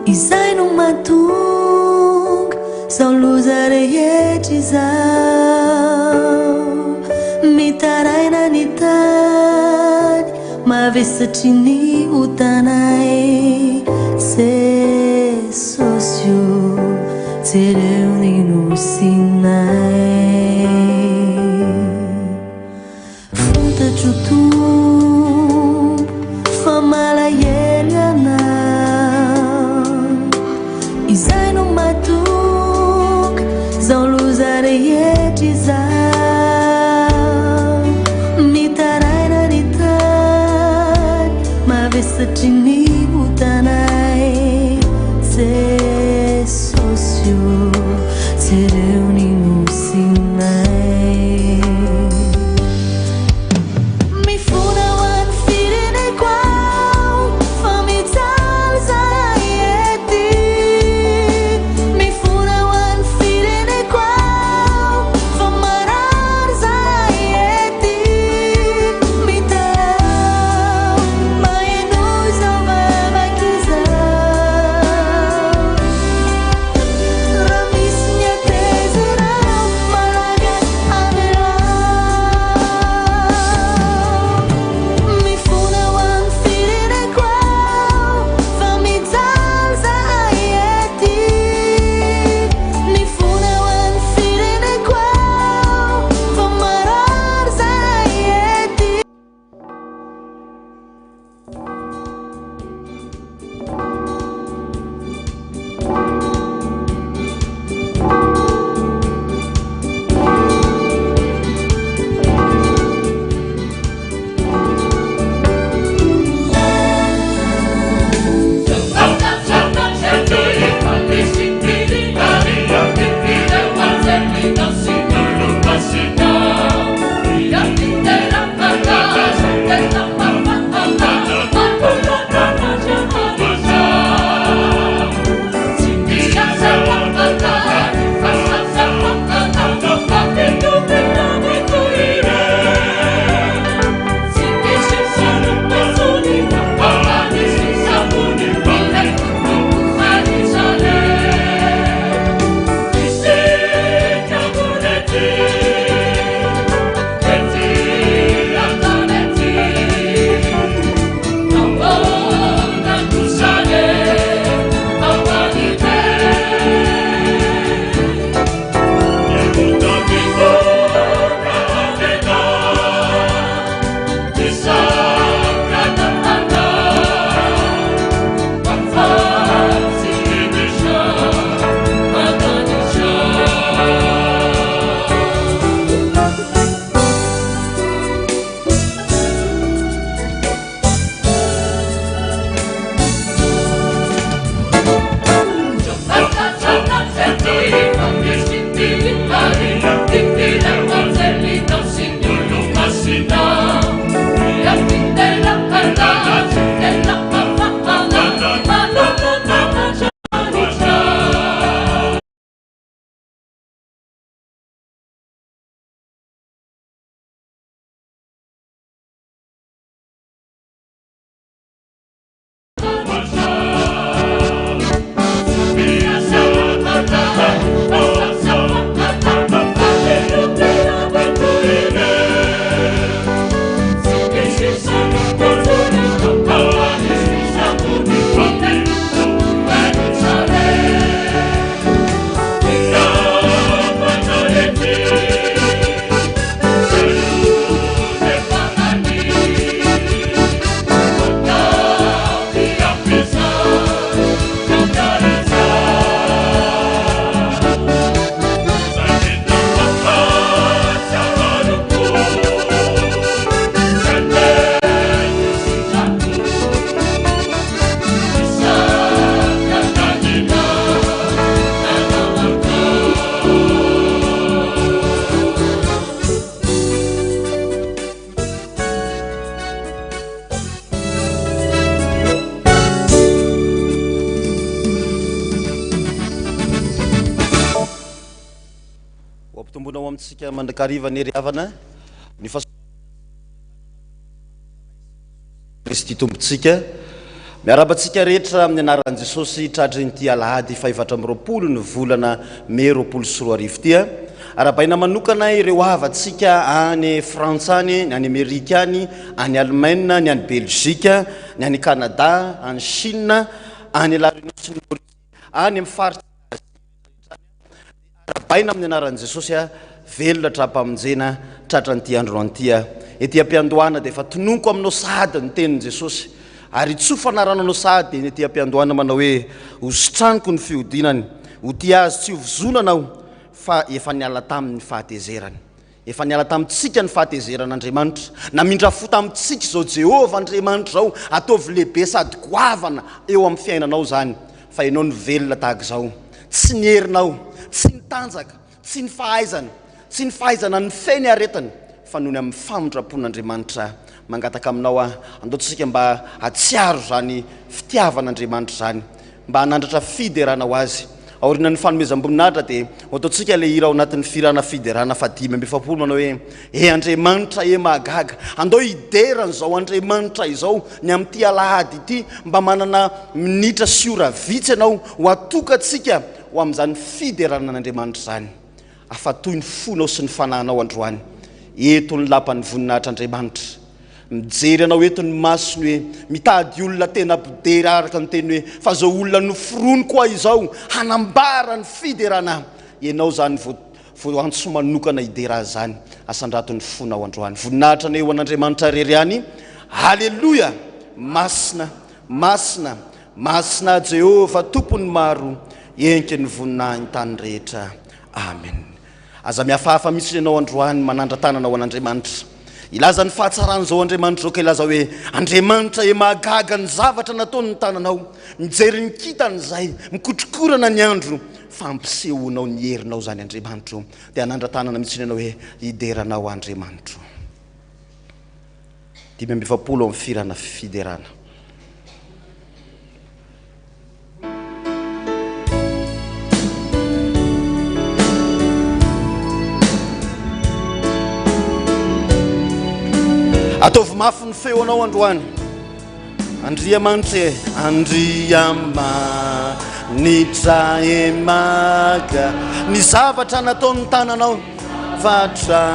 Izay no mahatonga izao loza rehetra izao. Mitaraina ny tany, mavesatry ny otanay. Jesosy o, jereo ny nosinay. Fantatro Tompo fa malahelo ianao. Izay no mahatonga izao loza rehetra izao. Mitaraina ny tany, mavesatry ny otanay. Jesosy ô, jereo ny nosinay. Mifona ho an'ny fireneko aho fa mijaly izahay ety. Mifona ho an'ny fireneko aho fa marary izahay ety. Mitaraho mahenoa izao vavaka izao. Raha misy ny hatezeranao Malagasy avelao. Mifona ho an'ny fireneko aho fa mijaly zahay ety. Mifona ho an'ny fireneko aho fa marary zahay ety. Ho ampitomboina ho amintsika mandrakariva anie ry havana ny fahasoavan'i Kristy Tompontsika. Miarahaba antsika rehetra amin'ny anaran'i Jesosy tratrin'ity alahady fahefatra amby 20 ny volana mey 2020 ity. Arahabaina manokana ireo havantsika any Frantsa any, ny any Amerika any, any Alemaina, ny any Belgique, ny any Canada, any Chine, any La Réunion sy ny Mauricie, any amin'ny faritra Asia rehetra any. Arahabaina amin'ny anaran'i Jesosy aho, velona tra-pamonjena tratran'ity androany ity aho. Ety am-piandohana dia efa tononiko aminao sahady ny tenin'i Jesosy, ary itsofana rano anao sahady eny ety am-piandohana manao hoe, Hositraniko ny fihodinany, ho tia azy tsy ho vozonana aho, fa efa niala taminy ny fahatezerany. Efa niala tamintsika ny fahatezeran'Andriamanitra. Namindra fo tamintsika izao Jehovah Andriamanitra izao. Ataovy lehibe sady goavana eo amin'ny fiainanao izany, fa ianao no velona tahaka izao. Tsy ny herinao, tsy ny tanjaka, tsy ny fahaizana, tsy ny fahaizana nifehy ny aretina, fa noho ny amin'ny famindram-pon'Andriamanitra. Mangataka aminao aho, andao tsika mba hahatsiaro izany fitiavan'Andriamanitra izany. Mba hanandratra fiderana ho Azy. Aorianan'ny fanomezam-boninahitra dia ho ataontsika ilay hira ao anatin'ny fihirana fiderana fahadimy amby 40 manao hoe, E Andriamanitra e mahagaga! Andao hidera an'izao Andriamanitra izao ny amin'ity alahady ity, mba manana minitra sy ora vitsy ianao ho atokantsika ho amin'izany fiderana an'Andriamanitra izany. Afatoy ny fonao sy ny fanahinao androany eto ny lapan'ny voninahitr'Andriamanitra. Mijery anao eto ny masony hoe mitady olona tena mpidera araka ny teny hoe fa zao olona noforoniko aho izao hanambara ny fiderana ahy. Ianao izany vo voantso manokana hidera azy izany. Asandrato ny fonao androany. Voninahitra anie ho an'Andriamanitra irery ihany. Aleloia! Masina, masina, masina Jehovah Tompon'ny maro, enky ny voninahiny tany rehetra. Amen. Aza mihafahafa mihitsy ianao androany manandra-tanana ho an'Andriamanitra. Hilaza ny fahatsaran'izao Andriamanitra izao ka hilaza hoe, Andriamanitra e, mahagaga ny zavatra nataon'ny tananao. Mijery ny kintana izay, mikotrokorana ny andro, fa ampisehoanao ny herinao izany Andriamanitro. Dia hanandra-tanana mihitsy ianao hoe, Hidera anao Andriamanitro. 45 amin'ny firana fiderana. Ataovy mafy ny feonao androany. Andriamanitra e, Andriamanitra e maka ny zavatra nataon'ny tananao, vatra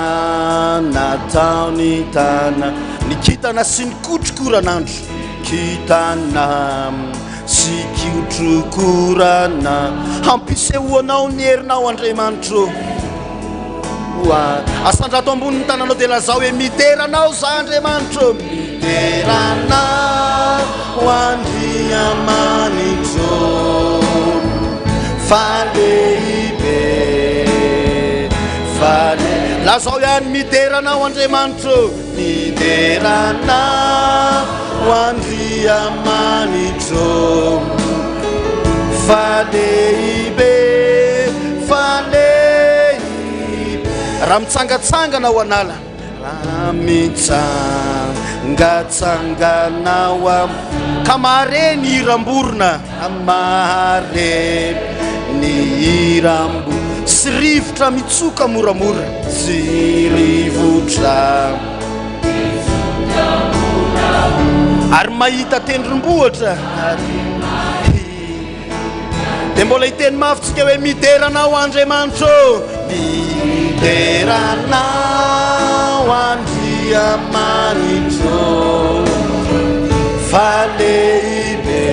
nataon'ny tana, ny kintana sy ny kotrokoran'andro, kintana sy kotrokorana, hampisehoanao ny herinao Andriamanitro. Asandrato ambony ny tananao dia lazao hoe midera anao za Andriamanitro. Midera anao Andriamanitro fa lehibe fa le lazao ihany midera anao Andriamanitro. Midera anao Andriamanitro fa lehibe fa lehibe. Raha mitsangatsangana ao an'ala, raha mitsangatsangana ao am ka mahare ny hiram-borona, mahare ny hiram-borona sy rivotra mitsoka moramora, sy rivotra ary mahita tendrombohitra dia mbola hiteny mafy tsika hoe midera anao Andriamanitro midera anao Andriamanitro fa lehibe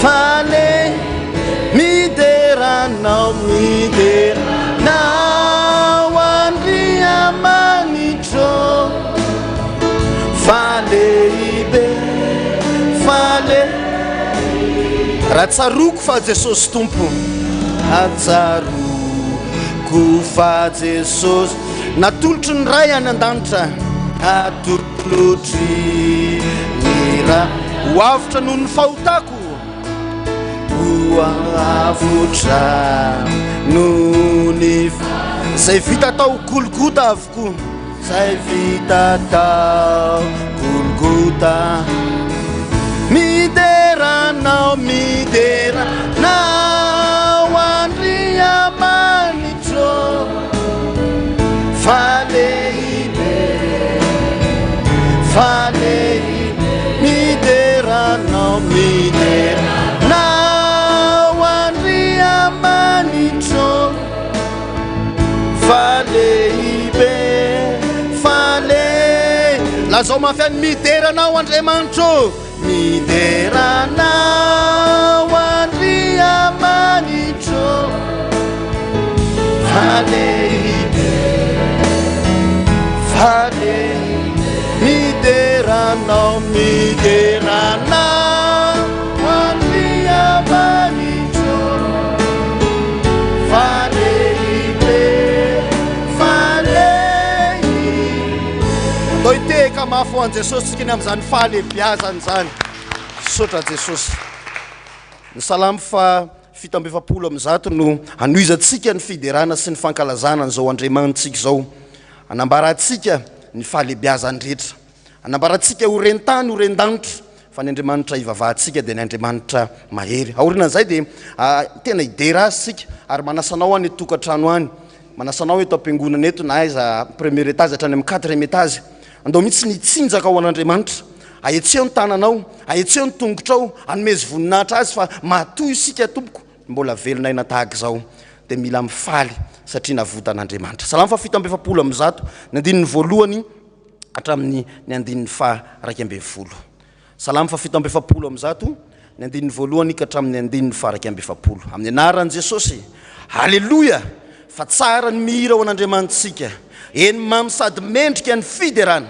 fa lehibe Midera anao, midera anao Andriamanitro fa lehibe, fa le Raha tsaroako fa Jesosy Tompo, tsaroako fa Jesosy natolotry ny Ray any an-danitra, natolotry ny Ray ho avotra noho ny fahotako. Ho avotra noho ny Izay vita tao Golgota avokoa Izay vita tao Golgota Midera anao, midera anao Andriamanitro Fa lehibe, fa lehibe Midera. Midera anao Andriamanitro fa lehibe, fa le. Lazao mafy any, midera anao Andriamanitro. Midera anao Andriamanitro fa lehibe, fa lehibe. Midera anao, midera anao Andriamanitro fa lehibe, fa lehibe. Atao hitehaka mafy ho an'i Jesosy tsika ny amin'izany fahalehibiazana izany. Misaotra Jesosy. Ny Salamo faha 147 no hanohizantsika ny fiderana sy ny fankalazana an'izao Andriamanitsika izao. Hanambarantsika ny fahalehibiazany rehetra. Hanambarantsika ho ren-tany ho ren-danitra fa ny Andriamanitra ivavahantsika dia ny Andriamanitra mahery. Aorianan'izay dia tena hidera Azy isika ary manasa anao any an-tokantrano any. Manasa anao eto am-piangonana eto na aiza premier étage hatrany amin'ny quatrième étage. Andao mihitsy ny hitsinjaka ho an'Andriamanitra. Ahetseho ny tananao, ahetseho ny tongotrao, anomezo voninahitra Azy fa matoa isika tompoko mbola velona aina tahaka izao dia mila mifaly satria navotan'Andriamanitra. Salamo faha 147, ny andininy voalohany hatramin'ny ny andininy faha 11. Salamo faha 147, ny andininy voalohany ka hatramin'ny andininy faha 41. Amin'ny anaran'i Jesosy, Aleloia! Fa tsara ny mihira ho an'Andriamanitsika, eny mamy sady mendrika ny fiderana.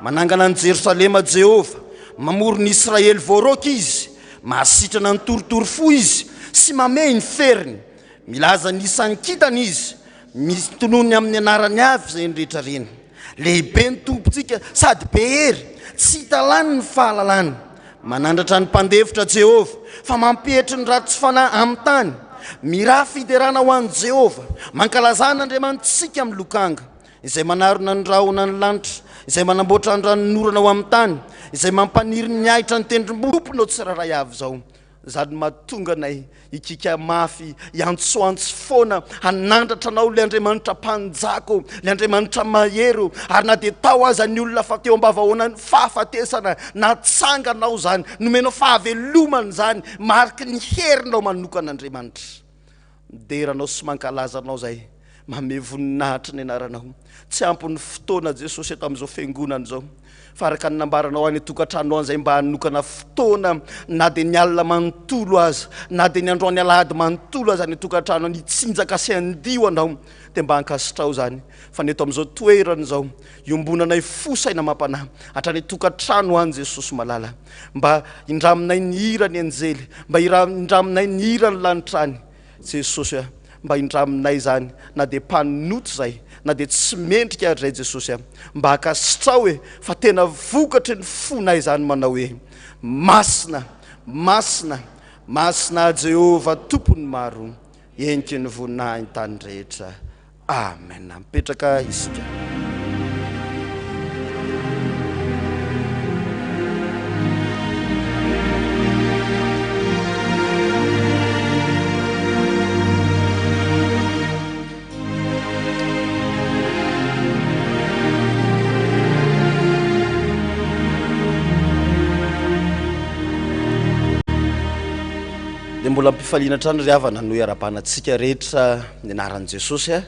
Manangana an'i Jerosalema Jehovah, mamory ny Israely voaroaka Izy, mahasitrana ny torotoro fo Izy sy mamehy ny feriny. Milaza ny isan'ny kintana Izy, mitonony amin'ny anarany avy izay rehetra reny. Lehibe ny Tompontsika sady be hery, tsy hita lany ny fahalalany. Manandratra ny mpandefitra Jehovah, fa mampietry ny ratsy fanahy amin'ny tany. Mirà fiderana ho an'i Jehovah, mankalazà an'Andriamanitsika amin'ny lokanga, izay manarona ny rahona ny lanitra, izay manamboatra ny ranonorana ho amin'ny tany, izay mampaniry ny ahitra ny tendrombohitra. Tomponao tsirairay avy izao. Izany no mahatonga anay hikiaka mafy, hiantsoantso foana, hanandratra Anao, ilay Andriamanitra Mpanjaka ô, ilay Andriamanitra Mahery ô. Ary na dia tao aza ny olona fa teo am-bavahoanan'ny fahafatesana, natsanganao izany, nomenao fahavelomana izany, mariky ny herinao manokana, Andriamanitra. Midera Anao sy mankalaza Anao izahay, manome voninahitra ny Anaranao. Tsy ampy ny fotoana Jesosy eto amin'izao fiangonana izao, fa araka ny nambaranao any an-tokantrano any izay mba hanokana fotoana na dia ny alina manontolo aza, na dia ny androany alahady manontolo aza any an-tokantrano any hitsinjaka sy handio Anao, dia mba ankasitraho izany. Fa ny eto amin'izao toerana izao, iombonanay fo saina amam-panahy hatrany an-tokantrano any Jesosy malala. Mba indraminay ny hira ny anjely, mba indraminay ny hira ny lanitra any. Jesosy a, mba indraminay izany na dia mpanoto izay, na dia tsy mendrika ary izay Jesosy a. Mba ankasitrao e, fa tena vokatry ny fonay izany manao hoe, Masina, masina, masina Jehovah Tompon'ny maro, heniky ny voninahiny tany rehetra. Amen. Mipetraka isika. Dia mbola am-pifaliana hatrany ry havana no iarahabana antsika rehetra ny anaran'i Jesosy a,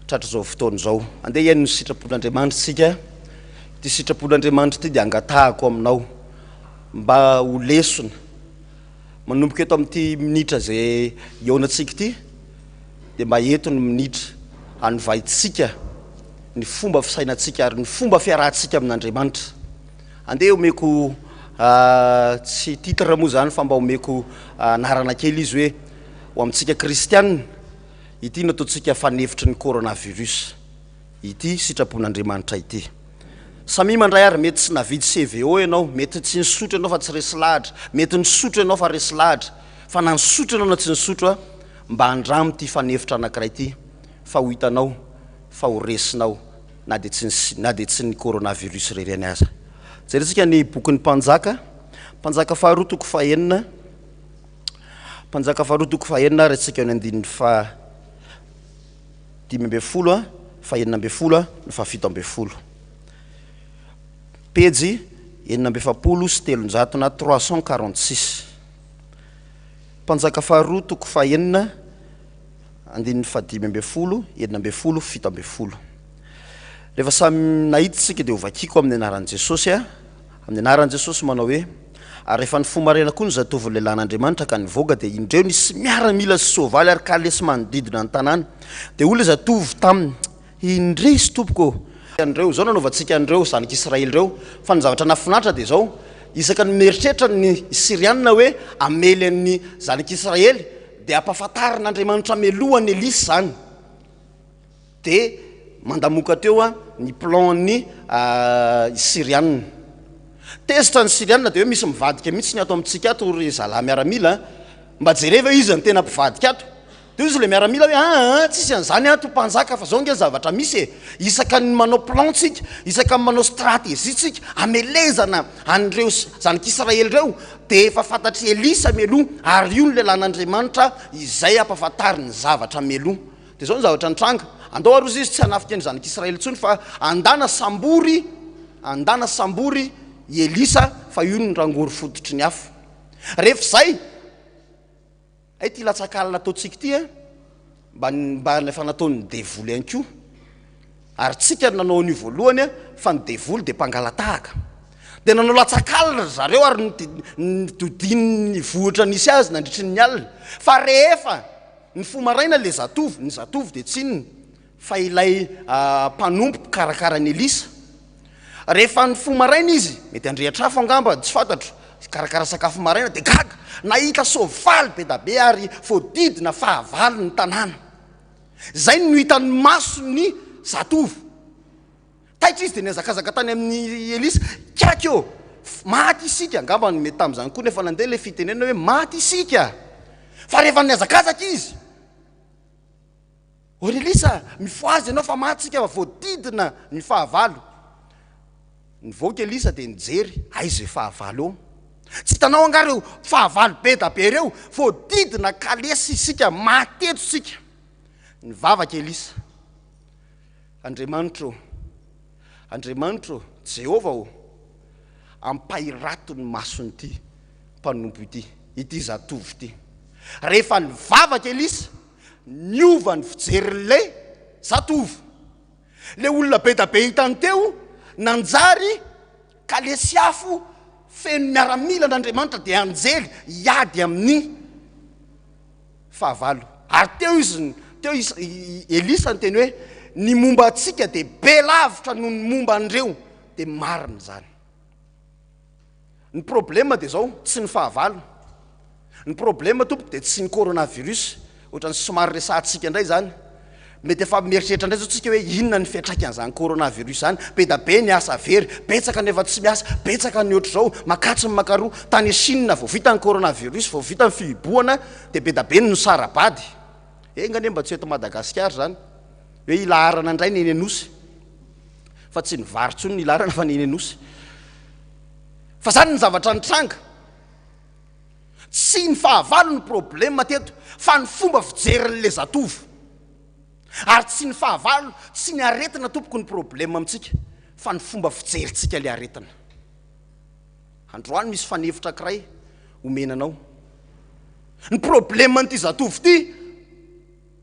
tratr'izao fotoana izao. Andeha hihaino ny sitrapon'Andriamanitra isika. Ity sitrapon'Andriamanitra ity dia angatahako aminao mba ho lesona. Manomboka eto amin'ity minitra izay hihaonantsika ity dia mba eto ny minitra hanovaintsika ny fomba fisainantsika ary ny fomba fiarahantsika amin'Andriamanitra. Andeha omeko tsy titre moa izany fa mba omeko anarana kely izy hoe ho amintsika kristianina, ity no ataontsika fanefitry ny coronavirus, ity sitrapon'Andriamanitra ity. Samia mandray ary mety tsy navidy CVO ianao, mety tsy nisotro ianao fa tsy resy lahatra, mety nisotro ianao fa resy lahatra, fa na nisotro ianao na tsy nisotro mba andramo ity fanefitra anankiray ity fa ho hitanao fa ho resinao. na dia tsy ny na dia tsy ny coronavirus irery ihany aza. Jerentsika ny bokin'ny Mpanjaka, Mpanjaka faharoa toko fahenina, Mpanjaka faharoa toko fahenina ary antsika eo ny andininy faha 15 a, faha 16 a, ny faha 17. Pejy 346 na 346. Mpanjaka faharoa toko fahenina andininy fahadimy ambin'ny folo, 16, 17. Rehefa samy nahita isika dia hovakiko amin'ny anaran'i Jesosy a, amin'ny anaran'i Jesosy manao hoe: Ary rehefa nifoha maraina koa ny zatovon'ny lehilahin'Andriamanitra ka nivoaka, dia indreo nisy miaramila sy soavaly ary kalesy manodidina ny tanàna. Dia hoy ilay zatovo taminy: Indrisy, tompoko ô! An'ireo, izao nanaovantsika an'ireo zanak'Israely ireo. Fa ny zavatra nahafinaritra dia izao, isaka ny mieritreritra ny Syriana hoe hamely an'ny zanak'Israely, dia ampahafantarin'Andriamanitra mialoha an'i Elisa izany. Dia mandamoka teo ny plan-n'ny Syriana. Tezitra ny Syriana dia hoe misy mivadika mihitsy ny ato amintsika ato ry zalahy miaramila a! Mba jerevo hoe iza no tena mpivadika ato. Dia hoy izy ilay miaramila hoe aa tsisy an'izany ato mpanjaka fa zao ange ny zavatra misy e! Isaka ny manao plan tsika, isaka ny manao stratégie tsika hamelezana an'ireo zanak'Israely ireo dia efa fantatr'i Elisa mialoha ary io no lehilahin'Andriamanitra izay ampahafantariny ny zavatra mialoha. Dia izao ny zavatra nitranga, andao ary hozy izy tsy hanafika ny zanak'Israely intsony fa andana sambory, andana sambory i Elisa fa io no rangory fototry ny afo. Rehefa izay, Hay ity latsak'alina ataontsika ity an, mba mba efa nataon'ny devoly ihany koa. Ary tsika no nanao an'io voalohany an, fa ny devoly dia mpangala-tahaka. Dia nanao latsak'alina ry zareo ary nodidininy ny vohitra nisy azy nandritry ny alina. Fa rehefa nifoha maraina ilay zatovo, ny zatovo dia tsy inona fa ilay mpanompo mpikarakara an'i Elisa. Rehefa nifoha maraina izy, mety handrehitra afo angamba, tsy fantatro, hikarakara sakafo maraina, dia gaga nahita soavaly be da be ary voadidina fahavalo ny tanàna. Izay no hitan'ny mason'ny zatovo. Taitra izy dia nihazakazaka tany amin'i Elisa, Kiaky ô! Maty isika! Angamba mety tamin'izany koa no efa nandeha ilay fitenenana hoe maty isika! Fa rehefa nihazakazaka izy, O ry Elisa, mifohaza ianao fa maty isika fa voadidina ny fahavalo. Nivoaka Elisa dia nijery, aiza io fahavalo eo? Tsy hitanao angaha ireo fahavalo be da be ireo? Voadidina kalesy isika, maty eto isika. Nivavaka Elisa, Andriamanitro ô, Andriamanitro ô, Jehovah ô, ampahirato ny mason'ity mpanompo ity, ity zatovo ity. Rehefa nivavaka Elisa, Niova ny fijerin'ilay zatovo. Ilay olona be da be hitany teo nanjary kalesy afo feno miaramilan'Andriamanitra dia anjely hiady amin'ny fahavalo. Ary teo izy, teo i Elisa niteny hoe ny momba antsika dia be lavitra noho ny momba an'ireo. Dia marina izany. Ny problème dia zao, tsy ny fahavalo. Ny problème tompoko dia tsy ny coronavirus, ohatran'ny somary resahantsika indray izany. Mety efa mieritreritra indray zao tsika hoe inona ny fiantraikan'izany coronavirus izany. Be da be ny asa very, betsaka ny efa tsy miasa, betsaka ny ohatr'izao, makatsy ny makaroa. Tany Chine vao vita ny coronavirus, vao vita ny fihibohana dia be da be ny nisara-bady. Enga anie mba tsy eto Madagasikara izany, hoe hilaharana indray ny eny Anosy. Fa tsy ny vary intsony ny hilaharana fa ny eny Anosy. Fa zany ny zavatra nitranga. Tsy ny fahavalo ny problème teto fa ny fomba fijerin'le zatovo. Ary tsy ny fahavalo, tsy ny aretina tompoko ny problème amintsika fa ny fomba fijerintsika le aretina. Androany misy fanefitra ankiray omena anao. Ny problème an'ity zatovo ity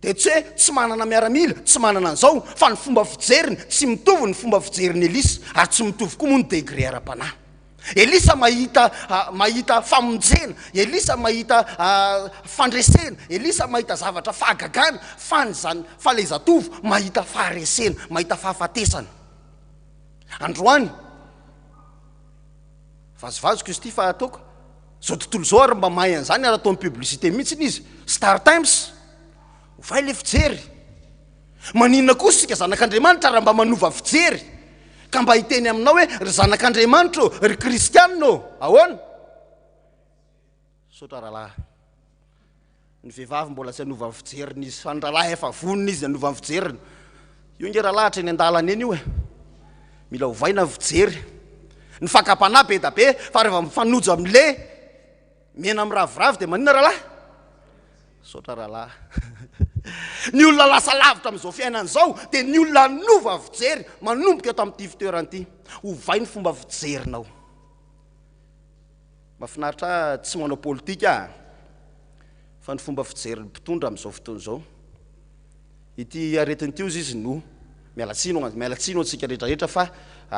dia tsy hoe tsy manana miaramila, tsy manana an'izao, fa ny fomba fijeriny tsy mitovy ny fomba fijerin'i Elisa, ary tsy mitovy koa moa ny degré ara-panahy. Elisa mahita mahita famonjena, Elisa mahita fandresena, Elisa mahita zavatra fahagagana, fa ny zan fa ilay zatovo mahita faharesena, mahita fahafatesana. Androany, vazivaziko izy ity fa ataoko, Zao tontolo zao ary mba mahay an'izany ary ataony publicité mihitsiny izy. Star Times. Ovay le fijery. Maninona kosa isika zanak'Andriamanitra raha mba manova fijery ka mba hiteny aminao hoe ry zanak'Andriamanitra ô, ry kristianina ô, ahoana? Misaotra rahalahy. Ny vehivavy mbola tsy hanova ny fijeriny izy fa ny rahalahy efa vonona izy hanova ny fijeriny. Io nge rahalahy hatreny an-dalana eny io e. Mila ovaina ny fijery. Ny fakam-panahy be da be fa rehefa mifanojo amin'le mena miraviravy dia maninona rahalahy? Misaotra rahalahy. Ny olona lasa lavitra amin'izao fiainana izao dia ny olona hanova fijery manomboka eto amin'ity fitoerana ity. Ovay ny fomba fijerinao. Mahafinaritra ahy tsy manao politika aho fa ny fomba fijerin'ny mpitondra amin'izao fotoana izao. Ity aretina ity hozy izy no, miala tsiny ho miala tsiny ho antsika rehetra rehetra fa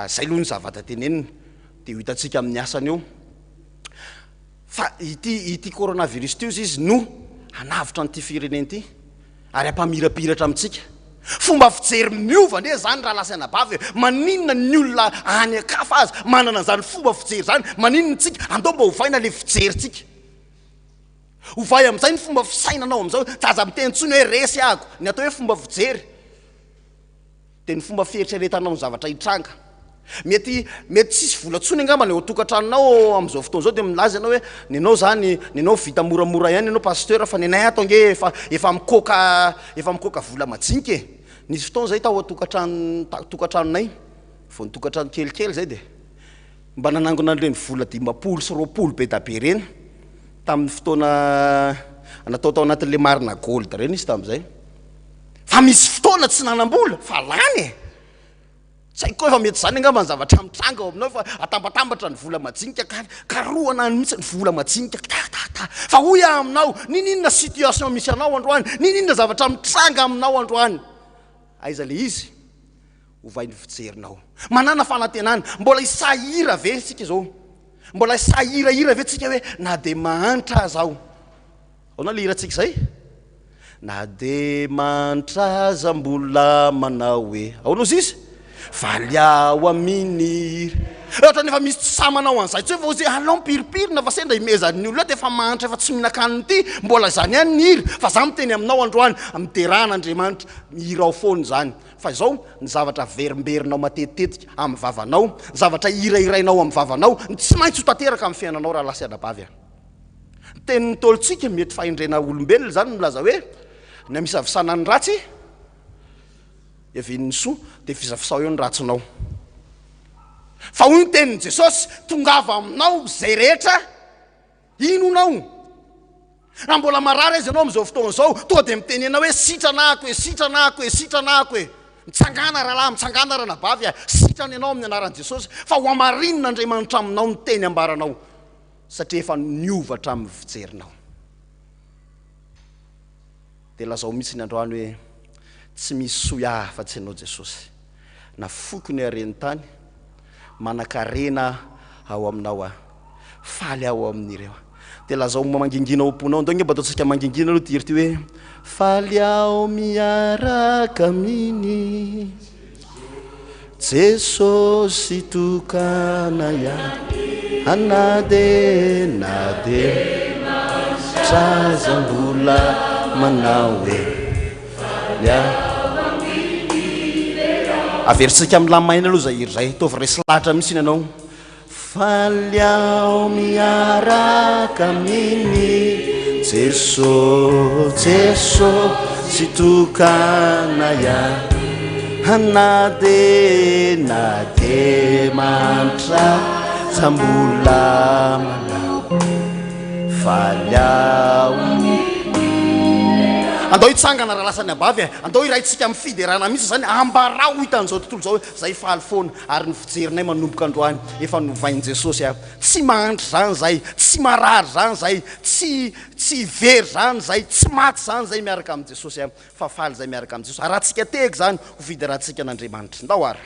izay aloha ny zavatra tenenina dia ho hitantsika amin'ny asany eo. Fa ity ity coronavirus ity hozy izy no hanavotra an'ity firenena ity ary hampamirapiratra amintsika. Fomba fijery miova anie izany rahalahy sy anabavy e! Maninona ny olona any an-kafa aza manana an'izany fomba fijery izany, maninona isika? Andao mba ovaina ilay fijerintsika. Ovay amin'izay ny fomba fisainanao amin'izao, tsy aza miteny intsony hoe resy ahako. Ny atao hoe fomba fijery dia ny fomba fieritreretanao ny zavatra hitranga. Mety mety tsisy vola intsony angamba ny ao an-tokantranonao amin'izao fotoana izao dia milaza ianao hoe ny anao izany, ny anao vita moramora ihany ianao pasteur fa ny anay ato ange efa efa mikoka efa mikoka vola majinika e. Nisy fotoana izay tao an-tokantrano tokantranonay, vao nitokantrano kelikely izay dia mba nanangona an'ireny vola 50 sy 20 be da be ireny tamin'ny fotoana natao tao anatin'ilay marina gold ireny izy tamin'izay. Fa misy fotoana tsy nanam-bola fa lany e! Tsy haiko koa efa mety izany angamba ny zavatra mitranga ao aminao fa atambatambatra ny vola majinika ka karohana any mihitsy ny vola majinika ta ta ta. Fa hoy aho aminao, n'inon'inona situation misy anao androany, n'inon'inona zavatra mitranga aminao androany, aiza le izy? Ovay ny fijerinao. Manàna fanantenana. Mbola hisahy hira ve isika izao? Mbola hisahy hirahira ve tsika hoe na dia mahantra aza aho? Ahoana le hirantsika izay? Na dia mahantra aza mbola manao hoe ahoana ozy izy? Faly aho amin'ny hira. Ohatran'ny efa misy tsy sahy manao an'izay intsony fa ozy alao mipirimpirina fa sendra imehezan'ny olona dia efa mahantra efa tsy mihinan-kanina ity, mbola izany ihany ny hira. Fa za miteny aminao androany, miderà an'Andriamanitra, mihirao foana izany. Fa izao, ny zavatra averimberinao matetitetika amin'ny vavanao, ny zavatra hirahirainao amin'ny vavanao, ny tsy maintsy ho tanteraka amin'ny fiainanao rahalahy sy anabavy a. Ny tenin'ny Ntaolontsika, mety fahendrena olombelona izany, milaza hoe, ny amisavisana ny ratsy, iavian'ny soa, dia visavisao eo ny ratsinao. Fa hoy ny tenin'i Jesosy, tongava aminao izay rehetra inonao. Raha mbola marary aza ianao amin'izao fotoana izao, tonga dia mitenena hoe sitrana ako e, sitrana ako e, sitrana ako e. Mitsangàna rahalahy, mitsangàna ranabavy a, sitrana ianao amin'ny anaran'i Jesosy, fa ho hamarinin'Andriamanitra aminao ny teny ambaranao, satria efa niova hatramin'ny fijerinao. Dia lazao mihitsy ny androany hoe, Tsy misy soa ahy afa-tsy Ianao Jesosy. Nafoiko ny haren'ny tany, manan-karena ao Aminao aho. Faly aho ao amin'ireo. Dia lazao mangingina ao am-ponao. Andao ange mba ataontsika mangingina aloha ity hira ity hoe, Faly aho miaraka aminy. Jesosy tokana ihany na dia na dia aza mbola manao hoe faly aho. Averintsika amin'ny lamaina aloha izay hira izay, ataovy resy lahatra mihitsy ianao. Faly aho miaraka aminy Jeso Jeso tsy tokana ihany na de na de mantra za mbola manao faly aho. Andao hitsangana raha lasa ny abavy e, andao hiraintsika amin'ny fiderana mihitsy izany, ambarao ho hitan'izao tontolo izao hoe zay faly foana ary ny fijerinay manomboka androany efa novain'i Jesosy a! Tsy mahantra izany zay, tsy marary izany zay, tsy tsy very izany zay, tsy maty izany zay miaraka amin'i Jesosy a! Fa faly zay miaraka amin'i Jesosy. Arahantsika tehaka izany ho fiderantsika an'Andriamanitra. Ndao ary.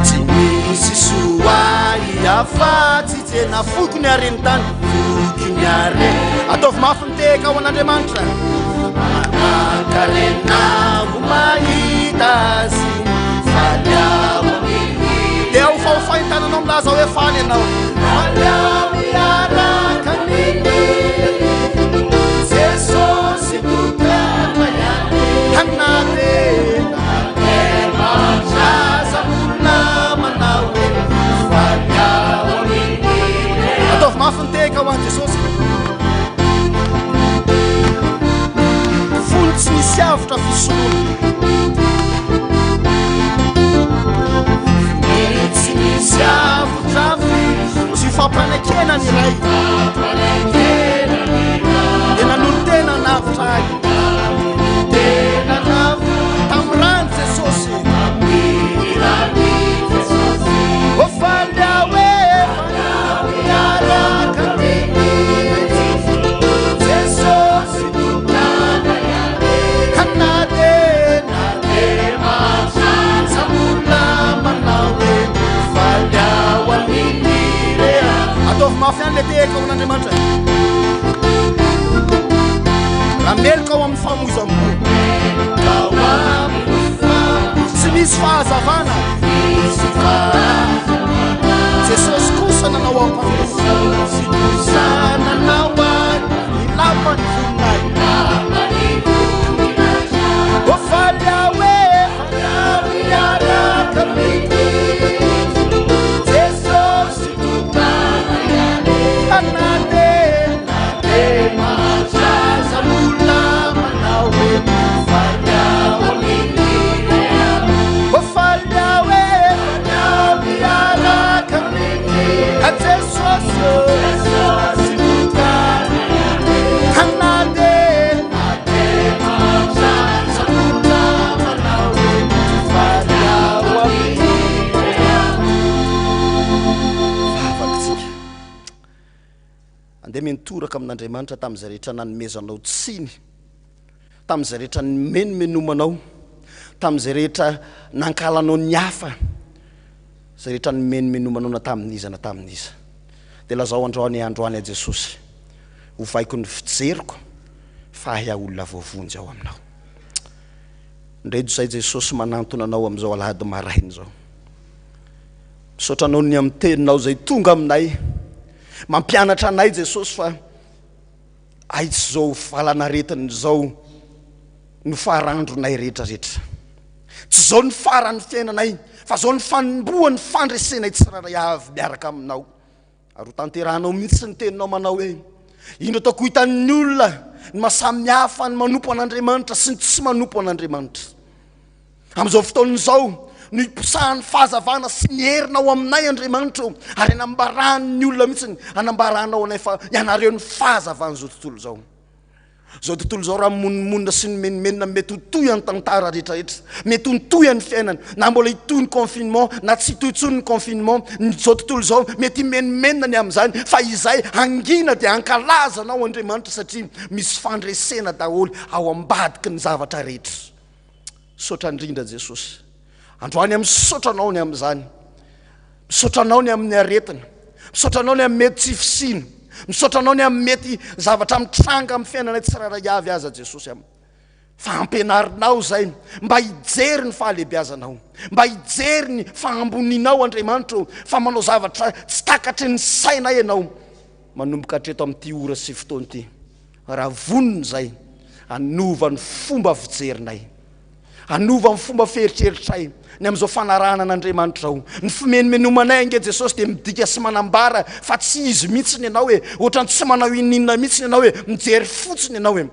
Tsy misy soa ahy afa-tsy Tena foiko ny haren'ny tany, foiko ny haren. Ataovy mafy ny tehaka ho an'Andriamanitra. Manan-karena ho mahita azy, faly aho. Dia ho fahofahy ny tananao milaza hoe faly ianao. Faly aho miaraka aminy. Jesosy tokana ihany. Hanarena. Aza mbola manao hoe faly aho. Ataovy mafy ny tehaka ho an'i Jesosy. Fony tsy nisy avotra fisoloana. Fony tsy nisy avotra fisoloana. Tsy fampanekena ny Ray. Dia nanolo-tena navotra ahy. Tena navotra. Misy fahazavana. Misy fahazavana. Jesosy kosa nanao ampandroso. Jesosy kosa nanao ahy. Ny lapan'ny voninahitra. Lapan'ny voninahitra. Ô faly aho e. Faly aho miaraka aminy. Jesosy tokanay aleha. Na dia. Na dia mahantra aza ny olona manao hoe faly aho aminy Ô faly aho e. Faly aho miaraka aminy. Jesosy ô. Jesosy tokanay aleha. Na dia. Na dia mahantra aza ny olona manao hoe faly aho aminy. Vavakitsika. Andeha miantoraka amin'Andriamanitra tamin'izay rehetra nanomezanao tsiny, tamin'izay rehetra nimenomenomanao, tamin'izay rehetra nankahalanao ny hafa, izay rehetra nimenomenomanao na tamin'iza na tamin'iza. Dia lazao androany androany aho Jesosy, ovaiko ny fijeriko fa ahy aho olona voavonjy ao aminao. Ndreto izay Jesosy manantona anao amin'izao alahady maraina izao. Misaotra anao ny amin'ny teninao izay tonga aminay. Mampianatra anay Jesosy fa ay tsy izao valanaretina izao no farandronay rehetra rehetra. Tsy izao ny faran'ny fiainanay fa izao ny fanombohan'ny fandresenay tsirairay avy miaraka aminao. Ary ho tanterahanao mihitsy ny teninao manao hoe, Indro ataoko ho hitan'ny olona ny maha samy hafa ny manompo an'Andriamanitra sy ny tsy manompo an'Andriamanitra. Amin'izao fotoana izao no hiposahan'ny fahazavana sy ny herina ao aminay Andriamanitra ô, ary hanambaran'ny olona mihitsy, hanambaranao anay fa ianareo ny fahazavan'izao tontolo izao. Izao tontolo izao raha mimonomonona sy nimenomenona mety ho toy an'ny tantara rehetrarehetra, mety ho nitohy an'ny fiainana, na mbola hitohy ny confinement na tsy hitohy intsony ny confinement, ny izao tontolo izao mety himenomenona ny amin'izany fa izay hangina dia hankalaza anao Andriamanitra satria misy fandresena daholo ao ambadiky ny zavatra rehetra. Misaotra indrindra Jesosy. Androany aho misaotra anao ny amin'izany. Misaotra anao ny amin'ny aretina. Misaotra anao ny amin'ny mety tsy fisiana. Misaotra anao ny amin'ny mety zavatra mitranga amin'ny fiainanay tsirairay avy aza Jesosy am. Fa ampianarinao izay mba hijery ny fahalehibiazanao, mba hijery ny fahambonianao Andriamanitra ô, fa manao zavatra tsy takatry ny sainay Ianao. Manomboka hatreto amin'ity ora sy fotoana ity, raha vonona izay hanova ny fomba fijerinay, hanova ny fomba fieritreritray ny amin'izao fanarahana an'Andriamanitra izao. Ny fimenomenomanay ange Jesosy dia midika sy manambara fa tsy izy mihitsy ny ianao e, ohatran'ny tsy manao ininona mihitsy ny ianao e, mijery fotsiny ianao e.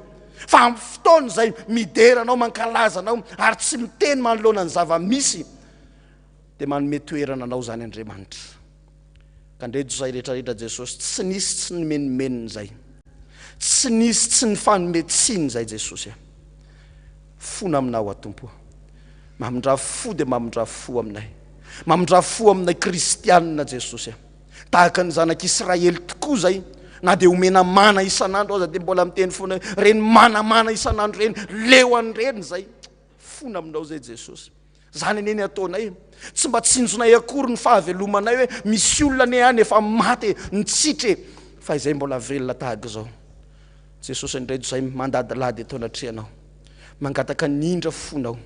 Fa amin'ny fotoana izay midera anao, mankalaza anao ary tsy miteny manoloana ny zava-misy dia manome toerana anao izany Andriamanitra. Ka ndreto izay rehetra rehetra Jesosy, tsy nisy tsy nimenomenona izay. Tsy nisy tsy nifanome tsiny izay Jesosy a. Fona aminao aho Tompo. Mamindrà fo dia mamindrà fo aminay. Mamindrà fo aminay kristianina Jesosy a. Tahaka ny zanak'Israely tokoa izay, na dia omena mana isan'andro aza dia mbola miteny foana hoe reny mana-mana isan'andro ireny, leo an'ireny izay. Fona aminao izay Jesosy. Zany anie ny ataonay e. Tsy mba tsinjonay akory ny fahavelomanay hoe misy olona anie any efa maty e, nitsitra e, fa izay mbola velona tahaka izao. Jesosy indray izay mandadilady eto anatrehanao. Mangataka ny indra fonao.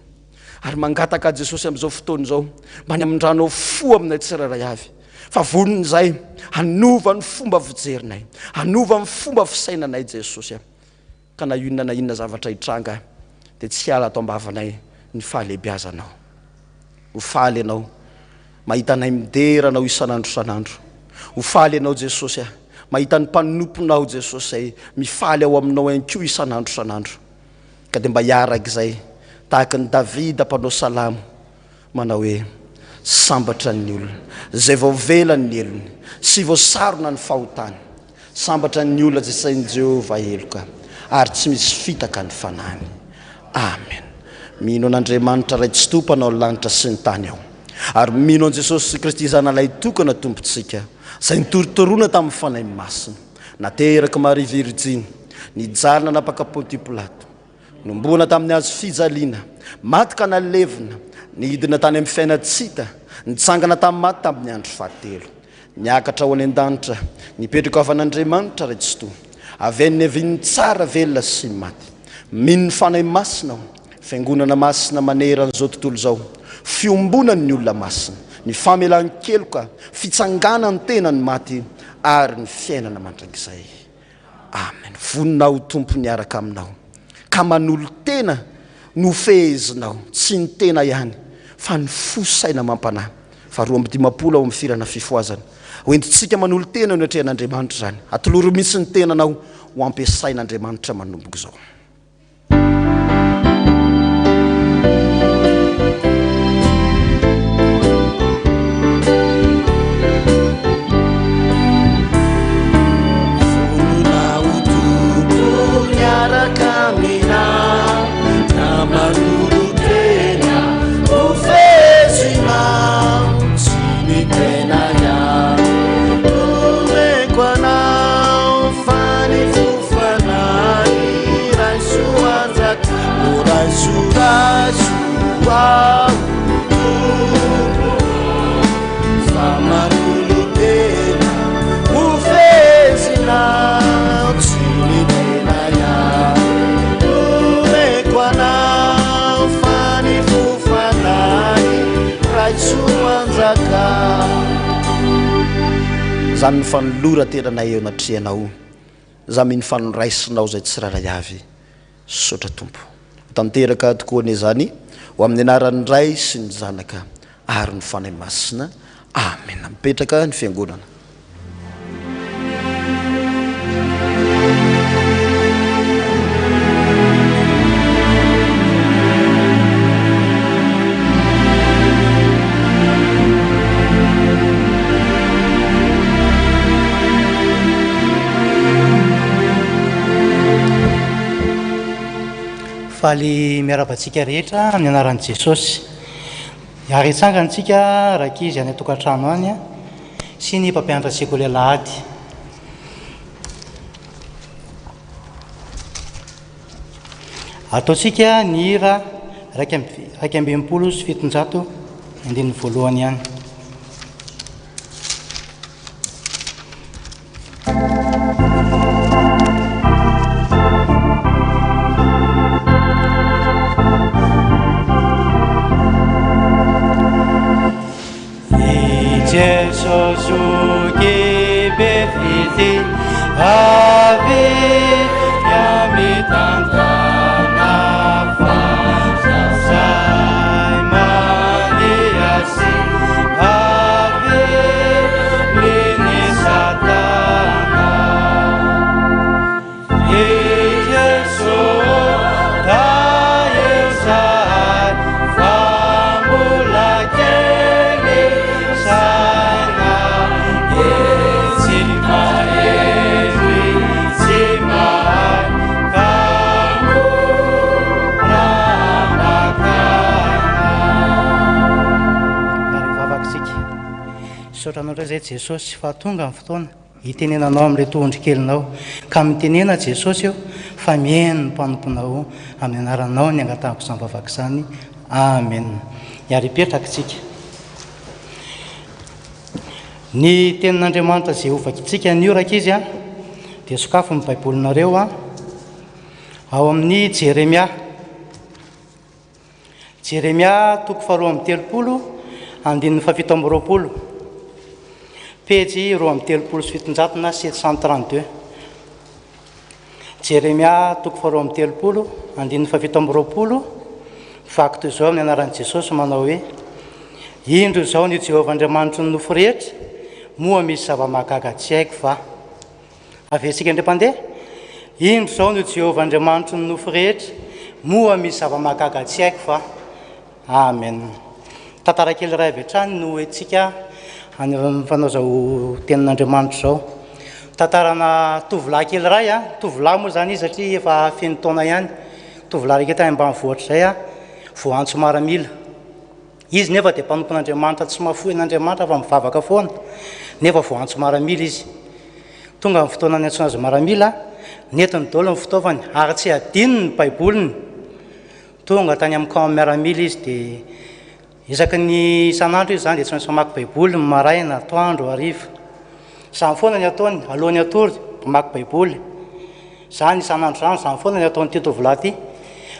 Ary mangataka Jesosy amin'izao fotoana izao mba ny hamindranao fo aminay tsirairay avy. Fa vonona izay hanova ny fomba fijerinay, hanova ny fomba fisainanay Jesosy a. Ka na inona na inona zavatra hitranga dia tsy hiala ato am-bavanay ny fahalehibiazanao. Ho faly Ianao mahita anay midera Anao isan'andro isan'andro. Ho faly Ianao Jesosy a, mahita ny mpanomponao Jesosy izay mifaly ao aminao ihany koa isan'andro isan'andro. Ka dia mba hiaraka izay tahaka an'i Davida mpanao salamo manao hoe, Sambatra ny olona izay voavela ny helony sy voasarona ny fahotany. Sambatra ny olona izay sain'i Jehovah heloka ary tsy misy fitaka ny fanahiny. Amen. Mino an'Andriamanitra Ray Tsitoha Mpanao ny lanitra sy ny tany aho. Ary mino an'i Jesosy Kristy Zanalay tokana Tompontsika, izay nitorotoroana tamin'ny Fanahy Masina, naterak'i Maria Virjiny, nijaly nanapaka Pontio Pilato, Nomboana tamin'ny hazo fijaliana, maty ka nalevina, nidina tany amin'ny fiainan-tsy hita, nitsangana tamin'ny maty tamin'ny andro fahatelo, niakatra ho any an-danitra, nipetraka ho havan'Andriamanitra Ray Tsitoha, avy any niavian'ny tsara velona sy ny maty. Mino ny Fanahy Masina aho, Fiangonana masina maneran'izao tontolo izao, fiombonan'ny olona masina, ny famelan-keloka, fitsanganan'ny tenan'ny maty ary ny fiainana mandrakizay. Amen. Vonona aho Tompo miaraka aminao ka manolo-tena no fehezinao, tsy ny tena ihany fa ny fo saina amam-panahy. Faha 52 ao amin'ny firana fifohazana. Ho entintsika manolo-tena eo anatrehan'Andriamanitra izany. Atolory mihitsy ny tenanao ho ampiasain'Andriamanitra manomboka izao. Izany ny fanoloran-tenanay eo anatrehanao. Za mino fa noraisinao izay tsirairay avy. Misaotra Tompo. Ho tanteraka tokoa anie izany ho amin'ny anaran'ny Ray sy ny Zanaka ary ny Fanahy Masina. Amena. Mipetraka ny fiangonana. Faly miarahaba antsika rehetra amin'ny anaran'i Jesosy. Ary hitsangana isika rankizy any an-tokantrano any sy ny mpampianatra sekoly alahady. Ataontsika ny hira 761 andininy voalohany ihany. Misaotra anao indray izay Jesosy fa tonga ny fotoana hitenenanao amin'ireto ondry kelinao ka mitenena Jesosy eo fa mihaino ny mpanomponao amin'ny anaranao ny angatahako izany vavaka izany Amen. Ary hipetraka isika. Ny tenin'Andriamanitra izay hovakintsika anio rankizy a, dia sokafy ny Baibolinareo a, ao amin'ny Jeremia. Jeremia toko faharoa amby telopolo, andininy fahafito amby roapolo, pejy 732 na 732. Jeremia toko faharoa amby telopolo, andininy fahafito amby roapolo, Mivaky toy izao amin'ny anaran'i Jesosy manao hoe, Indro izao ny Jehovah Andriamanitry ny nofo rehetra, moa misy zava-mahagaga tsy haiko va? Averintsika indray mpandeha, Indro izao ny Jehovah Andriamanitry ny nofo rehetra, moa misy zava-mahagaga tsy haiko va? Amen. Tantara kely iray avy hatrany no entintsika any amin'ny fanao izao tenin'Andriamanitra izao. Tantarana tovolahy kely iray, tovolahy moa izany izy satria efa feno taona ihany, tovolahy iray tany ambanivohitra izay, voaantso maramila. Izy nefa dia mpanompon'Andriamanitra tsy mahafoy an'Andriamanitra fa mivavaka foana, nefa voaantso maramila izy. Tonga ny fotoana niantsoana azy maramila, nentiny daholo ny fitaovany ary tsy hadinony ny baiboliny. Tonga tany amin'ny camp miaramila izy dia isaky ny isan'andro izy izany dia tsy maintsy mamaky baiboly ny maraina, atoandro, hariva. Izany foana ny ataony, alohan'ny hatory mamaky baiboly. Izany isan'andro izany, izany foana ny ataon'ity tovolahy ity.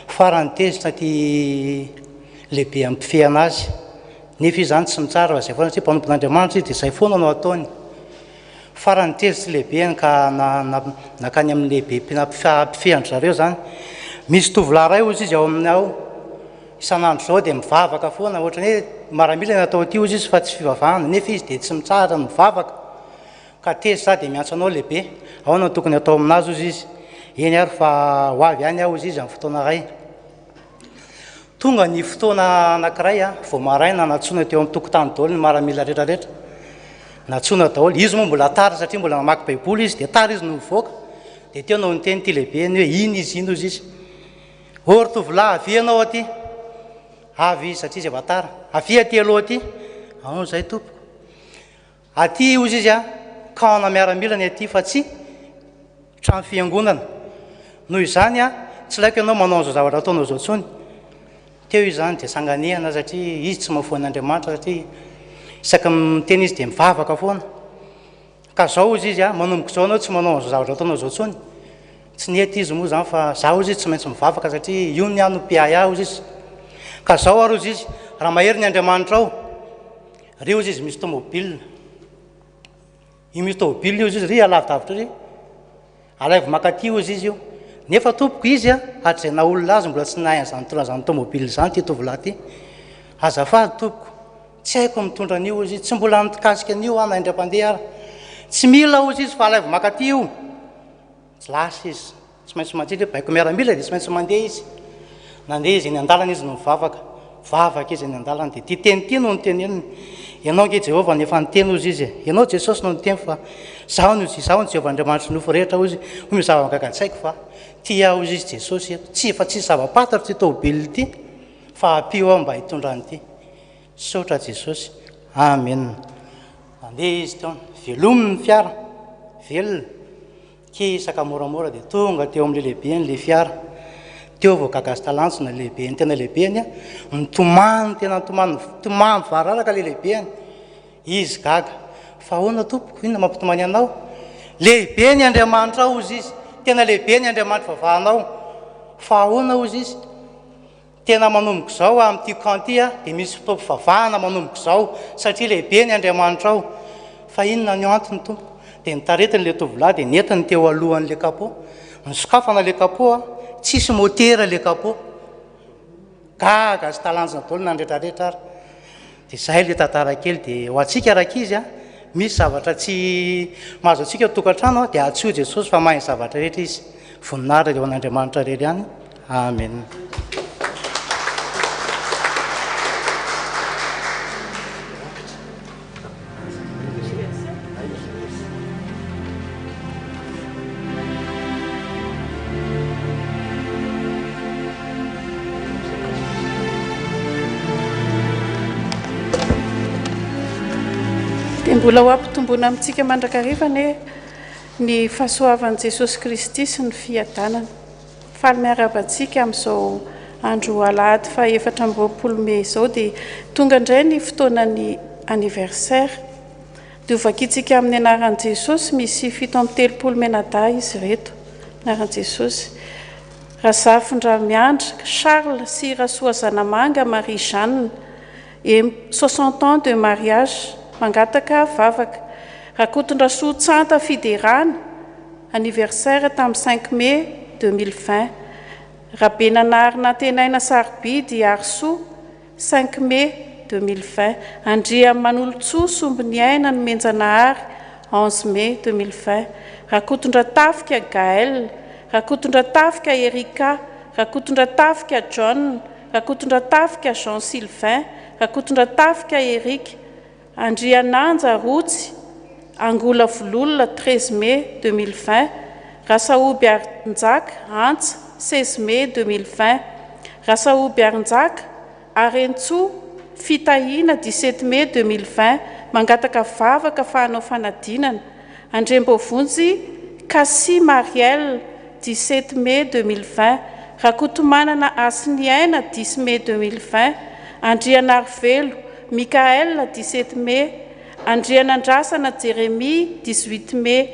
Farany tezitra ity lehibe mpifehy anazy, nefa izy izany tsy mitsara fa izay foana satria mpanompon'Andriamanitra izy dia izay foana no ataony. Farany tezitra lehibeny ka nankany amin'ny lehibe mpifehy an-dry zareo izany. Misy tovolahy iray hozy izy ao aminy ao, isan'andro izao dia mivavaka foana, ohatran'ny hoe maramila ny atao aty hozy izy fa tsy fivavahana, nefa izy dia tsy mitsahatra ny mivavaka. Ka tezitra aho dia miantso anao lehibe, ahoana no tokony atao aminazy hozy izy. Eny ary fa ho avy ihany aho hozy izy amin'ny fotoana iray. Tonga ny fotoana anankiray, vao maraina nantsoina teo amin'ny tokotany daholo ny maramila rehetra rehetra. Nantsoina daholo. Izy moa mbola tara satria mbola namaky baiboly izy dia tara izy no nivoaka. Dia teo no niteny ity lehibeny hoe iny izy iny hozy izy. Ô ry tovolahy, avia ianao aty. Avy izy satria izy efa tara. Avia aty aloha aty. Ahoana izay tompoko? Aty hozy izy a, camp-na miaramila ny aty fa tsy trano fiangonana. Noho izany a, tsy laiko ianao manao an'izao zavatra ataonao izao intsony. Teo izy izany dia sanganehana satria izy tsy mahafoy an'Andriamanitra satria isaky ny miteny izy dia mivavaka foana. Ka zao hozy izy a, manomboka izao ianao tsy manao an'izao zavatra ataonao izao intsony. Tsy nety izy moa izany fa za hozy izy tsy maintsy mivavaka satria io ny ahy no mpiahy ahy hozy izy. Ka zao ary hozy izy, raha mahery ny Andriamanitrao, Ry hozy izy misy tomobile. Io misy tomobile io hozy izy, ry alavidavitra ry. Alaivo makaty hozy izy io. Nefa tompoko izy a, hatrizay naha olona azy mbola tsy nahay an'izany mitondra an'izany tomobile izany ity tovolahy ity. Azafady tompoko, tsy haiko ny mitondra an'io hozy izy, tsy mbola nikasika an'io aho na indray mpandeha ary. Tsy mila hozy izy fa alaivo makaty io. Tsy lasa izy. Tsy maintsy mantsy hoe baiko miaramila dia tsy maintsy mandeha izy. Nandeha izy, eny an-dalana izy no nivavaka. Mivavaka izy eny an-dalana dia ity teny ity no noteneniny. Ianao ange Jehovah no efa niteny hozy izy e. Ianao Jesosy no niteny fa izaho no izaho no Jehovah Andriamanitry ny nofo rehetra hozy. Hoy ny zava-mahagaga an-tsaiko fa tia ahy hozy izy Jesosy eto. Tsy efa tsisy zava-pantatro ity tômôbila ity fa ampio aho mba hitondra an'ity. Misaotra Jesosy. Amen. Nandeha izy teo. Velominy ny fiara. Velona. Kisaka moramora dia tonga teo amin'ilay lehibeny ilay fiara. Teo vao gaga sy talanjona ilay lehibeny, tena lehibeny, nitomany, tena nitomany, nitomany mivararaka ilay lehibeny. Izy gaga. Fa ahoana tompoko, inona mampitomany anao? Lehibe ny Andriamanitrao hozy izy, tena lehibe ny Andriamanitra vavahanao. Fa ahoana hozy izy? Tena manomboka izao aho amin'ity camp ity dia misy fotoam-pivavahana manomboka izao satria lehibe ny Andriamanitrao. Fa inona no antony tompoko? Dia notaretiny ilay tovolahy dia nentiny teo alohan'ilay capot. Nosokafana ilay capot, tsisy motera ilay capot. Gaga sy talanjona daholo na ny rehetrarehetra ary. Dia izay ilay tantara kely dia ho antsika rankizy a, misy zavatra tsy mahazo antsika ao tokantrano dia antsoy Jesosy fa mahay ny zavatra rehetra Izy. Voninahitra dia ho an'Andriamanitra irery ihany. Amen. Dia mbola ho ampitomboina amintsika mandrakariva anie ny fahasoavan'i Jesosy Kristy sy ny fiadanana. Faly miarahaba antsika amin'izao andro alahady faha 24 mey izao dia tonga indray ny fotoanan'ny anniversaire. Dia ho vakintsika amin'ny anaran'i Jesosy, misy 37 mianadahy izy ireto. Anaran'i Jesosy. Razafindramiandra Charles sy Rasoazanamanga Marie Jeanne, em, 60 ans de mariage, mangataka vavaka. Rakotondrasoa Tsanta Fiderana, anniversaire tamin'ny cinq mai 2020. Rabenanahary Nantenaina Sarobidy Harisoa, cinq mai 2020. Andriamanolotsoa Sombiniaina Nomenjanahary, onze mai 2020. Rakotondratafika Gaël, Rakotondratafika Ericka, Rakotondratafika John, Rakotondratafika Jean Sylvain, Rakotondratafika Eric, Andriananja Rotsy, Angola Vololona, 13 mai 2020, Rasahoby Arinjaka, Antsa, 16 mai 2020, Rasahoby Arinjaka, Arentsoa, Fitahiana, 17 mai 2020, Mangataka vavaka fa hanao fanadinana, Andriamboavonjy Cassie Marielle, 17 mai 2020, Rakotomanana Hasiniaina, 10 mai 2020, Andrianarivelo Michaël, 17 mai, Andrianandrasana Jeremie, 18 mai,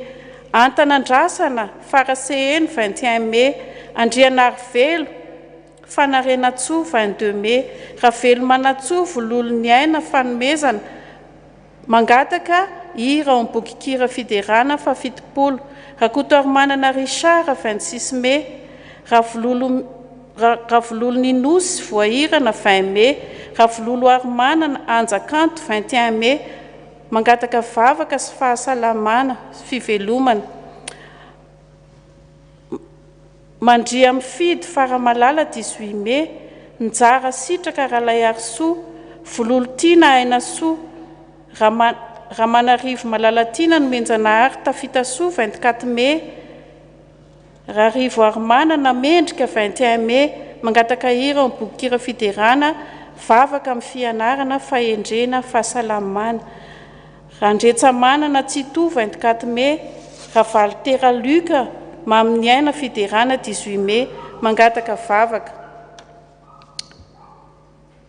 Antanandrasana, Faraseheno, 21 mai, Andrianarivelo. Fanarenantsoa, 22 mai, Ravelomanantsoa, Vololoniaina, Fanomezana, Mangataka hira ao amin'ny bokin-kira Fiderana faha 70, Rakotoarimanana Richard, 26 mai, Ravololo Ravololoninosy, Voahirana, 20 mai, Ravololoarimanana, Anja Kanto, 21 mai, Mangataka vavaka sy fahasalamana sy fivelomana. Mandriamifidy Faramalala 18 mai, Njara Sitraka Ralaiarisoa, Vololotiana Ainasoa, Rama Ramanarivo Malalatiana Nomenjanahary Tafitasoa 24 mai, Rarivoarimanana Mendrika 21 mai, Mangataka hira ao amin'ny bokin-kira Fiderana, Vavaka amin'ny fianarana, Fahendrena, Fahasalamana. Randretsamanana Tsitoha 24 mai, Ravalitera Luc, Maminiaina Fiderana 18 mai, Mangataka vavaka.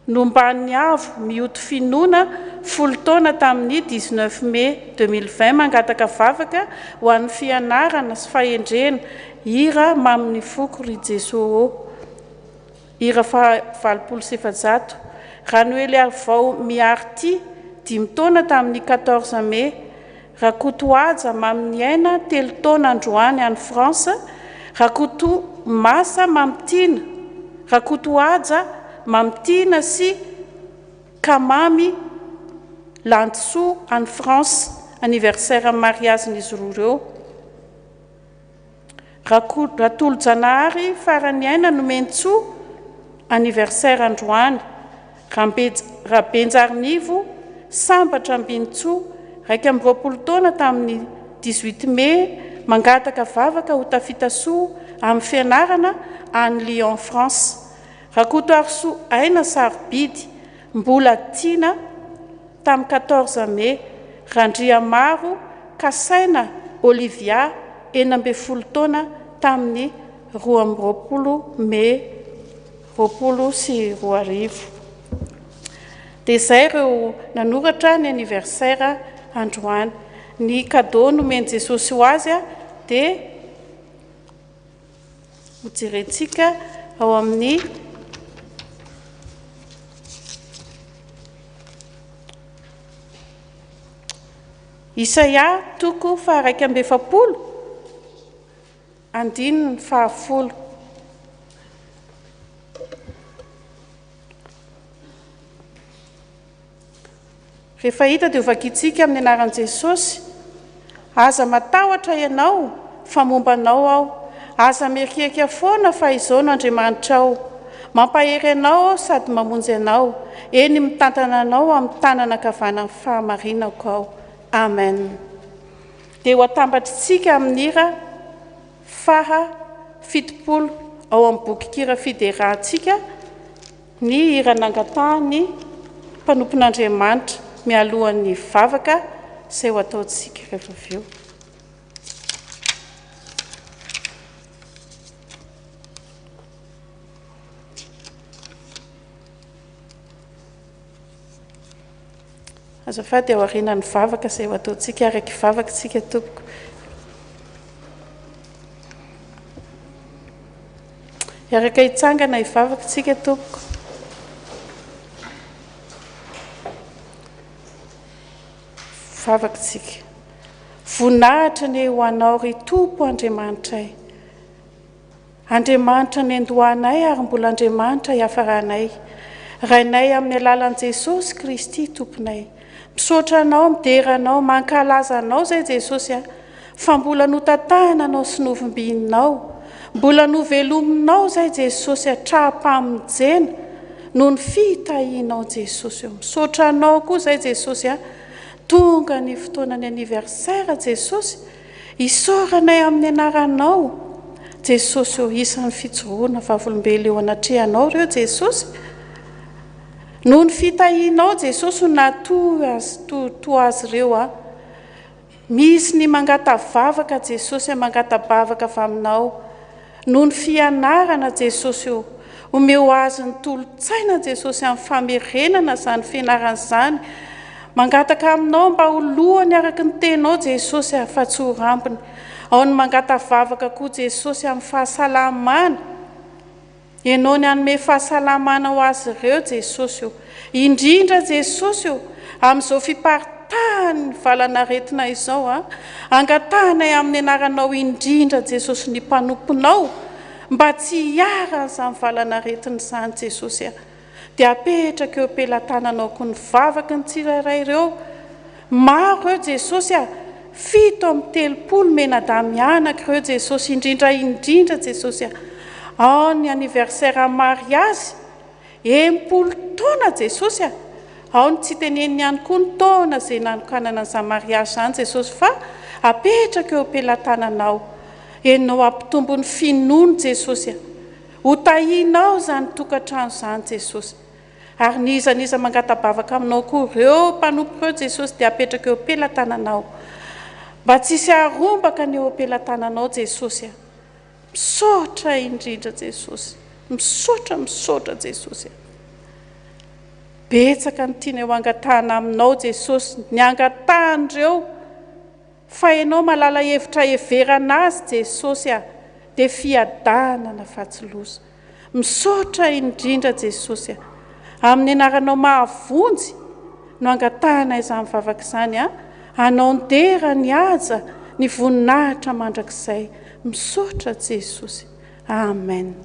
Nomban'ny avo mioty finoana folo taona tamin'ny 19 mai 2020 Mangataka vavaka ho an'ny fianarana sy fahendrena, hira mamin'ny foko ry Jeso ô. Hira faha 480. Ranoeliarivao Miaritia, dimy taona tamin'ny 14 mai. Rakotohaja Maminiaina, telo taona androany any France. Rakotomasa Mamitiana, Rakotohaja Mamitiana sy Kamamy Landisoa any France, anniversaire mariazin'izy roa ireo. Ratolojanahary Faraniaina Nomentsoa, anniversaire androany. Rabenjarinivo Sambatra Ambinintsoa, 21 taona tamin'ny 18 mey, mangataka vavaka ho tafita soa amin'ny fianarana any Lyon France. Rakotoarisoa Aina Sarobidy, Mbola tiana, tamin'ny 14 mey, Randriamaro Kasaina Olivia, 16 taona, tamin'ny 22 mey 2020. Dia izay ireo nanoratra ny anniversaire androany. Ny cadeau nomen'i Jesosy ho azy dia hojerentsika ao amin'ny Isaia toko faha-41 andininy faha-10. Rehefa hita dia hovakintsika amin'ny anaran'i Jesosy, Aza matahotra ianao fa momba anao aho, aza mierikerika foana fa izao no Andriamanitrao. Mampahery anao aho sady mamonjy anao, eny mitantana anao amin'ny tanana ankavanan'ny fahamarinako aho. Amen. Dia ho atambatritsika amin'ny hira faha 70 ao amin'ny bokin-kira fiderantsika ny hira nangatahan'ny mpanompon'Andriamanitra mialohan'ny vavaka izay ho ataontsika rehefa avy eo. Azafady aorianan'ny vavaka izay ho ataontsika araka hivavaka isika tompoko. Hiaraka hitsangana hivavaka isika tompoko. Vavaka isika. Voninahitra anie ho anao ry Tompo Andriamanitray. Andriamanitra nendohanay ary mbola Andriamanitra hiafaranay. Rainay amin'ny alalan'i Jesosy Kristy Tomponay. Misaotra Anao, midera Anao, mankalaza Anao izay Jesosy a, fa mbola notatahana Anao sy novimbininao, mbola novelominao izay Jesosy a, tra-pamonjena noho ny fitahianao Jesosy o. Misaotra Anao koa izay Jesosy a, tonga ny fotoanan'ny anniversaire Jesosy, Isaoranay amin'ny anaranao Jesosy ô isan'ny fijoroana vavolombelo eo anatrehanao ireo Jesosy noho ny fitahianao Jesosy no nahatoa azy toa azy ireo a misy ny mangatavavaka Jesosy a mangatabavaka avy aminao Noho ny fianarana Jesosy ô. Omeo azy ny tolo-tsaina Jesosy amin'ny famerenana izany fianarana izany. Mangataka aminao mba ho lohany araka ny teninao Jesosy a, fa tsy ho rambony. Ao ny mangata-vavaka koa Jesosy amin'ny fahasalamana. Ianao ny hanome fahasalamana ho azy ireo Jesosy o. Indrindra Jesosy o, amin'izao fiparitahan'ny valan'aretina izao a, angatahanay amin'ny anaranao indrindra Jesosy ny mpanomponao mba tsy hiharan'izany valan'aretina izany Jesosy a. Dia apetraka eo am-pelatananao koa ny vavaky ny tsirairay ireo. Maro ireo Jesosy a! 37 menadahy mianaka ireo Jesosy indrindra indrindra Jesosy a! Ao ny anniversaire mariazy, 60 taona Jesosy a! Ao ny tsy teneniny ihany koa ny taona izay nanokanana an'izany mariazy izany Jesosy fa apetraka eo am-pelatananao. Enao hampitombo ny finoany Jesosy a! Ho tahianao izany tokantrano izany Jesosy. Ary n'iza n'iza mangata-bavaka aminao koa ireo mpanompo ireo Jesosy dia apetraka eo am-pelatananao. Mba tsy hisy harombaka ny eo am-pelatananao Jesosy a. Misaotra indrindra Jesosy. Misaotra misaotra Jesosy a. Betsaka ny tiana eo angatahana aminao Jesosy, ny angatahan'ireo Fa enao malala hevitra heverana azy Jesosy a dia fiadanana fa tsy loza. Misaotra indrindra Jesosy a. Amin'ny anaranao mahavonjy no angatahana izany vavaka izany a. Anao ny dera, ny haja, ny voninahitra mandrakizay. Misaotra Jesosy. Amen.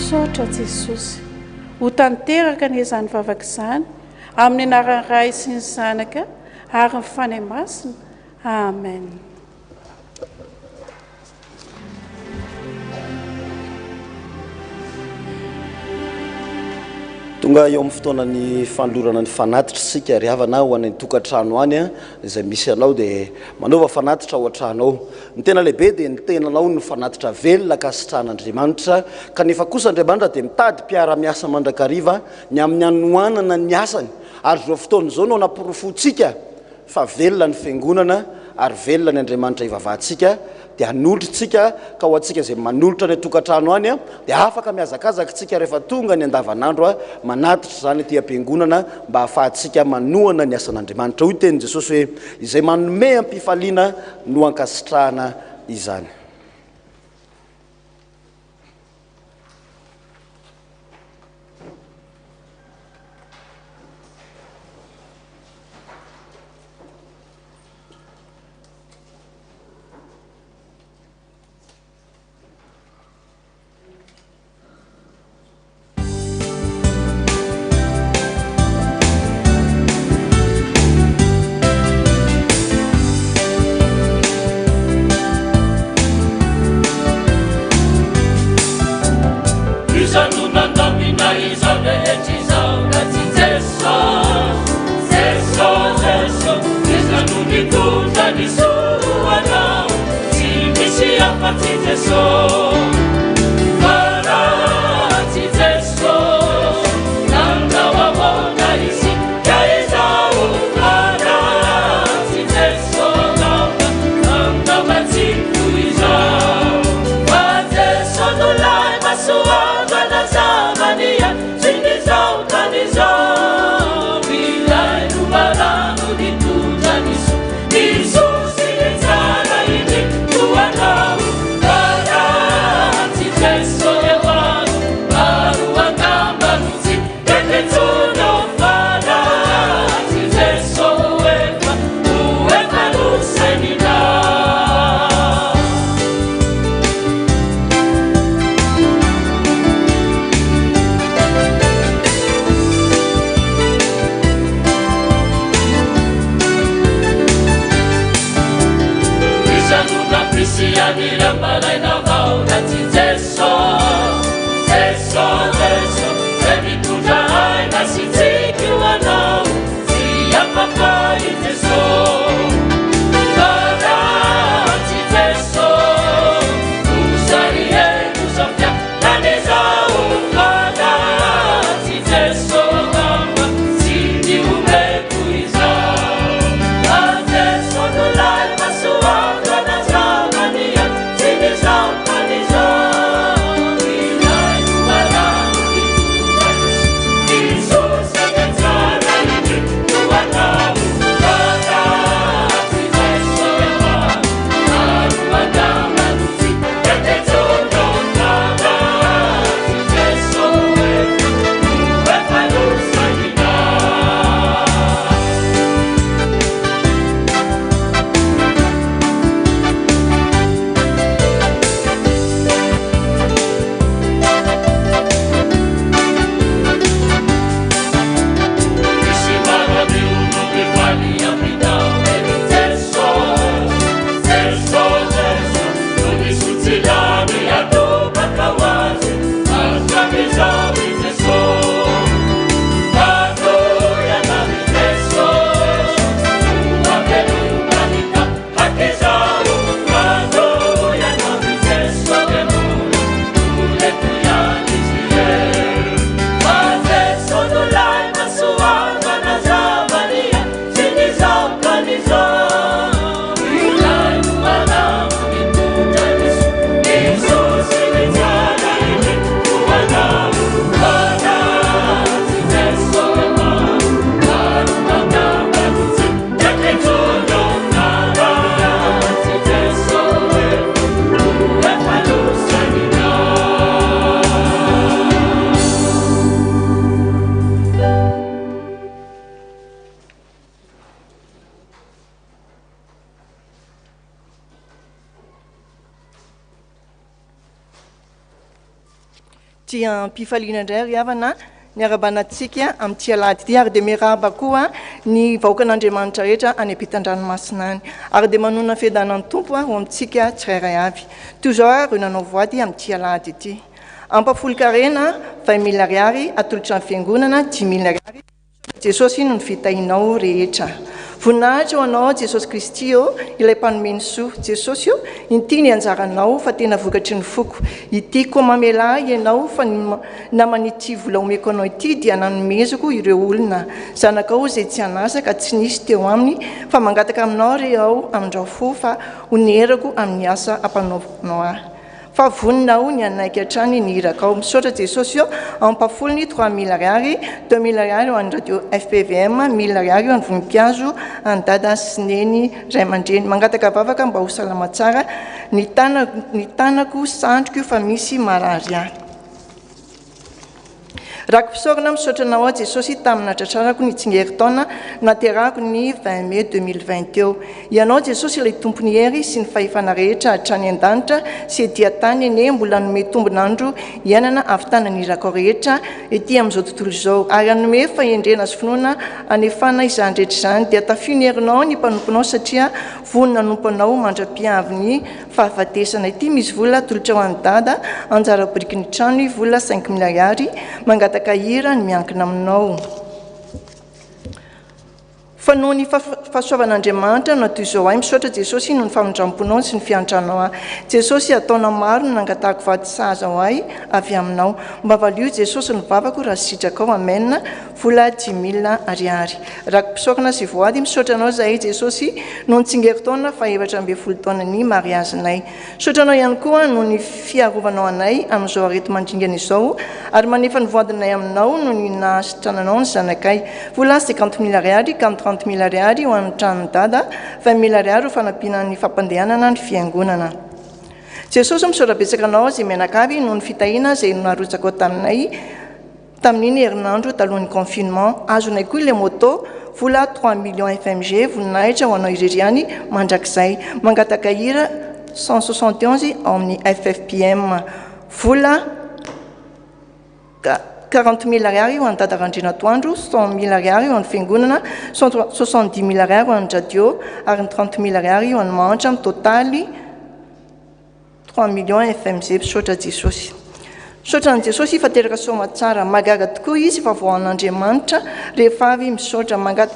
Misaotra Jesosy. Ho tanteraka anie izany vavaka izany amin'ny anaran'ny Ray sy ny Zanaka ary ny Fanahy Masina. Amen. Tonga eo amin'ny fotoanan'ny fanolorana ny fanatitra isika ry havana ho any an-tokantrano any izay misy anao dia manaova fanatitra ao an-trano ao. Ny tena lehibe dia ny tenanao no fanatitra velona ankasitrahan'Andriamanitra kanefa kosa Andriamanitra dia mitady mpiara-miasa mandrakariva ny amin'ny hanohanana ny asany ary izao fotoana izao no anaporofoantsika fa velona ny Fiangonana ary velona ny Andriamanitra ivavahantsika dia hanolotra tsika ka ho antsika izay manolotra any an-tokantrano any dia afaka mihazakazaka tsika rehefa tonga ny andavanandro manatitra izany aty am-piangonana mba hahafahantsika manohana ny asan'Andriamanitra. Hoy tenin'i Jesosy hoe izay manome am-pifaliana no ankasitrahana izany. Mitondra ny soa ho anao Tsy misy afa-tsy Jesosy Fa raha tsy Jesosy Nanao ahoana isika izao Fa raha tsy Jesosy Angamba, angamba tsy toy izao Fa Jesosy no lay masoandro hanazava ny hatsinin'izao tany izao Ilay loharano nitondra ny soa Ny soa sy ny tsara indrindra ho anao Fa raha tsy Jesosy eo amiko Maro angamba no tsy eto intsony ô Fa raha tsy Jesosy ho efa, ho efa nosainina. Iza no nampisy an'ireo maraina vao raha tsy Jeso, Jeso, Jeso, Zay mitondra aina sy tsiky ho anao, tsy afaka i Jeso. Fa raha tsy Jeso, mosary eto izao fiainana izao. Fa raha tsy Jeso angamba tsy nihomeko izao. Fa Jeso no lay masoandro hanazava ny hatsinin'izao tany izao. Ilay loharano nitondra ny soa, ny soa sy ny tsara indrindra ho anao. Fa raha tsy Jeso angamba maro angamba no tsy eto intsony ô. Fa raha tsy Jeso efa, ho efa nosainina. Misy maro no mifaly aminao ry Jeso, Jeso, Jeso, no misy tsy lany atobaka ho azy hatramin'izao i Jeso. Matoy anao i Jeso, ho aveloma ny tahaka izao. Matoy anao i Jeso, dia mbola mbola eto ihany izy e. Fa Jeso no lay masoandro hanazava ny hatsinin'izao tany izao. Ilay loharano nitondra ny soa, ny soa sy ny tsara indrindra ho anao. Fa raha tsy Jeso maro, maro angamba no tsy eto intsony ô. Fa raha tsy Jeso efa, ho efa nosainina. Ty am-pifaliana indray ry havana ny arabana antsika amin'ity alahady ity ary dia miarahaba koa ny vahoakan'Andriamanitra rehetra any ampitan-dranomasina any ary dia manonona ny fiadanan'ny Tompo ho amintsika tsirairay avy. Toy izao ary ireo nanao voady amin'ity alahady ity. Ampahafolon-karena, 20 mille ariary, atolotra ny fiangonana, 5000 ariary, Jesosy no ny fitahianao rehetra. Voninahitra ho Anao Jesosy Kristy ô, Ilay Mpanome ny soa. Jesosy ô, inty ny anjaranao fa tena vokatry ny foko ity. Koa mamelà ahy Ianao fa ny naman'ity vola omeko Anao ity dia nanomezako ireo olona zanakao izay tsy an'asa ka tsy nisy teo aminy fa mangataka Aminao re aho amindrao fo fa honerako amin'ny asa ampanaovinao ahy. Fa vonona aho ny hanaiky hatrany ny irakao. Misaotra Jesosy o! Ampafolony 3000 ariary, 2000 ariary ho an'ny radio fpvm, 1000 ariary ho an'ny voninkazo an'i Dada sy Neny ray aman-dreny. Mangataka vavaka mba ho salama tsara ny ny tanako sandriko fa misy marary ahy. Raki-pisaorana misaotra anao aho Jesosy tamin'ny natratrarako ny tsingerin-taona naterahako ny 20 mai 2020 teo. Ianao Jesosy ilay Tompon'ny hery sy ny fahefana rehetra hatrany an-danitra sy ety an-tany anie mbola hanome tombon'andro hiainana hahavitana ny irakao rehetra ety amin'izao tontolo izao ary hanome fahendrena sy finoana hanefana izany rehetra izany dia tafio ny herinao ny mpanomponao satria vonona hanompo anao mandra-piavin'ny fahafatesana. Ity misy vola atolotra ho an'i Dada, anjara biriky ny trano, vola 5000 ariary, mangataka hira ny miankina aminao. Fa noho ny fahasoavan'Andriamanitra no toy izao ahy. Misaotra Jesosy noho ny famindramponao sy ny fiantranao ahy. Jesosy a, taona maro no nangatahako vady sahaza ho ahy avy aminao. Mba valio Jesosy ny vavako raha sitrakao. Amen. Vola 5000 ariary. Raki-pisaorana sy voady, misaotra anao izahay Jesosy noho ny tsingerin-taona faha-14 taonan'ny mariazinay. Misaotra anao ihany koa noho ny fiarovanao anay amin'izao areti-mandringana izao ary manefa ny voadinay aminao noho ny nahasitrananao ny zanakay. Vola 50000 ariary ka ny 30000 ariary ho an'ny tranon'i Dada, 20000 ariary ho fanampiana ny fampandehanana ny fiangonana. Jesosy misaotra betsaka anao izay mianakavy noho ny fitahiana izay narotsakao taminay. Tamin'iny herinandro talohan'ny confinement, azonay koa ilay moto, vola 3 millions FMG, voninahitra ho anao irery ihany mandrakizay. Mangataka hira 171 ao amin'ny FFPM. Vola 40000 ariary ho an'i Dada Randrianatoandro, 100000 ariary ho an'ny fiangonana, 70000 ariary ho an'ny radio ary ny 30000 ariary ho an'ny mahantra amin'ny totaly 3 millions FMG. Misaotra Jesosy. Misaotra an'i Jesosy fa teraka soa aman-tsara. Mahagaga tokoa izy fa voahan'Andriamanitra rehefa avy misaotra. Mangat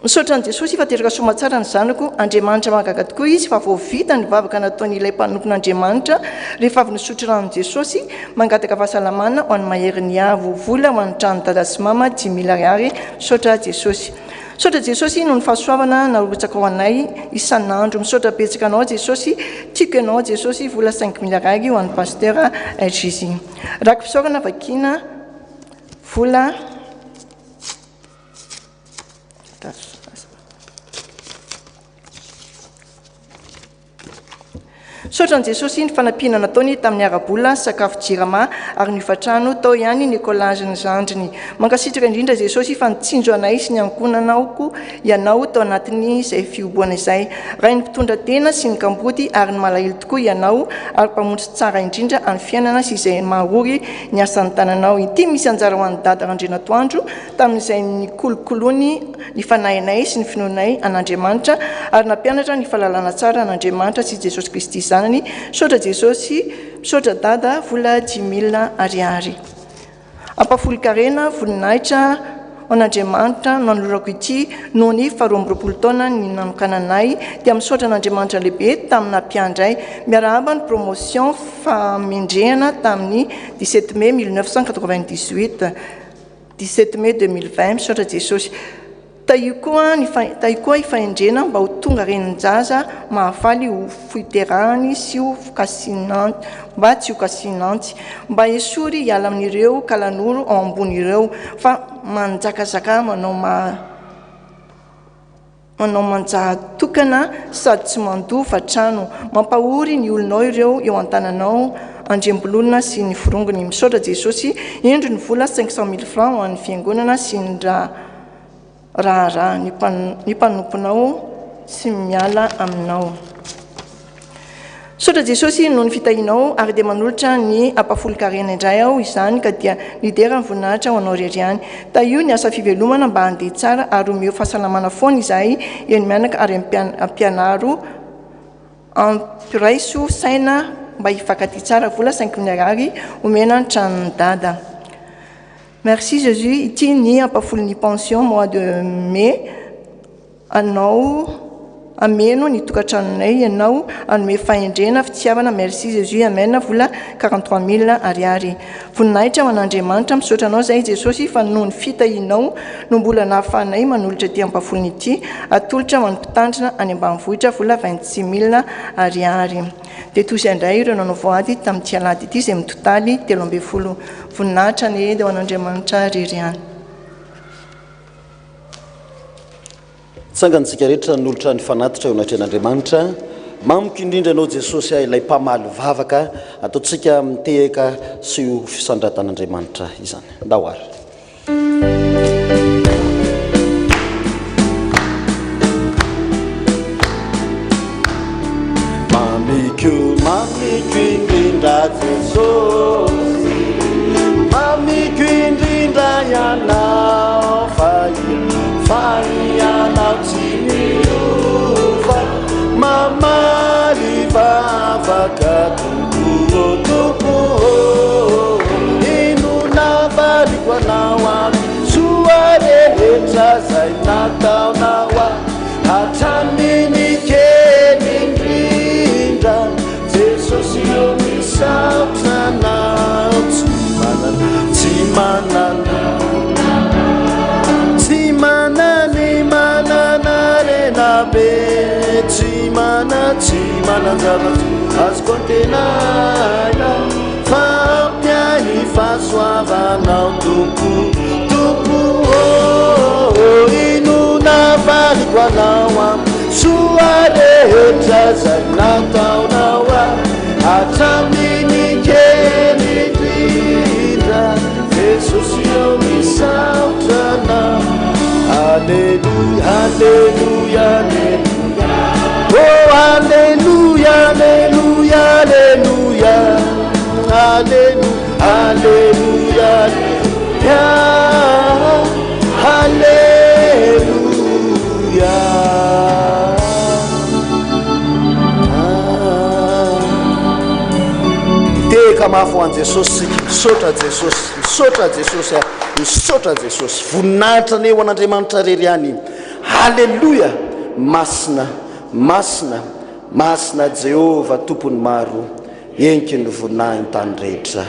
Misaotra an'i Jesosy fa teraka soa aman-tsara ny zanako. Andriamanitra mahagaga tokoa izy fa vao vita ny vavaka nataon'ilay mpanompon'Andriamanitra rehefa avy nisotro ranon'i Jesosy. Mangataka fahasalamana ho an'ny maherin'ny avo. Vola ho an'ny trano dada sy mama 5000 ariary. Misaotra Jesosy. Misaotra Jesosy noho ny fahasoavana narotsaka ho anay isan'andro. Misaotra betsaka anao Jesosy. Tiako ianao Jesosy. Vola 5000 ariary ho an'ny pasteur RJZ. Raki-pisaorana vakina vola Misaotra an'i Jesosy ny fanampiana nataony tamin'ny ara-bola, sakafo jirama ary ny hofantrano, tao ihany ny écolage ny zandriny. Mankasitraka indrindra Jesosy fa nitsinjo anay sy ny ankohonanaoko Ianao tao anatin'izay fihoboana izay. Rain'ny mpitondra tena sy ny kamboty ary ny malahelo tokoa Ianao ary Mpamonjy tsara indrindra any fiainana sy izay mahory ny asan'ny tananao. Ity misy anjara ho an'i Dada Randrianatoandro tamin'izay nikolokoloany ny fanahinay sy ny finoanay an'Andriamanitra ary nampianatra ny fahalalana tsara an'Andriamanitra sy Jesosy Kristy Zanany. Misaotra Jesosy, misaotra Dada, vola 5000 ariary. Ampahafolon-karena, voninahitra ho an'Andriamanitra no anolorako ity noho ny faharoa amby roapolo taona ny nanokanana ahy dia misaotra an'Andriamanitra lehibe tamin'ny nampiandry ahy. Miarahaba ny promotion fahamendrehana tamin'ny 17 mai 1998. 17 mai 2020. Misaotra Jesosy. Tahio koa ny tahio koa i fahendrena mba ho tonga renin-jaza mahafaly ho foiterahany sy ho kasinan mba tsy ho kasinantsy. Mba esory hiala amin'ireo kalanoro ao ambony ireo fa manjakazaka manao ma Manao manja tokana sady tsy mandova trano. Mampahory ny olonao ireo eo antananao Andriambololona sy ny forongony. Misaotra Jesosy. Indro ny vola 500 mille francs ho an'ny fiangonana sy ny raharaha ny mpanomponao tsy miala aminao. Misaotra Jesosy noho ny fitahianao ary dia manolotra ny ampahafolon-karena indray aho izany ka dia nidera ny voninahitra ho anao irery ihany. Tahio ny asa fivelomana mba handeha tsara ary omeo fahasalamana foana izahay eny mianaka ary ampianaro ampiraiso saina mba hifankatia tsara. Vola 5000 ariary omena ny tranon'i Dada. Merci Jésus ity ny ampahafolon'ny pension mois de mai. Anao ameno ny tokantranonay ianao anome fahendrena fitiavana merci Jesus amen vola 43000 ariary voninahitra ho an'Andriamanitra misaotra anao zahay Jesosy fa noho ny fitahianao no mbola nahafahanay manolotra ity ampafolony ity atolotra ho an'ny mpitandrina any ambanivohitra vola 26000 ariary dia toy izay indray ireo nanao voady tamin'ity alahady ity izay mitotaly 13 voninahitra anie dia ho an'Andriamanitra rery ihany. Tsangantsika rehetra hanolotra ny fanatitra eo anatrehan'Andriamanitra. Mamiko indrindra Ianao Jesosy a, ilay mpamaly vavaka. Ataontsika mitehaka sy ho fisandratan'Andriamanitra izany. Ndao ary. Mamiko, mamiko indrindra Jesosy, mamiko indrindra Ianao, fa fa Ianao tsy miova, mamaly vavaka Tompo ô, Tompo ô, inona valiko Anao amin'ny soa rehetra. Hatramin'ny kely indrindra, Jesosy ô misaotra Anao. Tsy manana, tsy manana, tsy manana, manana harena be, tsy mana, tsy manan-javatra azoko antenaina, fa ampy ahy ny fahasoavanao Tompo, Tompo ô, inona avaliko Anao amin'ny soa rehetra izay nataonao ahy hatramin'ny kely indrindra, Jesosy ô misaotra Anao. Aleloia, aleloia, aleloia, oh aleloia, aleloia, aleloia, aleloia, aleloia, aleloia, aleloia. Mitehaka mafy ho an'i Jesosy isika. Misaotra Jesosy, misaotra Jesosy a, misaotra Jesosy. Voninahitra anie ho an'Andriamanitra irery ihany. Haleloia! Masina, masina, masina Jehovah Tompon'ny maro. Henky ny voninahiny tany rehetra.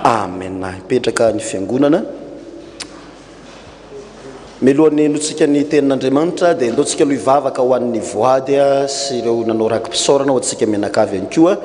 Amena. Hipetraka ny fiangonana. Mialohan'ny henotsika ny tenin'Andriamanitra dia andaontsika aloha hivavaka ho an'ny voady sy ireo nanao raki-pisaorana ho antsika mianakavy ihany koa.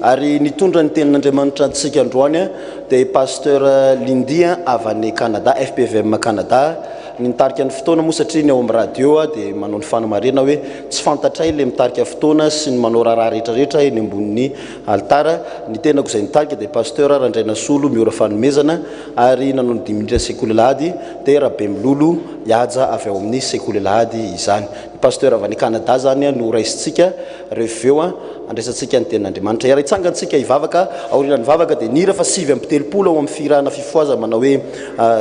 Ary nitondra ny tenin'Andriamanitra antsika androany dia i Pasteur Lindy avy any Canada, FPVM Canada. Ny nitarika ny fotoana moa satria ny ao amin'ny radio dia manao ny fanamarihana hoe tsy fantatray ilay mitarika fotoana sy ny manao raharaha rehetra rehetra eny ambonin'ny alitara. Ny tenako izay nitarika dia Pasteur Randrainasolo Miora Fanomezana ary nanao ny dimy minitra sekoly alahady dia Rabemilolo Ihaja avy ao amin'ny sekoly alahady izany. Ny Pasteur avy any Canada izany no raisintsika rehefa avy eo andraisantsika ny tenin'Andriamanitra. Hiara-hitsangantsika hivavaka, aorianan'ny vavaka dia ny hira fa 39 ao amin'ny fihirana fifohazana manao hoe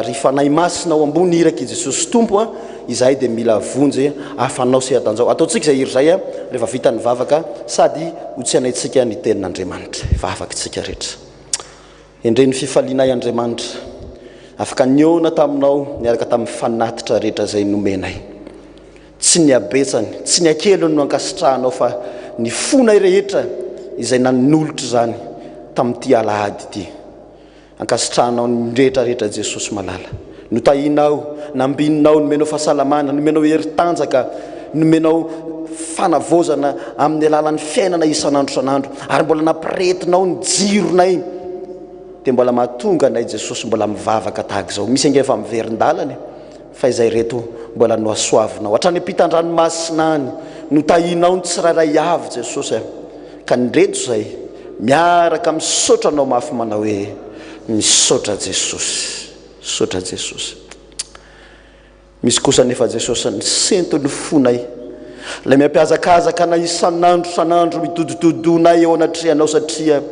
Ry Fanahy Masina ao ambony irak'i Jesosy Tompo a, izahay dia mila vonjy afanao sy atanjao. Ataontsika izay hira izay rehefa vita ny vavaka sady ho tsy hanaintsika ny tenin'Andriamanitra. Hivavaka isika rehetra. Endrey ny fifalianay Andriamanitra, afaka nihaona taminao niaraka tamin'ny fanatitra rehetra izay nomenay. Tsy ny habetsany, tsy ny hakeliny no ankasitrahanao fa ny fonay rehetra izay nanolotra izany tamin'ity alahady ity. Ankasitrahanao ny rehetra rehetra Jesosy malala. Notahianao, nambininao, nomenao fahasalamana, nomenao hery tanjaka, nomenao fanavaozana amin'ny alalan'ny fiainana isan'andro isan'andro ary mbola nampirehetinao ny jironay dia mbola mahatonga anay Jesosy mbola mivavaka tahaka izao. Misy ange efa miverin-dalana e. Fa izay reto mbola nohasoavinao hatrany ampitan-dranomasina any, notahianao ny tsirairay avy Jesosy a! Ka ny reto izay miaraka misaotra Anao mafy manao hoe, misaotra Jesosy, misaotra Jesosy. Misy kosa anefa Jesosy ny senton'ny fonay, ilay miampihazakazaka anay isan'andro isan'andro midodododonay eo anatrehanao satria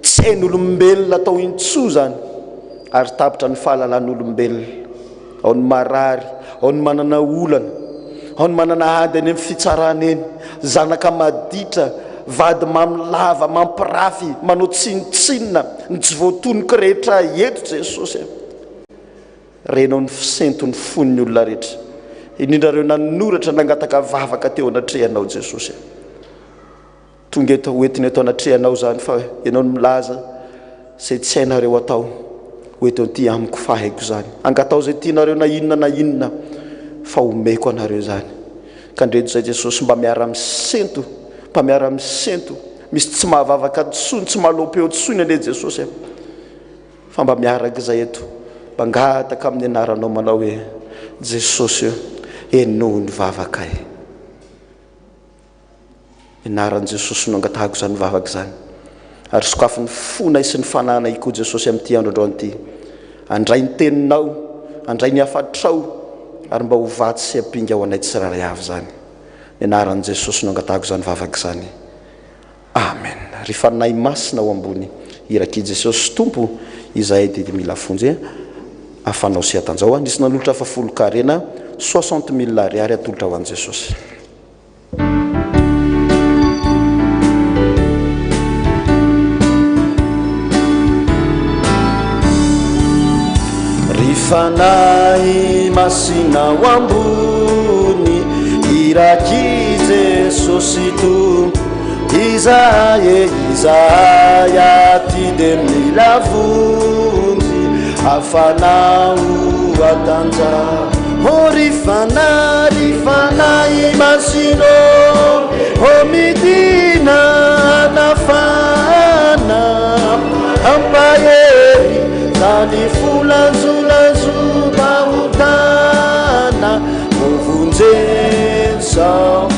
tsy hain'olombelona atao intsony izany ary tapitra ny fahalalan'olombelona. Ao ny marary, ao ny manana olana, ao ny manana ady any amin'ny fitsarana eny, zanaka maditra, vady mamy lava, mampirafy, manao tsinontsinona, ny tsy voatonoko rehetra eto Jesosy a. Renao ny fisenton'ny fon'ny olona rehetra, indrindra ireo nanoratra nangataka vavaka teo anatrehanao Jesosy a. Tonga eto ho entina eto anatrehanao izany fa ianao no milaza izay tsy hainareo atao ho eto aty amiko fa haiko izany. Angatao izay tianareo na inona na inona fa omeko anareo izany. Ka ndreto izay Jesosy mba miara-misento, mba miara-misento. Misy tsy mahavavaka intsony, tsy mahaloam-peo intsony anie Jesosy a. Fa mba miaraka izay eto, mangataka amin'ny anaranao manao hoe Jesosy o, henoy ny vavakay. Anaran'i Jesosy no angatahako izany vavaka izany. Ary sokafy ny fonay sy ny fanahinay koa Jesosy amin'ity andro androany ity. Handray ny teninao, handray ny hafatrao, ary mba ho vatsy sy ampinga ho anay tsirairay avy izany. Ny anaran'i Jesosy no angatahako izany vavaka izany. Amen. Ry Fanahy Masina ao ambony, irak'i Jesosy Tompo, izahay dia mila vonjy afanao sy atanjao. Nisy nanolotra fahafolon-karena, 60 000 ariary atolotra ho an'i Jesosy. Ry Fanahy Masina ao ambony, Irak'i Jesosy Tompo Izahay e izahay aty dia mila vonjy Hafanao hatanjaho O ry Fanahy, ry Fanahy Masina ô Ô midina hanafana Hampahery zany fo lanjolanjom-pahotana Ho vonjeny zao.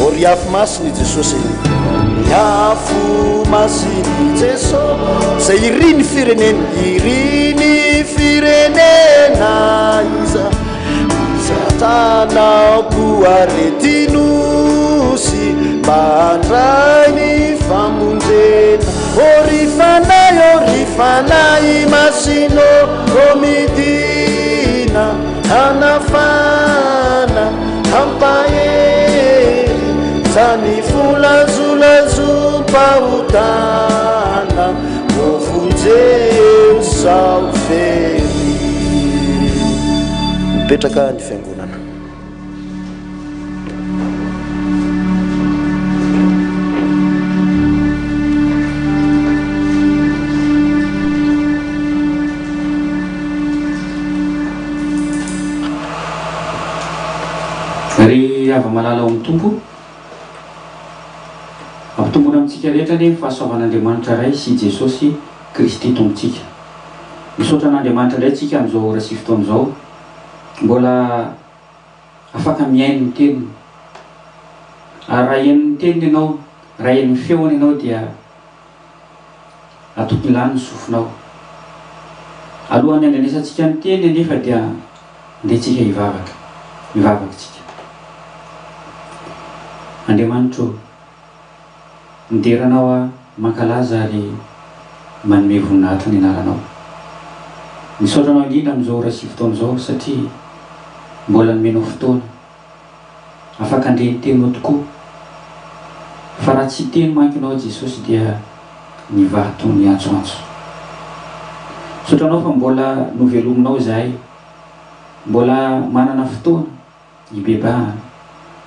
O ry afo masin' i Jesosy, ry afo masin' i Jesosy, Izay irin'ny firenena, irin'ny firenena iza, Satanao koa re ty nosy, mba handray ny famonjena. O ry Fanahy, o ry Fanahy Masina, ô midina. Hanafana, hampahery, zany fo lanjolazom-pahotana, ho vonjeo sao very. Mipetraka ny fiangonana. Ry hava-malala ao amin'ny Tompo, ampitomboina amintsika rehetra anie ny fahasoavan'Andriamanitra Ray sy Jesosy Kristy Tompontsika. Misaotra an'Andriamanitra indray tsika amin'izao ora sy fotoana izao, mbola afaka mihaino ny Teniny. Ary raha hihaino ny Teniny ianao, raha hihaino ny feony ianao dia Atopilano ny sofinao. Alohan'ny handrenesantsika ny teny anefa dia ndeha tsika hivavaka. Mivavaka tsika. Andriamanitra ô, midera Anao aho, mankalaza ary manome voninahitra ny anaranao. Misaotra Anao indrindra amin'izao ora sy fotoana izao satria mbola nomenao fotoana. Afaka handre ny teninao tokoa. Fa raha tsy hiteny manko ianao Jesosy dia ny vato niantsoantso. Misaotra anao fa mbola novelominao izahay. Mbola manana fotoana hibebahana.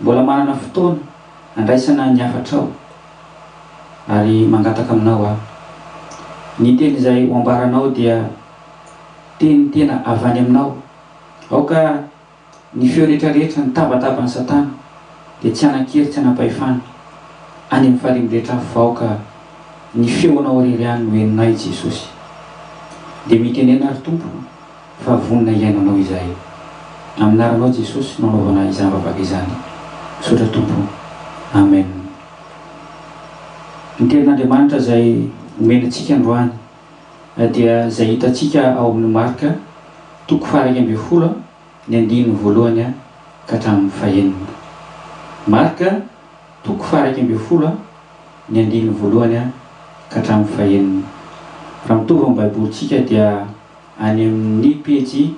Mbola manana fotoana handraisana ny hafatrao. Ary mangataka aminao aho. Ny teny izay ho ambaranao dia teny tena avy any aminao. Aoka Ny feo rehetra rehetra, ny tabataban'i Satana dia tsy hanan-kery tsy hanam-pahefana any amin'ny farihy rehetra fa aoka ny feonao irery ihany no henonay Jesosy. Dia mitenena ry Tompo fa vonona hihaino Anao izahay. Amin'ny anaranao Jesosy no anaovana izany vavaka izany. Misaotra Tompo. Amen. Ny tenin'Andriamanitra izay omena antsika androany dia izay hitantsika ao amin'ny Marka toko faha-11 ny andininy voalohany ka hatramin'ny fahenina. Marka toko faha-11 ny andininy voalohany ka hatramin'ny fahenina. Raha mitovy amin'ny Baibolintsika dia any amin'ny pejy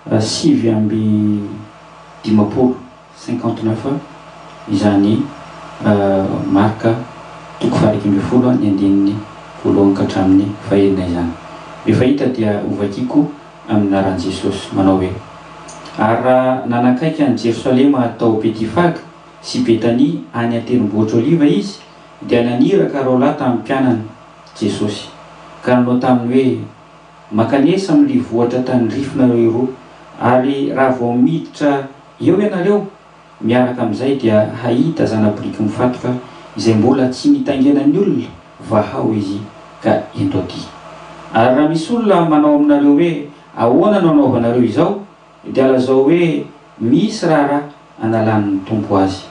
59. 59 izany Marka toko faha-11 ny andininy voalohany ka hatramin'ny fahenina izany. Rehefa hita dia hovakiko amin'ny anaran'i Jesosy, manao hoe, Ary raha nanakaiky an'i Jerosalema tao Betifaga sy Betania any an-tendrombohitra Oliva Izy, dia naniraka roalahy tamin'ny mpianany Jesosy, ka nanao taminy hoe, Mankanesa amin'ny vohitra tandrifinareo iroa, ary raha vao miditra eo ianareo, miaraka amin'izay dia hahita zana-boriky mifatotra izay mbola tsy nitaingenan'ny olona, vahao izy ka ento aty. Ary raha misy olona manao aminareo hoe, Ahoana no anaovanareo izao? dia lazao hoe, Misy raharaha analan'ny Tompo azy.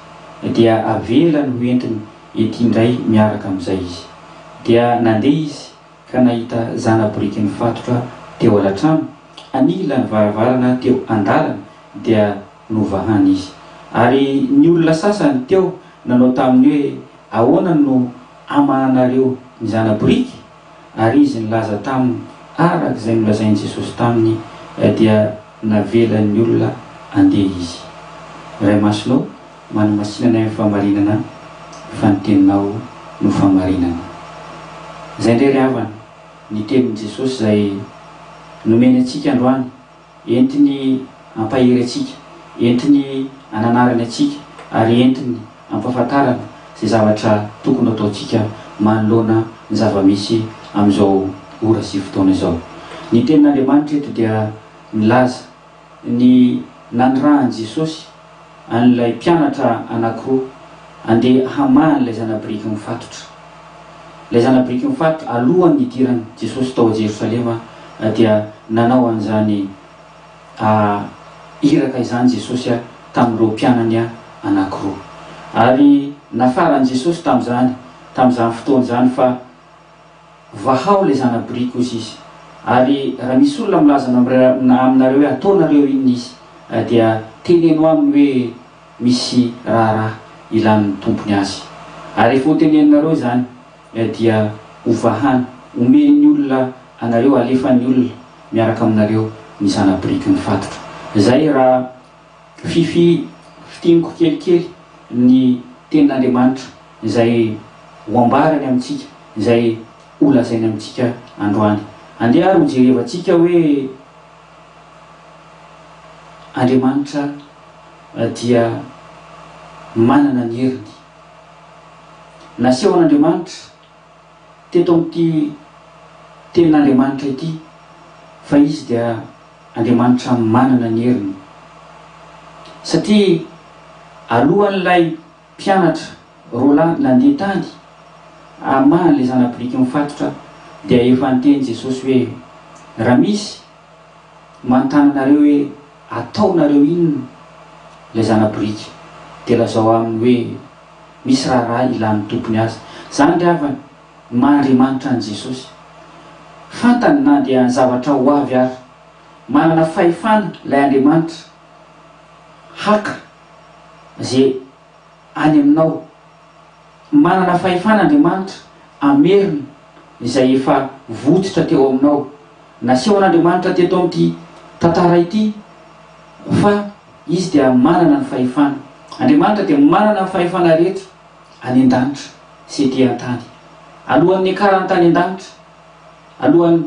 Dia avelany ho entiny ety indray miaraka amin'izay izy. Dia nandeha izy ka nahita zana-boriky nifatotra teo alatrano, anilan'ny varavarana teo an-dalana, dia novahany izy. Ary ny olona sasany teo nanao taminy hoe, Ahoana no amahanareo ny zana-boriky? Ary izy nilaza taminy araka izay nolazain'i Jesosy taminy, dia navelan'ny olona handeha izy. Ray Masina ô, Manamasina anay amin'ny fahamarinana fa ny teninao no fahamarinana. Izay indray ry havana ny tenin'i Jesosy izay nomeny antsika androany, entiny hampahery antsika, entiny hananarany antsika. ary entiny ampahafantarana izay zavatra tokony ho ataontsika manoloana ny zava-misy amin'izao ora sy fotoana izao. Ny Tenin'Andriamanitra eto dia milaza ny nanirahan'i Jesosy an'ilay mpianatra anankiroa andeha hamaha an'ilay zana-biriky mifatotra. Ilay zana-biriky mifatotra, alohan'ny nidiran'i Jesosy tao Jerosalema dia nanao an'izany iraka izany Jesosy tamin'ireo mpianany anankiroa. Ary nafaran'i Jesosy tamin'izany, tamin'izany fotoana izany fa Vahao ilay zana-biriky hozy izy. Ary raha misy olona milaza aminareo hoe ataonareo inona izy, dia teneno aminy hoe misy raharaha ilan'ny tompony azy. Ary rehefa hoteneninareo izany, dia hovahany, omen'ny olona anareo, alefan'ny olona miaraka aminareo ny zana-biriky mifatotra. Izay raha Fiffi fintiniko kelikely ny tenin'Andriamanitra izay ho ambarany amintsika, izay ho lazainy amintsika androany. Andeha ary ho jerevantsika hoe Andriamanitra dia manana ny heriny. Nasehon'Andriamanitra teto amin'ity tenin'Andriamanitra ity fa Izy dia Andriamanitra manana ny heriny. Satria alohan'ilay mpianatra roalahy nandeha tany hamaha an'ilay zana-biriky mifatotra dia efa niteny Jesosy hoe, Raha misy manontany anareo hoe ataonareo inona ilay zana-biriky dia lazao aminy hoe misy raharaha ilan'ny tompony azy. Izany ry havana ny maha Andriamanitra an'i Jesosy. Fantany na dia ny zavatra ho avy ary. Manana fahefana ilay Andriamanitra haka ze any aminao. Manana fahefana Andriamanitra hamerina izay efa votsotra teo aminao. Nasehon'Andriamanitra teto amin'ity tantara ity fa Izy dia manana ny fahefana. Andriamanitra dia manana ny fahefana rehetra any an-danitra sy ety an-tany. Alohan'ny niakarany tany an-danitra, alohan'ny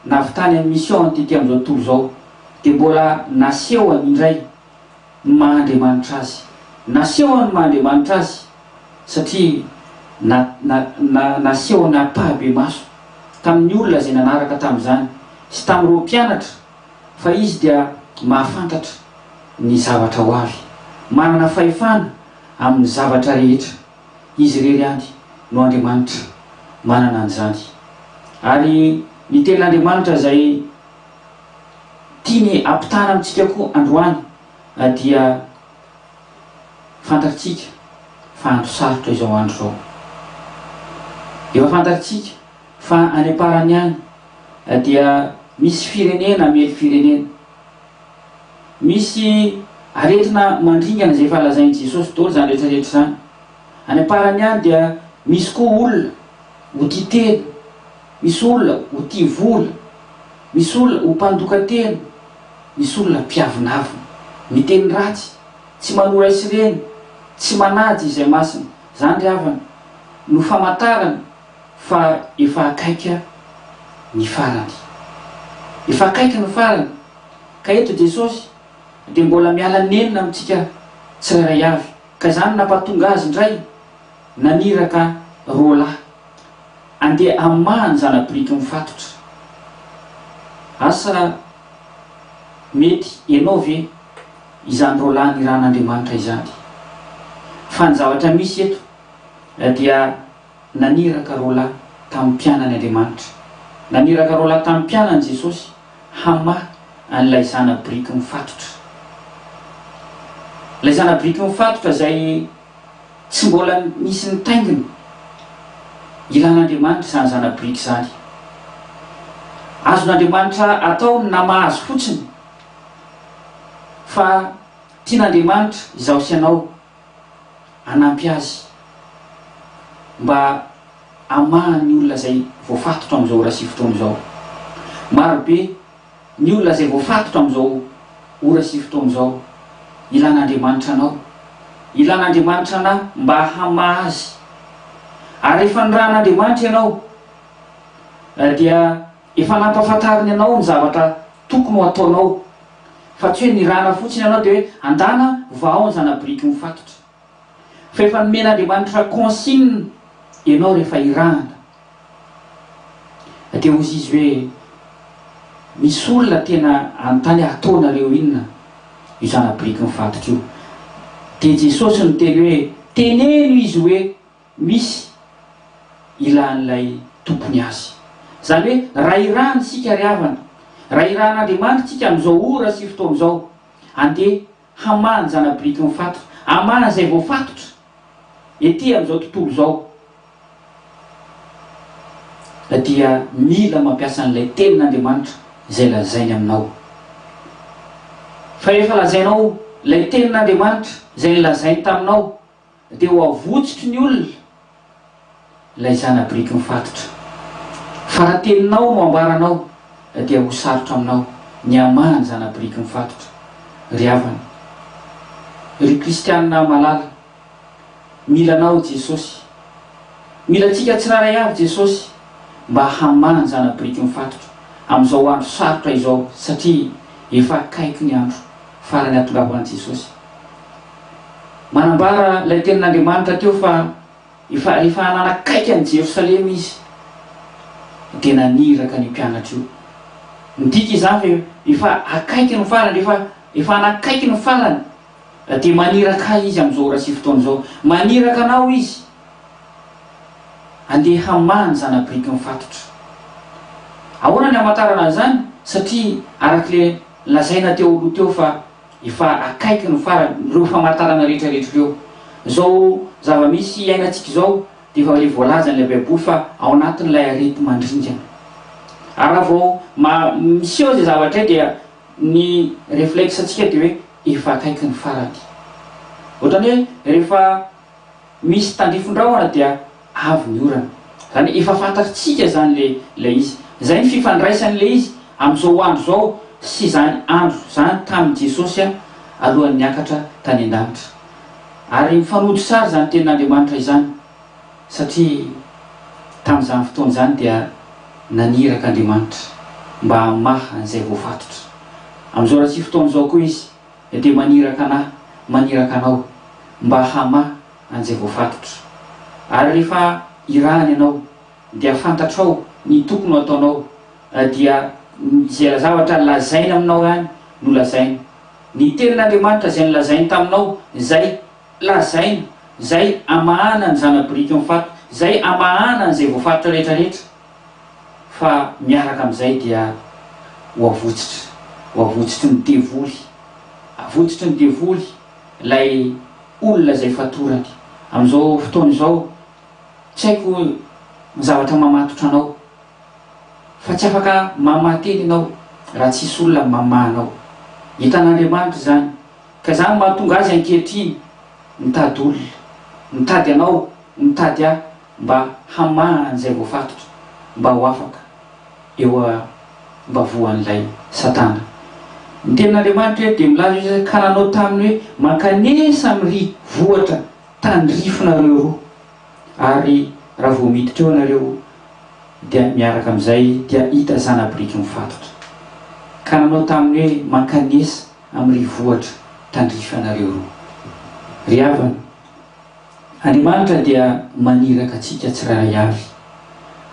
nahavitany ny mission-ny tety amin'izao tontolo izao, dia mbola nasehony indray ny maha Andriamanitra Azy. Nasehony ny maha Andriamanitra Azy satria na, na, na, nasehony ampahibemaso tamin'ny olona izay nanaraka tamin'izany sy tamin'ireo mpianatra fa Izy dia mahafantatra ny zavatra ho avy. Manana fahefana amin'ny zavatra rehetra. Izy irery ihany no Andriamanitra manana an'izany. Ary ny Tenin'Andriamanitra izay tiany hampitana amintsika koa androany dia fantatsika fa andro sarotra izao andro izao. Efa fantatsika fa any am-parany any dia misy firenena hamely firenena. Misy aretina mandringana izay efa lazain'i Jesosy daholo izany rehetra rehetra izany. Any am-parany any dia misy koa olona ho tia tena, misy olona ho tia vola, misy olona ho mpandoka tena, misy olona mpiavonavona, miteny ratsy, tsy manoa ray sy reny, tsy manaja izay masina. Izany ry havana no famantarana fa efa akaiky ny farany. Efa akaiky ny farany. Ka eto Jesosy dia mbola miala nenina amintsika tsirairay avy. Ka izany nampatonga Azy indray naniraka roalahy andeha hamaha ny zana-biriky mifatotra. Asa mety ianao ve izany roalahy nirahan'Andriamanitra izany? Fa ny zavatra misy eto dia naniraka roalahy tamin'ny mpianany Andriamanitra. Naniraka roalahy tamin'ny mpianany Jesosy hamaha an'ilay zana-biriky mifatotra. Ilay zana-biriky mifatotra izay tsy mbola nisy nitaingina. Ilan'Andriamanitra izany zana-biriky izany. Azon'Andriamanitra atao ny namaha azy fotsiny, fa tian'Andriamanitra izaho sy ianao hanampy azy mba hamaha ny olona izay voafatotra amin'izao ora sy fotoana izao. Marobe ny olona izay voafatotra amin'izao ora sy fotoana izao. Ilan'Andriamanitra anao. Ilan'Andriamanitra anà mba hamaha azy. Ary rehefa nirahan'Andriamanitra ianao, dia efa nampahafantariny anao ny zavatra tokony ho ataonao. Fa tsy hoe nirahana fotsiny ianao dia hoe andana vahao ny zana-biriky mifatotra. Fa efa nomen'Andriamanitra consigne ianao rehefa irahana. Dia hozy izy hoe, misy olona tena anontany ataonareo inona io zana-biriky mifatotra io. Dia Jesosy niteny hoe, teneno izy hoe misy ilan'ilay tompony azy. Izany hoe raha irahana isika ry havana, raha irahan'Andriamanitra isika amin'izao ora sy fotoana izao, andeha hamaha ny zana-biriky mifatotra, hamaha izay voafatotra ety amin'izao tontolo izao, dia mila mampiasa an'ilay tenin'Andriamanitra izay lazainy aminao. Fa rehefa lazainao ilay tenin'Andriamanitra izay nolazainy taminao, dia ho avotsotry ny olona ilay zana-biriky mifatotra. Fa raha teninao no ambaranao, dia ho sarotra aminao ny hamaha ny zana-biriky mifatotra. Ry havana, ry kristiana malala, mila anao Jesosy. Mila antsika tsirairay avy Jesosy mba hamaha ny zana-biriky mifatotra amin'izao andro sarotra izao satria efa akaiky ny andro farany hatongavan'i Jesosy. Manambara ilay tenin'Andriamanitra teo fa efa rehefa nanakaiky an'i Jerosalema izy dia naniraka ny mpianatra io. Midika izany fa efa akaiky ny farany, efa efa hanakaiky ny farany dia maniraka ahy izy amin'izao ora sy fotoana izao. Maniraka anao izy andeha hamaha ny zana-biriky mifatotra. Ahoana ny hamantarana an'izany? Satria araka ilay lazaina teo aloha teo fa Efa akaiky ny farany ireo famantarana rehetra rehetra ireo. Izao zava-misy iainantsika izao dia efa ilay voalazan'ilay Baiboly fa ao anatin'ilay areti-mandringana. Ary raha vao ma miseho izay zavatra izay dia ny réflexe antsika dia hoe efa akaiky ny farany. Ohatran'ny hoe rehefa misy tandrifin-drahona dia avy ny orana. Izany hoe efa fantatritsika izany ilay ilay izy. Izay ny fifandraisan'ilay izy amin'izao andro izao sy izany andro izany tamin'i Jesosy alohan'ny niakatra tany an-danitra. Ary mifanojo tsara izany tenin'Andriamanitra izany satria tamin'izany fotoana izany dia naniraka Andriamanitra mba hamaha an'izay voafatotra. Amin'izao ratsy fotoana izao koa Izy dia maniraka anà, maniraka anao mba hamaha an'izay voafatotra. Ary rehefa irahany ianao, dia fantatrao ny tokony ho ataonao, dia izay zavatra lazaina aminao ihany no lazaina. Ny tenin'Andriamanitra izay nolazainy taminao, izay lazaina, izay amahana ny zana-biriky mifatotra, izay amahana an'izay voafatotra rehetra rehetra, fa miaraka amin'izay dia ho avotsitra, ho avotsitry ny devoly, avotsitry ny devoly ilay olona izay fatorany. Amin'izao fotoana izao, tsy haiko ny zavatra mamatotra anao, fa tsy afaka mamaha tena ianao raha tsisy olona mamaha anao. Hitan'Andriamanitra izany, ka izany no mahatonga Azy ankehitriny mitady olona, mitady anao, mitady ahy mba hamaha an'izay voafatotra, mba ho afaka eo am-bavoan'ilay Satana. Ny Tenin'Andriamanitra eto dia milaza izy ka nanao taminy hoe, Mankanesa amin'ry vohitra tandrifinareo roa, ary raha vao miditra eo ianareo, dia miaraka amin'izay dia hita zana-biriky mifatotra. Ka nanao taminy hoe, Mankanesa amin'ry vohitra tandrifinareo roa. Ry havana, Andriamanitra dia maniraka antsika tsirairay avy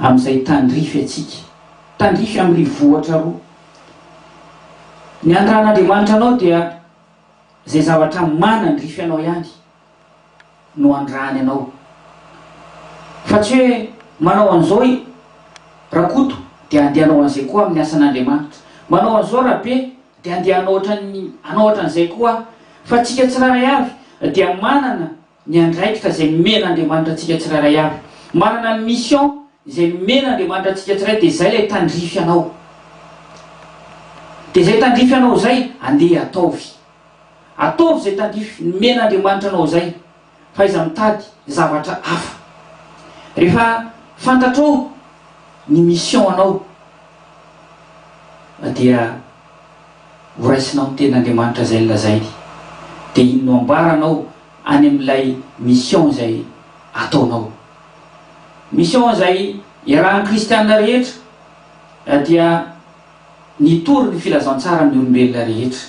amin'izay tandrify antsika, tandrify amin'ny vohitra roa. Ny andrahan'Andriamanitra anao dia izay zavatra manandrify anao ihany no andrahany anao. Fa tsy hoe manao an'izao i Rakoto dia andeha hanao an'izay koa amin'ny asan'Andriamanitra. Manao an'izao Rabe Dia andeha hanao ohatran'ny hanao ohatran'izay koa aho. Fa antsika tsirairay avy dia manana ny andraikitra izay nomen'Andriamanitra antsika tsirairay avy. Manana ny mission izay nomen'Andriamanitra antsika tsirairay dia izay ilay tandrify anao. Dia izay tandrify anao izay andeha ataovy. Ataovy izay tandrify nomen'Andriamanitra anao izay. Fahaiza mitady zavatra hafa. Rehefa fantatrao ny mission anao dia ho raisinao ny tenin'Andriamanitra izay nolazainy dia iny no ambaranao any amin'ilay mission izay ataonao. Mission izay iarahan'ny kristiana rehetra dia nitory ny filazantsara amin'ny olombelona rehetra.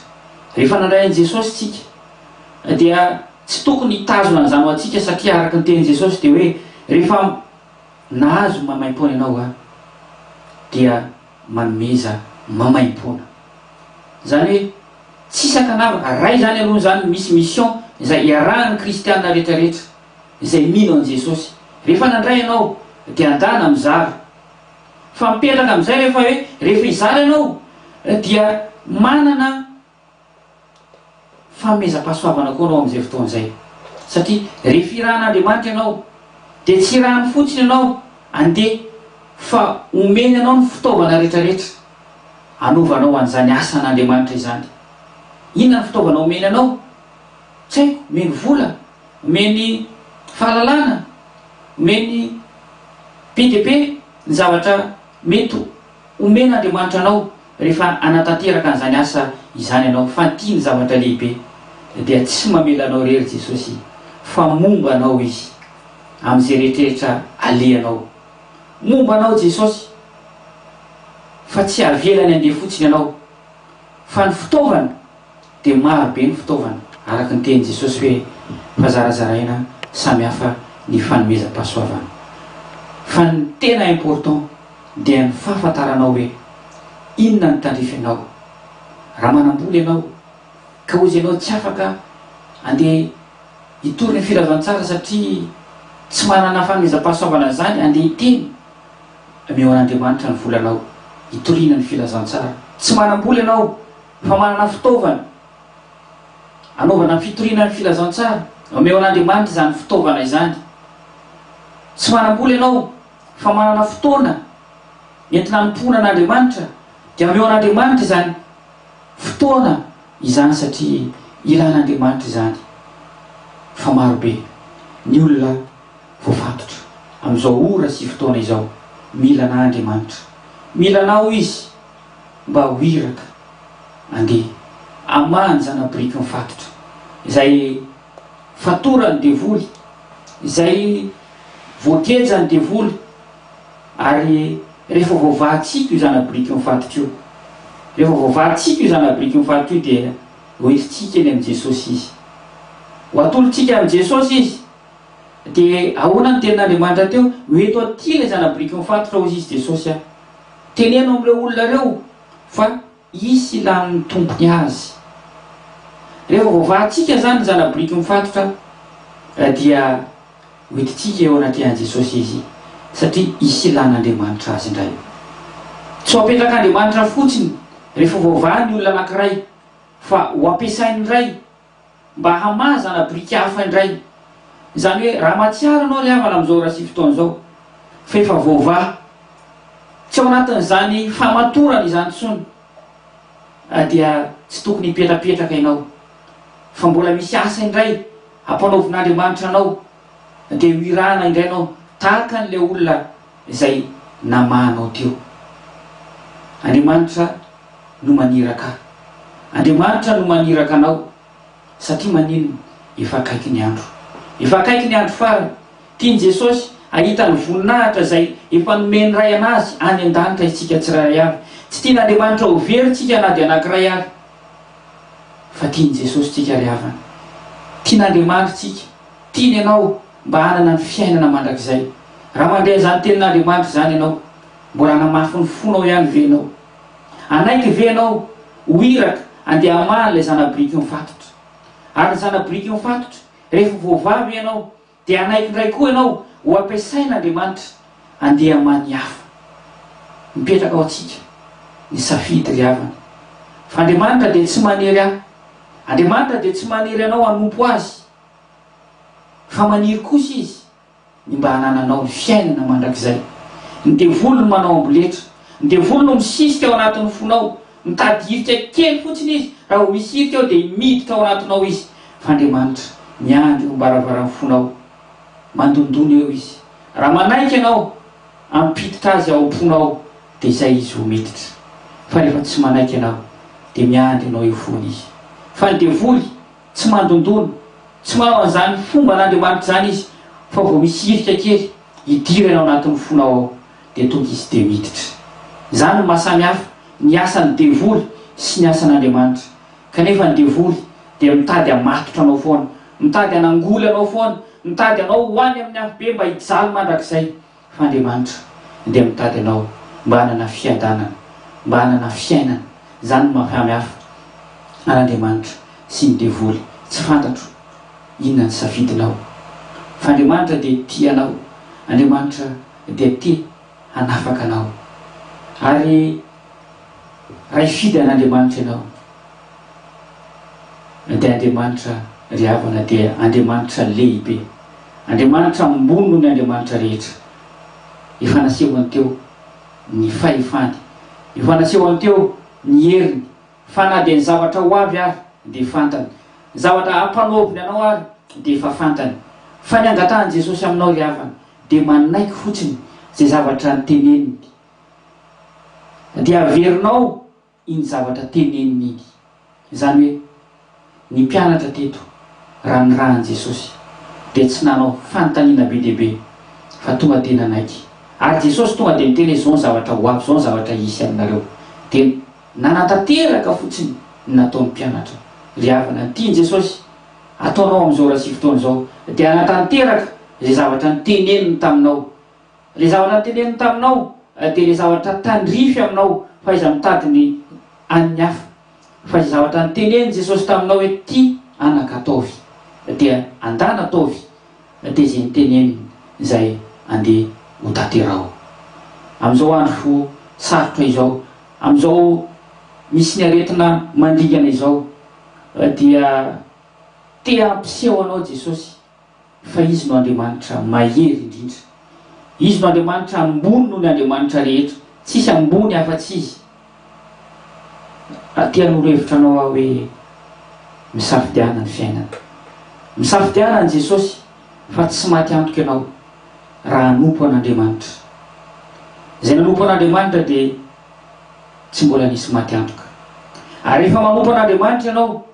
Rehefa nandray an'i Jesosy isika dia. Tsy tokony hitazona an'izany ho antsika satria araka ny tenin'i Jesosy dia hoe rehefa nahazo maimaimpoana ianao a, dia manomeza maimaimpoana. Izany hoe tsy isan-kanavaka, ray izany aloha izany misy mission izay iarahan'ny kristiana rehetra rehetra izay mino an'i Jesosy. Rehefa nandray ianao dia andana mizara. Fa mipetraka amin'izay rehefa hoe rehefa hizara ianao dia manana fanomezam-pahasoavana koa anao amin'izay fotoana izay. Satria rehefa irahan'Andriamanitra ianao, dia tsy irahany fotsiny ianao andeha fa omeny anao ny fitaovana rehetrarehetra anaovanao an'izany asan'Andriamanitra izany. Inona ny fitaovana omeny anao? Tsy haiko, omeny vola, omeny fahalalana, omeny be dia be ny zavatra mety Omen'Andriamanitra anao rehefa hanatanteraka an'izany asa izany ianao fa tia ny zavatra lehibe dia tsy mamela anao irery Jesosy fa momba anao Izy amin'izay rehetrrehetra alehanao. Momba anao Jesosy fa tsy avelany handeha fotsiny ianao fa ny fitaovana dia maro be ny fitaovana araka ny tenin'i Jesosy hoe fa zarazaraina samy hafa ny fanomezam-pahasoavana fa ny tena important dia ny fahafantaranao hoe inona no tandrify anao. Raha manam-bola ianao ka hozy ianao tsy afaka andeha hitory ny filazantsara satria tsy manana fanomezam-pahasoavana an'izany andeha hiteny, omeo an'Andriamanitra ny volanao hitoriana ny filazantsara. Tsy manam-bola ianao fa manana fitaovana anaovana ny fitoriana ny filazantsara, omeo an'Andriamanitra izany fitaovana izany. Tsy manam-bola ianao fa manana fotoana entina hanompoana an'Andriamanitra dia omeo an'Andriamanitra izany fotoana izany satria ilan'Andriamanitra izany fa marobe ny olona voafatotra amin'izao ora sy fotoana izao mila anah Andriamanitra mila anao Izy mba ho iraka andeha hamaha ny zana-biriky mifatotra izay fatoran'ny devoly izay Voageja ny devoly ary rehefa voavahantsika io zana-biriky mifatotra io, rehefa voavahantsika io zana-biriky mifatotra io dia ho entintsika eny amin'i Jesosy izy. Ho atolotsika amin'i Jesosy izy. Dia ahoana ny tenin'Andriamanitra teo? Ho eto aty ilay zana-biriky mifatotra hozy izy Jesosy a. Teneno amin'ireo olona ireo fa hisy ilàn'ny tompony azy. Rehefa voavahantsika izany ny zana-biriky mifatotra dia Hoentintsika eo anatrehan'i Jesosy izy, satria hisy ilàn'Andriamanitra azy indray. Tsy ho apetrak'Andriamanitra fotsiny rehefa voavaha ny olona anankiray, fa ho ampiasainy indray mba hamaha zana-biriky hafa indray. Izany hoe, raha mahatsiaro ianao ry havana amin'izao ora sy fotoana izao, fa efa voavaha, tsy ao anatin'izany famatorana izany intsony, dia tsy tokony hipetrapetraka ianao, fa mbola misy asa indray Ampanaovin'Andriamanitra anao dia ho irahana indray ianao tahaka an'ilay olona izay namahanao teo. Andriamanitra no maniraka ahy. Andriamanitra no maniraka anao satria maninona? Efa akaiky ny andro. Efa akaiky ny andro farany. Tian'i Jesosy hahita ny voninahitra izay efa nomen'ny Ray an'Azy any an-danitra isika tsirairay avy. Tsy tian'Andriamanitra ho very isika na dia anankiray ary. Fa tian'i Jesosy tsika ry havana. Tian'Andriamanitra tsika. Tiany ianao mba hanana ny fiainana mandrakizay. Raha mandre an'izany tenin'Andriamanitra izany ianao, mbola hanamafy ny fonao ihany ve ianao? Hanaiky ve ianao ho iraka handeha hamaha an'ilay zana-biriky mifatotra? Ary ny zana-biriky mifatotra, rehefa voavaha ve ianao, Dia hanaiky indray koa ianao ho ampiasain'Andriamanitra handeha hamaha ny hafa. Mipetraka ao antsika ny safidy ry havana. Fa Andriamanitra dia tsy manery ahy. Andriamanitra dia tsy manery anao hanompo Azy. Fa maniry kosa Izy ny mba hanananao ny fiainana mandrakizay. Ny devoly no manao amboletra. Ny devoly no misisika ao anatin'ny fonao. Mitady hirika kely fotsiny izy, raha vao misy hirika ao dia miditra ao anatinao izy. Fa Andriamanitra miandry eo am-baravaran'ny fonao, mandondona eo Izy. Raha manaiky ianao hampiditra Azy ao am-ponao dia izay Izy ho miditra. Fa rehefa tsy manaiky ianao dia miandry anao eo foana Izy. Fa ny devoly tsy mandondona, tsy manao an'izany fomban'Andriamanitra izany izy fa vao misy hirika kely hidirany ao anatin'ny fonao ao dia tonga izy dia miditra. Izany no maha samy hafa ny asan'ny devoly sy ny asan'Andriamanitra. Kanefa ny devoly dia mitady hamatotra anao foana. Mitady hanangoly anao foana, mitady anao ho any amin'ny afobe mba hijaly mandrakizay. Fa Andriamanitra dia mitady anao mba hanana fiadanana, mba hanana fiainana. Izany no maha-samy hafa an'Andriamanitra sy ny devoly. Tsy fantatro inona ny safidinao. Fa Andriamanitra dia tia anao. Andriamanitra dia te hanafaka anao. Ary raha hifidy an'Andriamanitra ianao, dia Andriamanitra ry havana dia Andriamanitra lehibe. Andriamanitra ambony noho ny andriamanitra rehetra. Efa nasehony teo ny fahefany. Efa nasehony teo ny heriny. Fa na dia ny zavatra ho avy ary dia fantany. Ny zavatra hampanaoviny anao ary dia efa fantany. Fa ny angatahan'i Jesosy aminao ry havana dia manaiky fotsiny izay zavatra noteneniny. Dia averinao iny zavatra teneniny iny. Izany hoe, ny mpianatra teto, raha nirahan'i Jesosy, dia tsy nanao fanontaniana be dia be, fa tonga dia nanaiky. Ary Jesosy tonga dia niteny hoe izao ny zavatra ho avy, izao ny zavatra hisy aminareo. Dia nanatanteraka fotsiny ny nataon'ny mpianatra. Ry havana, ny tian'i Jesosy ataonao amin'izao ora sy fotoana izao, dia hanatanteraka izay zavatra noteneniny taminao. Ilay zavatra noteneniny taminao dia ilay zavatra tandrify aminao fa iza mitady ny an'ny hafa. Fa izay zavatra notenenin'i Jesosy taminao hoe ty anaka ataovy dia andana ataovy dia izay noteneniny izay andeha ho tanteraho. Amin'izao andro fo sarotra izao, amin'izao misy ny aretina mandringana izao dia te hampiseho anao Jesosy fa Izy no Andriamanitra mahery indrindra. Izy no Andriamanitra ambony noho ny andriamanitra rehetra. Tsisy ambony afa-tsy Izy. Raha te hanoro hevitra anao aho hoe, misafidiana ny fiainana. Misafidiana an'i Jesosy fa tsy maty antoka ianao raha hanompo an'Andriamanitra. Izay nanompo an'Andriamanitra dia tsy mbola nisy maty antoka. Ary rehefa manompo an'Andriamanitra ianao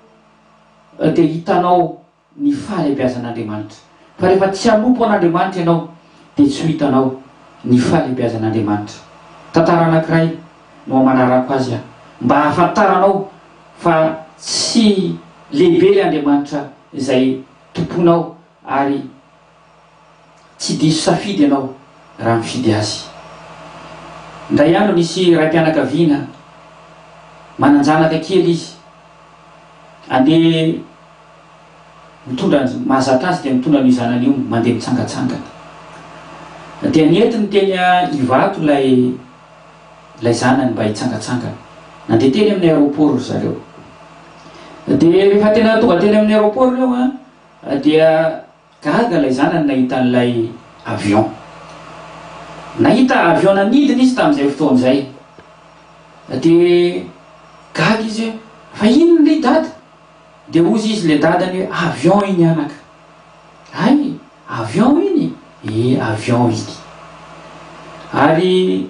dia hitanao ny fahalehibiazan'Andriamanitra. Fa rehefa tsy hanompo an'Andriamanitra ianao dia tsy ho hitanao ny fahalehibiazan'Andriamanitra. Tantara anankiray no hamanarako azy aho mba hahafantaranao fa tsy lehibe ilay Andriamanitra izay tompoinao ary tsy diso safidy ianao raha mifidy Azy. Indray andro nisy raim-pianakaviana manan-janaka kely izy andeha mitondra ny mahazatra azy dia mitondra an'io zanany io mandeha mitsangatsangana. Dia nentiny teny Ivato ilay ilay zanany mba hitsangatsangana. Nandeha teny amin'ny aéroport ry zareo. Dia rehefa tena tonga teny amin'ny aéroport ireo an, dia gaga ilay zanany nahita an'ilay avion. Nahita avion nanidina izy tamin'izay fotoana izay. Dia gaga izy hoe, fa inona ry dada? Dia hozy izy le dadany hoe avion iny anaka. Hay! Avion iny? Ee, avion iny. Ary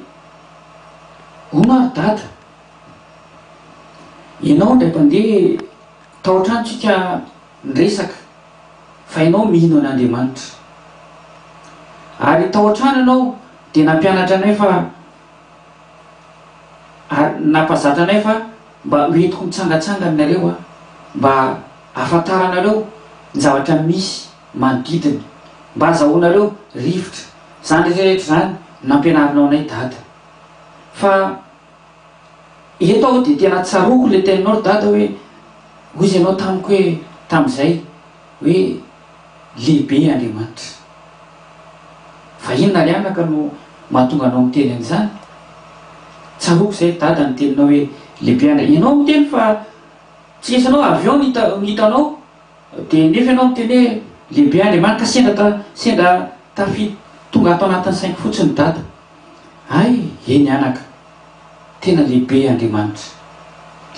hono ary dada, ianao indray mpandeha tao an-trano tsika niresaka fa ianao mino an'Andriamanitra. Ary tao an-trano ianao dia nampianatra anay fa Ary nampazatra anay fa mba ho entiko mitsangatsangana nareo a, mba ahafantaranareo ny zavatra misy manodidina, mba azahoanareo rivotra, zany rehetra rehetra zany nampianarinao anay dada. Fa eto aho dia tena tsaroako le teninao ry dada hoe, hozy ianao tamiko hoe tamin'izay hoe lehibe Andriamanitra. Fa inona ry anaka no mahatonga anao miteny an'izany? Tsaroako izay ry dada ny teninao hoe lehibe Andria-, ianao miteny fa tsy esanao avion ny hita ny hitanao dia nefa ianao miteny hoe lehibe Andriamanitra ka sendra ta sendra tafi tonga ato anatin'ny saiko fotsiny dada. Hay, eny anaka, tena lehibe Andriamanitra.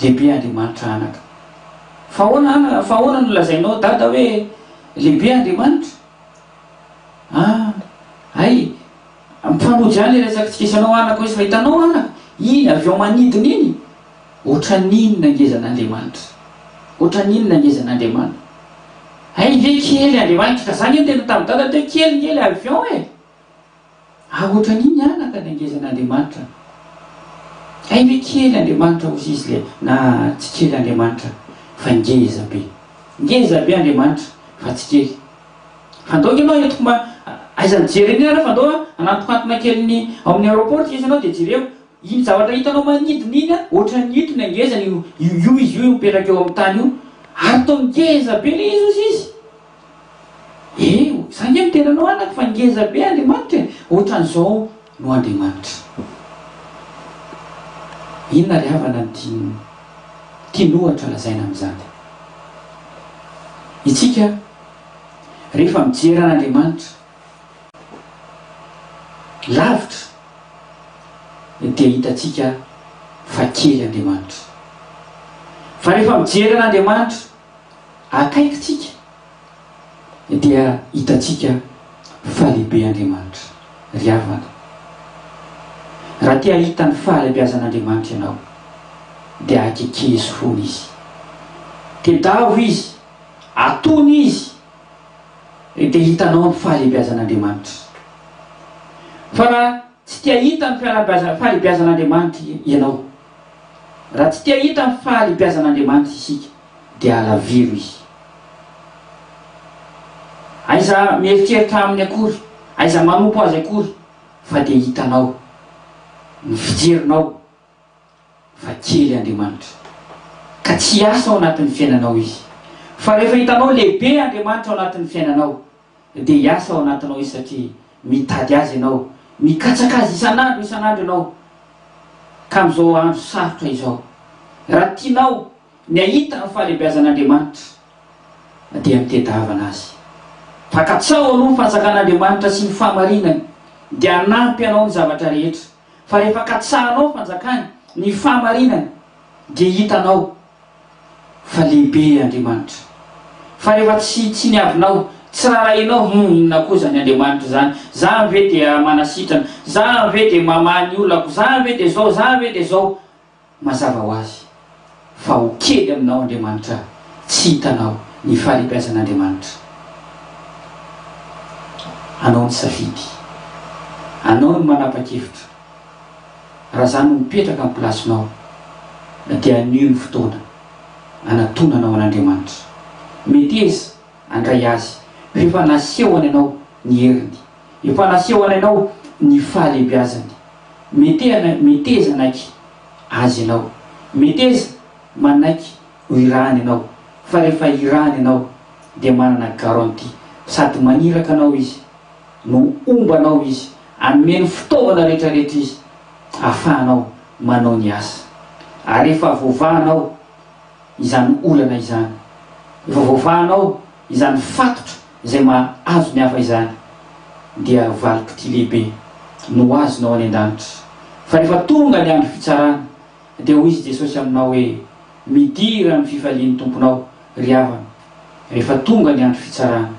Lehibe Andriamanitra anaka. Fa ahoana ana, fa ahoana no lazainao dada hoe lehibe Andriamanitra? Ah, hay, mifanojo ihany ilay resaka tsikisanao anaka hoe fa hitanao anaka, iny avion manidina iny, ohatran'iny nangezan'Andriamanitra. Ohatran'iny nangezan'Andriamanitra. Hay ve kely Andriamanitra, ka za nge niteny tamin'i dada teo kely nge ilay avion e. Ary ohatran'iny anaka ny angezan'Andriamanitra. Hay ve kely Andriamanitra hozy izy le na tsy kely Andriamanitra fa ngeza be. Ngeza be Andriamanitra. fa tsy kely. Fa ndao ange ianao entiko ma aiza mijery an'iny ary fa ndao hanantokantona kely ny ao amin'ny aéroport izy ianao dia jereo iny zavatra hitanao manidina iny an, ohatran'ny ito ny hangezany io io izy io mipetraka eo amin'ny tany io ary toa ngeza be ilay izy ozy izy. Eh, za nge miteny anao anaka fa ngeza be Andriamanitra e, ohatran'izao no Andriamanitra. Inona ry havana no tian'ny tian'ohatra lazaina amin'izany? Itsika rehefa mijery an'Andriamanitra lavitra dia hitantsika fa kely Andriamanitra. Fa rehefa mijery an'Andriamanitra akaiky tsika dia hitantsika fa lehibe Andriamanitra. Ry havana, raha te hahita ny fahalehibeazan'Andriamanitra ianao, dia akekezo foana Izy. Tedavo Izy, atony Izy, dia hitanao ny fahalehibeazan'Andriamanitra. Fa raha tsy te hahita ny fahalehibeazan'Andriamanitra ianao, raha tsy te hahita ny fahalehibeazan'Andriamanitra isika, dia alaviro izy. Aiza mieritreritra aminy akory, aiza manompo azy akory fa dia hitanao ny fijerinao fa kely Andriamanitra ka tsy hiasa ao anatin'ny fiainanao izy. Fa rehefa hitanao lehibe Andriamanitra ao anatin'ny fiainanao dia hiasa ao anatinao izy satria mitady azy ianao, mikatsaka azy isan'andro isan'andro ianao ka amin'izao andro sarotra izao raha tianao Ny hahita ny fahalehibeazan'Andriamanitra dia mitedavana Azy. Fa katsaho aloha ny fanjakan'Andriamanitra sy ny fahamarinany, dia hanampy anao ny zavatra rehetra. Fa rehefa katsahanao ny fanjakany, ny fahamarinany, dia hitanao fa lehibe Andriamanitra. Fa rehefa tsy tsiniavinao, tsy rarahinao, hum, inona koa izany Andriamanitra izany, za ve dia manasitrana, za ve dia mamaha ny olako, za ve dia zao, za ve dia zao, Mazava ho azy fa ho kely aminao Andriamanitra tsy hitanao ny fahalehibeazan'Andriamanitra. Anao ny safidy. Anao ny manapa-kevitra. Raha za no mipetraka amin'ny place-nao dia anio ny fotoana anatonanao an'Andriamanitra. Meteza handray Azy fa efa nasehony anao ny heriny. Efa nasehony anao ny fahalehibeazany. Metehana, meteza hanaiky Azy ianao. Meteza manaiky ho irahany ianao. Fa rehefa irahany ianao dia manana garantie. Sady maniraka anao Izy no homba anao Izy. Hanome ny fitaovana rehetra rehetra Izy ahafahanao manao ny asa. Ary rehefa voavahanao izany olana izany, rehefa voavahanao izany fatotra izay mahazo ny hafa izany dia valim-pitia lehibe no ho azonao any an-danitra. Fa rehefa tonga ny andro fitsarana dia hoy izy Jesosy aminao hoe, Midira amin'ny fifalian'ny Tomponao, ry havana. Rehefa tonga ny andro fitsarana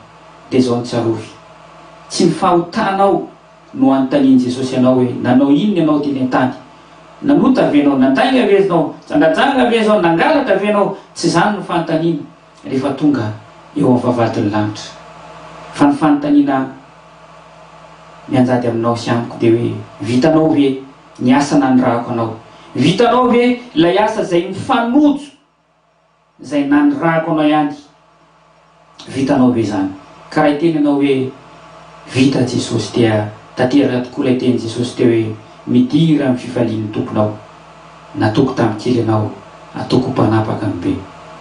dia izao no tsarovy, tsy ny fahotanao no anontanian'i Jesosy anao hoe, nanao inona ianao teny an-tany? Nanota ve ianao? Nandainga ve ianao? Nijangajanga ve ianao? Nangalatra ve ianao? Tsy izany no fanontaniana. rehefa tonga eo amin'ny vavahadin'ny lanitra. Fa ny fanontaniana mianjady aminao sy amiko dia hoe, vitanao ve ny asa nanirahako anao? Vitanao ve ilay asa izay mifanojo izay nanirahako anao ihany? Vitanao ve izany? Ka raha hiteny ianao hoe, vita Jesosy dia tanteraka tokoa ilay tenin'i Jesosy teo hoe, midira amin'ny fifalian'ny Tomponao. Natoky tamin'ny kely ianao, ataoko ho mpanapaka ny be.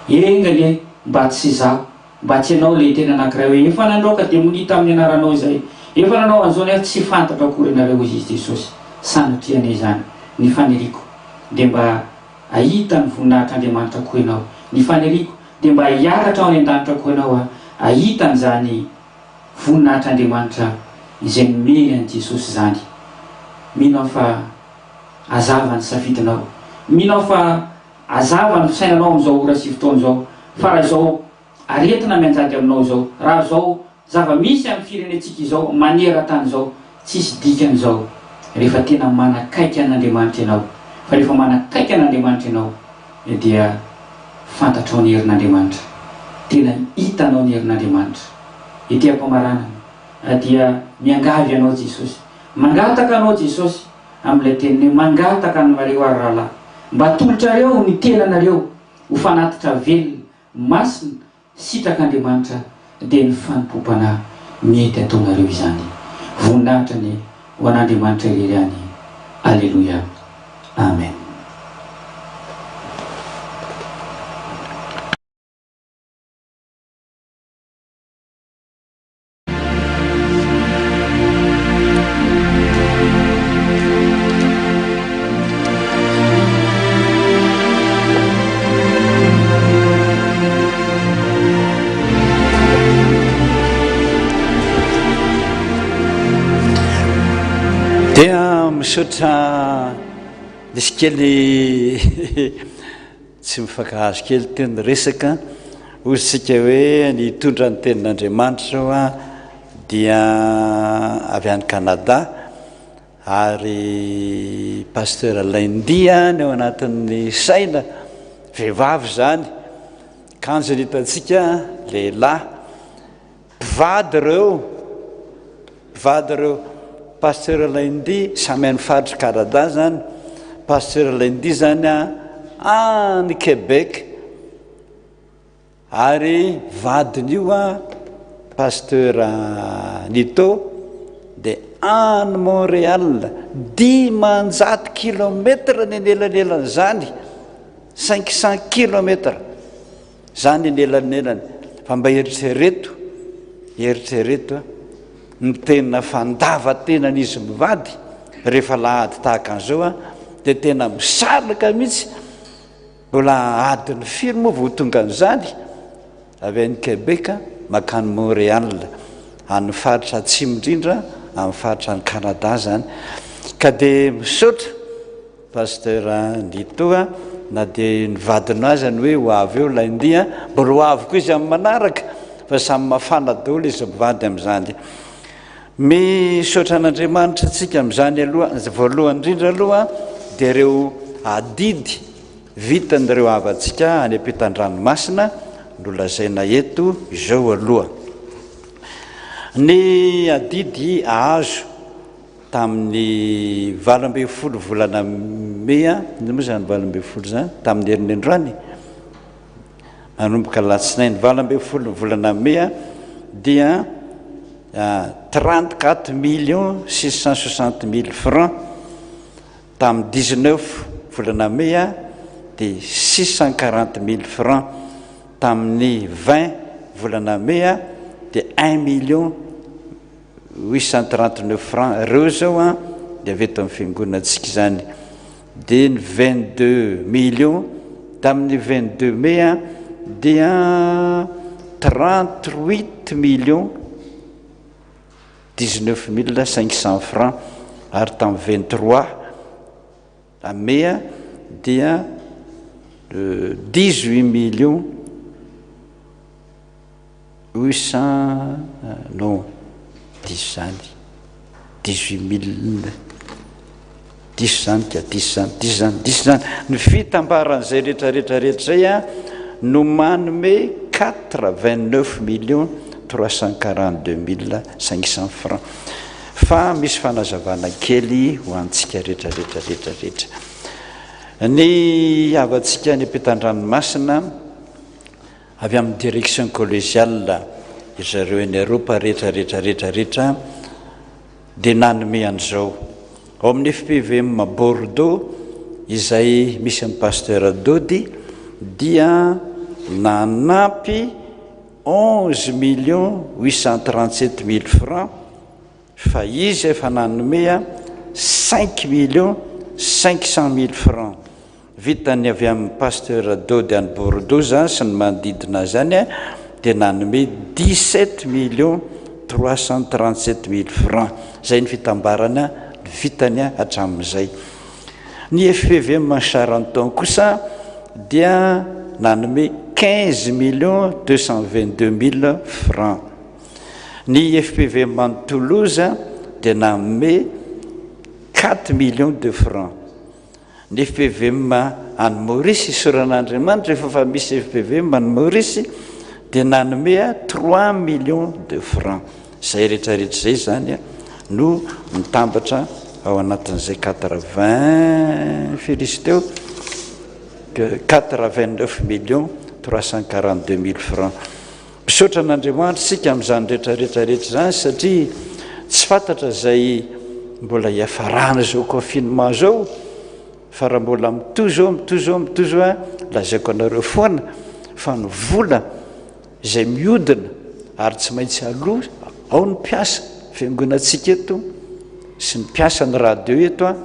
Enga anie mba tsy izaho, mba tsy ianao ilay hiteny anankiray hoe, Efa nandroaka demonia tamin'ny anaranao izahay, efa nanao an'izao nefa tsy fantatro akory ianareo, hoy izy Jesosy. Sanatria anie izany. Ny faniriako dia mba hahita ny voninahitr'Andriamanitra koa ianao. Ny faniriako dia mba hiakatra ao any an-danitra koa ianao hahita an'izany voninahitr'Andriamanitra izay nomeny an'i Jesosy izany. Mino aho fa. Hazava ny safidinao. Mino aho fa hazava ny fisainanao amin'izao ora sy fotoana izao, fa raha izao aretina mianjady aminao izao, raha izao zava-misy amin'ny firenentsika izao maneran-tany izao, tsisy dikany izao rehefa tena manakaiky an'Andriamanitra ianao. Fa rehefa manakaiky an'Andriamanitra ianao dia fantatrao ny herin'Andriamanitra. Tena hitanao ny herin'Andriamanitra. Ety am-pamaranana dia miangavy anao Jesosy. Mangataka anao Jesosy amin'ilay teniny hoe, Mangataka anareo aho ry rahalahy, mba atolotrareo ny tenanareo ho fanatitra velona, masina, sitrak'Andriamanitra, dia ny fanompoam-panahy mety ataonareo izany. Voninahitra anie ho an'Andriamanitra irery ihany. Aleloia. Amen. Dia misaotra nisy kely Tsy mifankahazo kely teo ny resaka, hoy isika hoe ny hitondra ny tenin'Andriamanitra izao dia avy any Canada ary Pasteur Lindy ny ao anatin'ny saina, vehivavy izany, kanjo ny hitantsika lehilahy. Mpivady ireo, mpivady ireo, Pasteur Lindy, samy any faritry Canada zany, Pasteur Lindy zany any Québec, ary vadin'io a Pasteur Nito dia any Montréal, 500 kilomètre ny anelanelan'izany, 500 kilomètre. Zany ny elanelany fa mba eritrereto, eritrereto ny tena fandavan-tenan'izy mivady rehefa alahady tahaka an'izao an, dia tena misaraka mihitsy, mbola adiny firy moa vao tonga an'izany, avy any Québec mankany Montréal, any faritra atsimo indrindra amin'ny faritra any Canada zany, ka dia misaotra. Pasteur Nito a, na dia ny vadinao aza ny hoe ho avy eo lundi a, mbola ho avy koa izy amin'ny manaraka fa samy mafana daholo izy mivady amin'izany. Misaotra an'Andriamanitra antsika amin'izany aloha, voalohany indrindra aloha dia ireo adidy vitan'ireo havantsika any ampitan-dranomasina no lazaina eto izao aloha. Ny adidy azo Tamin'ny 18 volana mey, inona moa izany 18 izany? Tamin'ny herin'ny androany, nanomboka alatsinainy 18 volana mey dia 34 millions 660 mille francs, tamin'ny 19 volana mey dia 640 mille francs, tamin'ny 20 volana mey dia 1 million 839 francs ireo zao an dia avy eto amin'ny fiangonantsika izany dia ny 22 millions tamin'ny 22 mai an dia 38 millions 19500 francs ary tamin'ny 23 mai an dia 18 millions 800 non diso zany 18 mille diso zany ka diso zany diso zany diso zany ny fitambaran'izay rehetra rehetra rehetra zay a no manome 89 millions 342 mille 500 francs fa misy fanazavana kely ho antsika rehetra rehetra rehetra rehetra ny havantsika any ampitan-dranomasina Avy amin'ny direction collégiale ry zareo eny Eropa rehetra rehetra rehetra rehetra dia nanome an'izao. Ao amin'ny FPVM Bordeaux izay misy an'i Pasteur Dody dia nanampy 11 millions 837 mille francs fa izy efa nanome 5 millions 500 mille francs. Vitan'ny avy amin'ny Pasteur Dody any Bordeaux zany sy ny manodidina azy any dia nanome 17 millions 337 mille francs. Izay ny fitambarana ny vitany hatramin'izay. Ny FPVM Charenton kosa dia nanome 15 millions 222 mille francs. Ny FPVM any Toulouse dia nanome 4 millions de francs. Ny fpvm any Maorisy, isaoran'Andriamanitra efa fa misy fpvm any Maorisy, dia nanome 3 millions de francs. Izay rehetra rehetra izay izany no mitambatra ao anatin'izay 80 firy izy teo? 89 millions 342 mille francs. Misaotra an'Andriamanitra isika amin'izany rehetra rehetra rehetra izany satria tsy fantatra izay mbola hiafarana izao confinement izao fa raha mbola mitohy izao mitohy izao mitohy izao an, lazaiko anareo foana fa ny vola izay mihodina ary tsy maintsy aloa ao ny mpiasa fiangonantsika eto sy ny mpiasa ny radio eto an,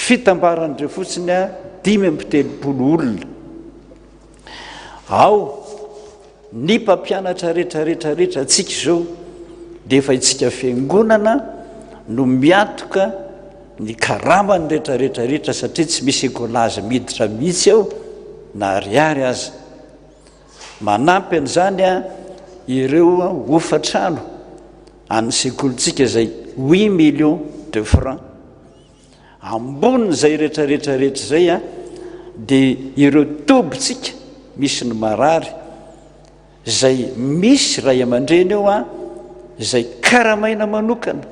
fitambaran'ireo fotsiny an 35 olona. Ao ny mpampianatra rehetra rehetra rehetra antsika izao dia efa itsika fiangonana no miantoka ny karamany rehetra rehetra rehetra satria tsy misy écolage miditra mihitsy ao na ariary aza. Manampy an'izany a ireo hofatrano an'ny sekolintsika izay huit millions de francs. Ambonin'izay rehetra rehetra rehetra izay a, dia ireo tobintsika misy ny marary, izay misy ray aman-dreny eo a, izay karamaina manokana,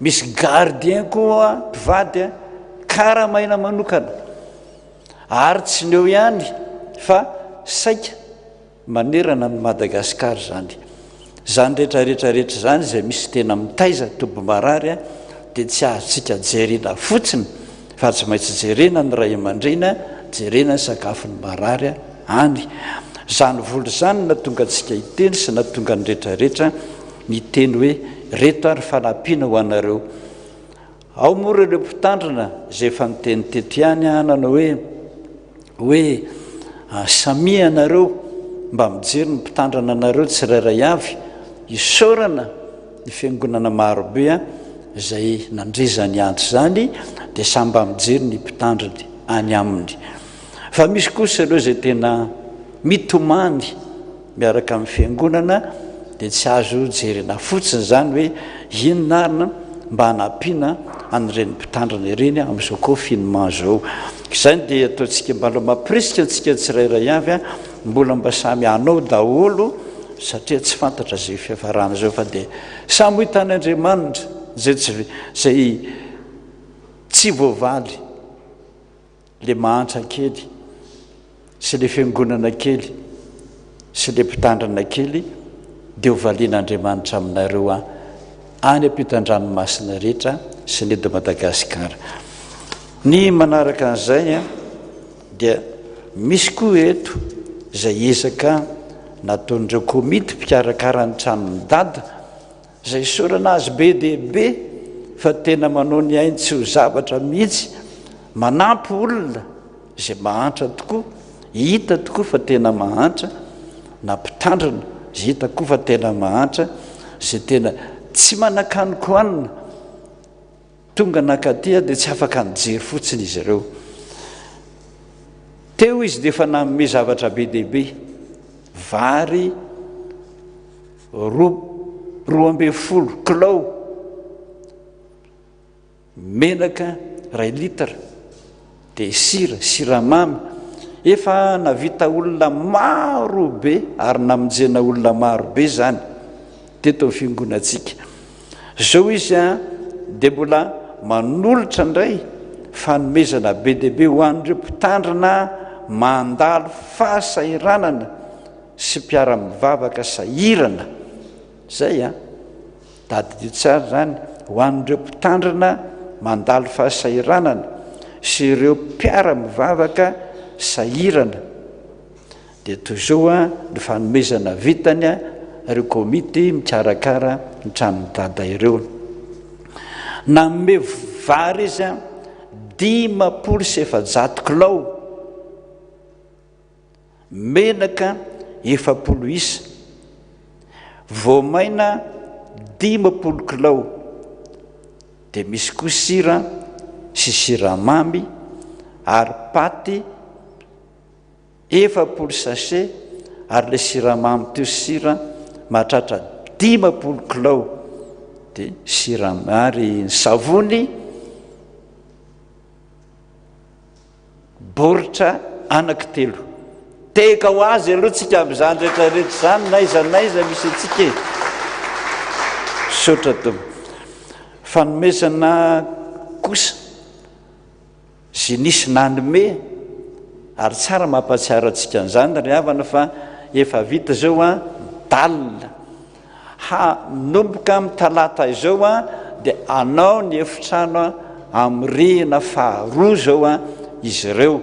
misy gardien koa mpivady a, karamaina manokana, ary tsy ny eo ihany fa saika Manerana an'i Madagascar izany. Izany rehetra rehetra rehetra izany izay misy tena mitaiza toby marary dia tsy azontsika jerena fotsiny fa tsy maintsy jerena ny ray aman-dreny, jerena ny sakafon'ny marary any. Izany vola izany no nahatonga antsika hiteny sy nahatonga ny rehetra rehetra niteny hoe reto ary fanampiana ho anareo. Ao moa ireo mpitandrina izay efa niteny teto ihany nanao hoe hoe samia ianareo mba mijery ny mpitandrina anareo tsirairay avy, isaorana ny fiangonana marobe izay nandre izany antso izany dia samy mba mijery ny mpitandriny any aminy. Fa misy kosa ireo izay tena mitomany miaraka amin'ny fiangonana dia tsy azo jerena fotsiny izany hoe inona ary no mba hanampiana an'ireny mpitandrina ireny amin'izao confinement izao. Izany dia ataontsika mba mampirisika antsika tsirairay avy mbola mba samy hanao daholo satria tsy fantatra izay fiafarana izao fa dia samy ho hitan'Andriamanitra izay tsy izay tsy voavaly. Le mahantra kely sy le fiangonana kely sy le mpitandrina kely dia ho valian'Andriamanitra aminareo an any ampitan-dranomasina rehetra sy ny eto Madagasikara. Ny manaraka an'izay an dia misy koa eto izay ezaka nataon'ireo komity mpikarakara ny tranon'i Dada Izay isaorana azy be dia be fa tena manao ny ainy tsy ho zavatra mihitsy, manampy olona izay mahantra tokoa, hita tokoa fa tena mahantra, na mpitandrina izay hita koa fa tena mahantra, izay tena tsy manan-kanin-kohanina. Tonga nankaty dia tsy afaka nijery fotsiny izy ireo. Teo izy dia efa nanome zavatra be dia be, vary 12 kilao, menaka iray litre, dia sira, siramamy. Efa navita olona maro be ary namonjena olona maro be izany teto amin'ny fiangonantsika. Izao izy dia mbola manolotra indray fanomezana be dia be ho an'ireo mpitandrina mandalo fahasahiranana sy mpiara-mivavaka sahirana. Izay an! Tadidio tsara izany, ho an'ireo mpitandrina mandalo fahasahiranana sy ireo mpiara-mivavaka sahirana. Dia toy izao ny fanomezana vitany ireo komity mikarakara ny tranon'i Dada ireo. Nanome vary izy 450 kilao, menaka 40 isa, voamaina 50 kilao, dia misy koa sira sy siramamy ary paty 40 sachet ary ilay siramamy teo sira mahatratra 50 kilao dia siram ary ny savony baoritra anankitelo. Tehaka ho azy aloha tsika amin'izany rehetra rehetra izany n'aiza n'aiza misy antsika e. Misaotra Tompo. Fanomezana kosa Izay nisy nanome, ary tsara mampahatsiaro antsika an'izany ry havana fa efa vita izao an, dalle. Hanomboka amin'ny talata izao an, dia hanao ny efitrano amin'ny rihina faharoa izao an izy ireo.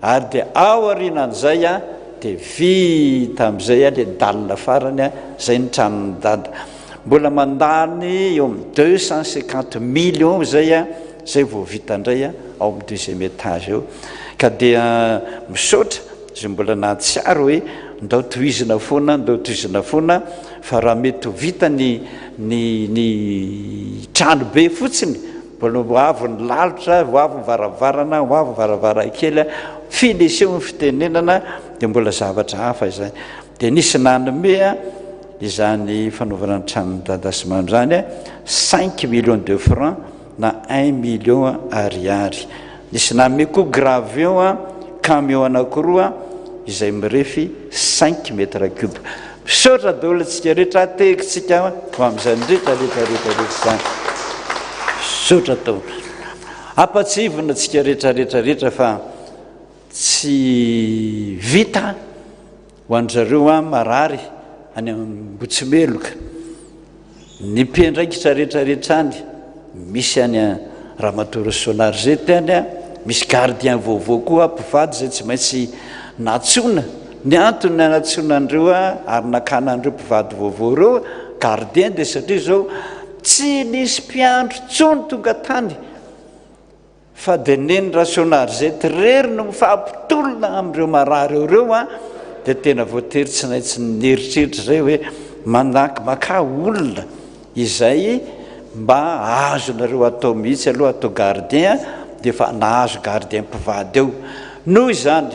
Ary dia ao aorianan'izay an, dia vita amin'izay an ilay dalle farany an, izay ny tranon'i Dada. Mbola mandany eo amin'ny 250 millions izay an, izay vao vita indray an, ao amin'ny deuxième étage eo. Ka dia misaotra izay mbola nahatsiaro hoe ndao tohizina foana, ndao tohizina foana, fa raha mety ho vita ny ny ny trano be fotsiny, mbola ho avy ny lalitra, ho avy ny varavarana, ho avy ny varavarankely, finition ny fitenenana, dia mbola zavatra hafa izany. Dia nisy nanome izany fanaovana ny tranon'i Dada sy Mamy izany, cinq millions de francs na un million ariary. Nisy nanome koa gravion, camion anankiroa izay mirefy cinq mètres cubes. Misaotra daholo antsika rehetra, tehiko-tsika ho amin'izany rehetra rehetra rehetra rehetra izany. Misaotra daholo. Ampatsiahivina antsika rehetra rehetra rehetra fa Tsy vita ho an-dry zareo an marary any Ambotsimeloka. Ny mpiandraikitra rehetra rehetra any, misy any an Ramatoa Rasoanarizety any an, misy gardien vaovao koa mpivady izay tsy maintsy nantsoina. Ny antony nanantsoina an'ireo ary nakana an'ireo mpivady vaovao ireo gardien dia satria izao tsy nisy mpiandry intsony tonga tany. Fa dia neny Rasoanarizety irery no mifampitolona amin'ireo marary eo ireo an, dia tena voatery tsy naintsy nieritreritra izay hoe manaky makà olona izay mba azonareo atao mihitsy aloha atao gardien dia efa nahazo gardien mpivady eo. Noho izany,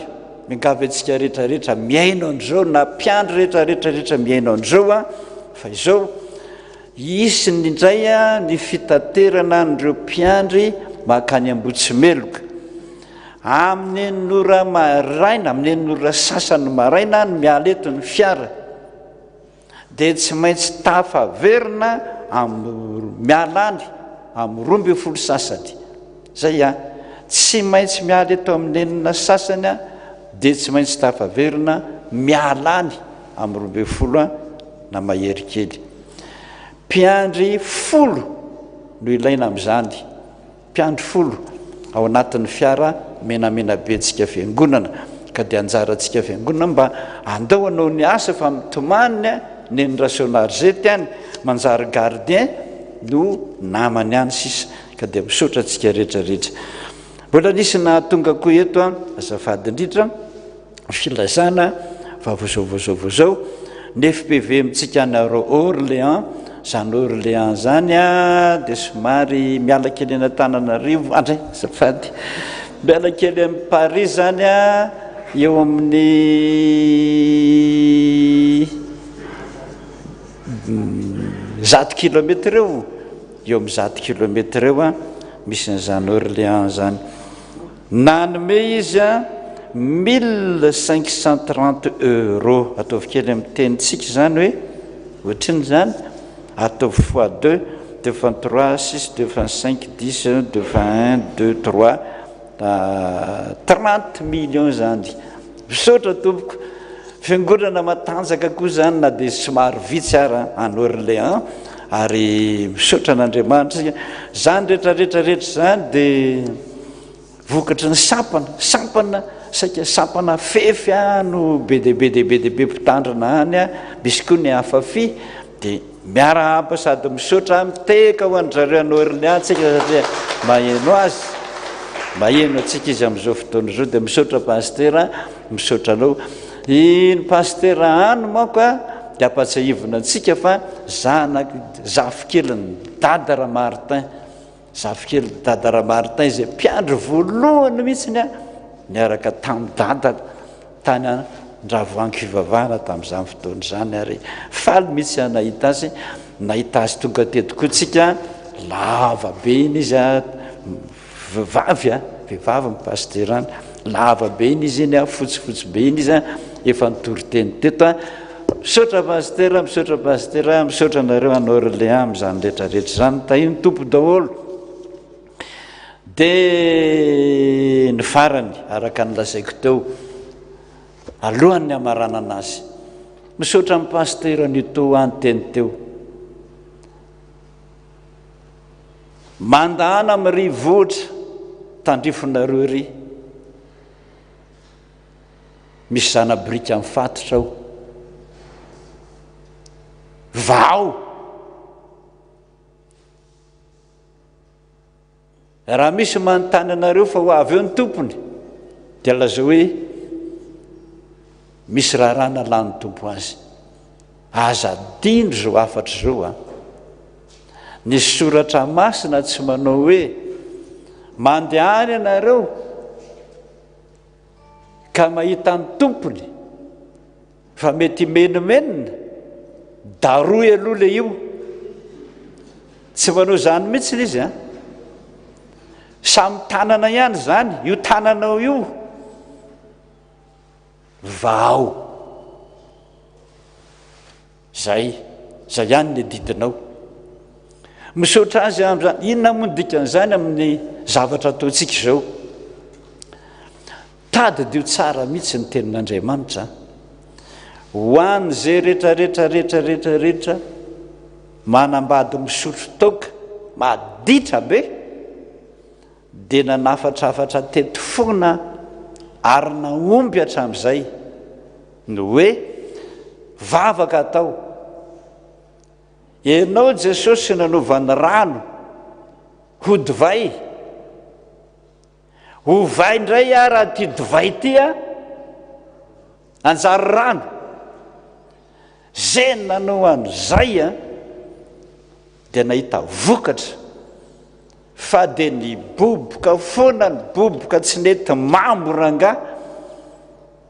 miangavy antsika rehetra rehetra mihaino an'izao na mpiandry rehetra rehetra rehetra mihaino an'izao an, fa izao, Hisy indray ny fitaterana an'ireo mpiandry mankany Ambohitsimeloka. Amin'ny enina ora maraina, amin'ny enina ora sasany maraina no miala eto ny fiara. Dia tsy maintsy tafaverina amin'ny miala any amin'ny 12 sasany. Zay an! Tsy maintsy miala eto amin'ny enina sasany an, dia tsy maintsy tafaverina miala any amin'ny 12 an na mahery kely. Mpiandry folo no ilaina amin'izany, mpiandry folo ao anatin'ny fiara menamena be antsika fiangonana, ka dia anjarantsika fiangonana mba andao hanao ny asa fa mitomany an, neny Rasoanarizety any, manjary gardien no namany any sisa. Ka dia misaotra antsika rehetra rehetra. Mbola nisy nahatonga koa eto an, azafady indrindra, filazana fa vao vao zao vao zao, ny FPV amintsika any Orléans, izany Orléans izany an, dia somary miala kely any Antananarivo, andray, azafady, miala kely amin'i Paris izany an, eo amin'ny 100 kilomètre eo, Eo amin'ny 100 kilomètre eo misy an'izany Orléans izany. Nanome izy 1530 euros. Ataovy kely amin'ny tenintsika izany hoe ohatrinona izany? Ataovy fois deux, deux fois trois, six, deux fois cinq, dix, deux fois un, deux, trois, 30 millions izany. Misaotra tompoko. Fiangonana matanjaka koa izany na dia somary vitsy ara any Orléans ary misaotra an'Andriamanitra isika. Izany rehetra rehetra rehetra izany dia vokatry ny sampana, sampana saika sampana fefy no be dia be dia be dia be mpitandrina any, misy koa ny afafi dia Miarahaba sady misaotra mitehaka ho an-dry zareo any Orléans tsika satria maheno azy, maheno antsika izy amin'izao fotoana izao dia misaotra Pasitera, misaotra anao. Iny Pasitera any manko a dia ampatsiahivina antsika fa zanak' zafikelin'i Dada Ramartin. Zafikely Dada Ramartin izay mpiandry voalohany mihitsiny a, niaraka tamin'i Dada tany Andravoahangy fivavahana tamin'izany fotoana izany ary faly mihitsy aho nahita azy, nahita azy tonga teto koa tsika, lava be iny izy a, vehivavy a, vehivavy ny pasitera any, lava be iny izy iny a, fotsifotsy be iny izy a, efa nitory teny teto a. Misaotra Pasitera, misaotra Pasitera, misaotra anareo any Orléans amin'izany rehetra rehetra izany, tahin'ny Tompo daholo. Dia ny farany, araka ny lazaiko teo, alohan'ny hamaranana azy. Misaotra an'i Pasitera Nito niteny teo. Mandahana mirivotra tandrifinareo ery. Misy zana-biriky mifatotra ao. Vahao! Raha misy manontany anareo fa ho avy eo ny tompony, dia lazao hoe misy raharaha nalan'ny Tompo azy. Aza adino izao hafatra izao an! Ny soratra masina tsy manao hoe mandehana ianareo ka mahita ny tompony fa mety himenomenona, daroy aloha le io. Tsy manao izany mihitsy izy an! Samy tanana ihany izany, io tananao io. Vahao. Zay, zay ihany ny adidinao. Misaotra azy amin'izany. Inona moa ny dikan'izany amin'ny zavatra ataontsika izao? Tadidio tsara mihitsy ny tenin'Andriamanitra. Ho an'izay rehetra rehetra rehetra rehetra rehetra manambady misotro toaka, maditra be, dia nanafatrafatra teto foana ary nahomby hatramin'izay ny hoe vavaka atao. Ianao Jesosy nanova ny rano ho divay, ovay indray aho raha ity divay ity a, anjary rano. Zay nanao an'izay a, dia nahita vokatra fa dia niboboka foana niboboka tsy nety mamo rangahy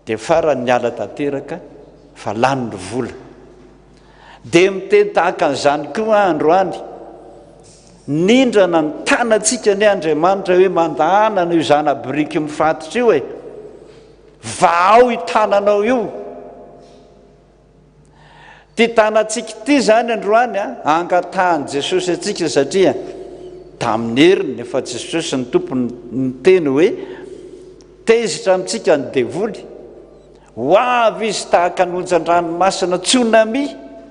dia farany niala tanteraka fa lany ny vola. Dia miteny tahaka an'izany koa aho androany, nindrana ny tanantsika anie Andriamanitra hoe mandahana an'io zana-biriky mifatotra io e, vahao io tananao io. Ity tanantsika ity izany androany angatahan'i Jesosy antsika satria tamin'ny heriny efa Jesosy ny Tompo niteny hoe tezitra amintsika ny devoly, ho avy izy tahaka ny onjan-dranomasina tsunami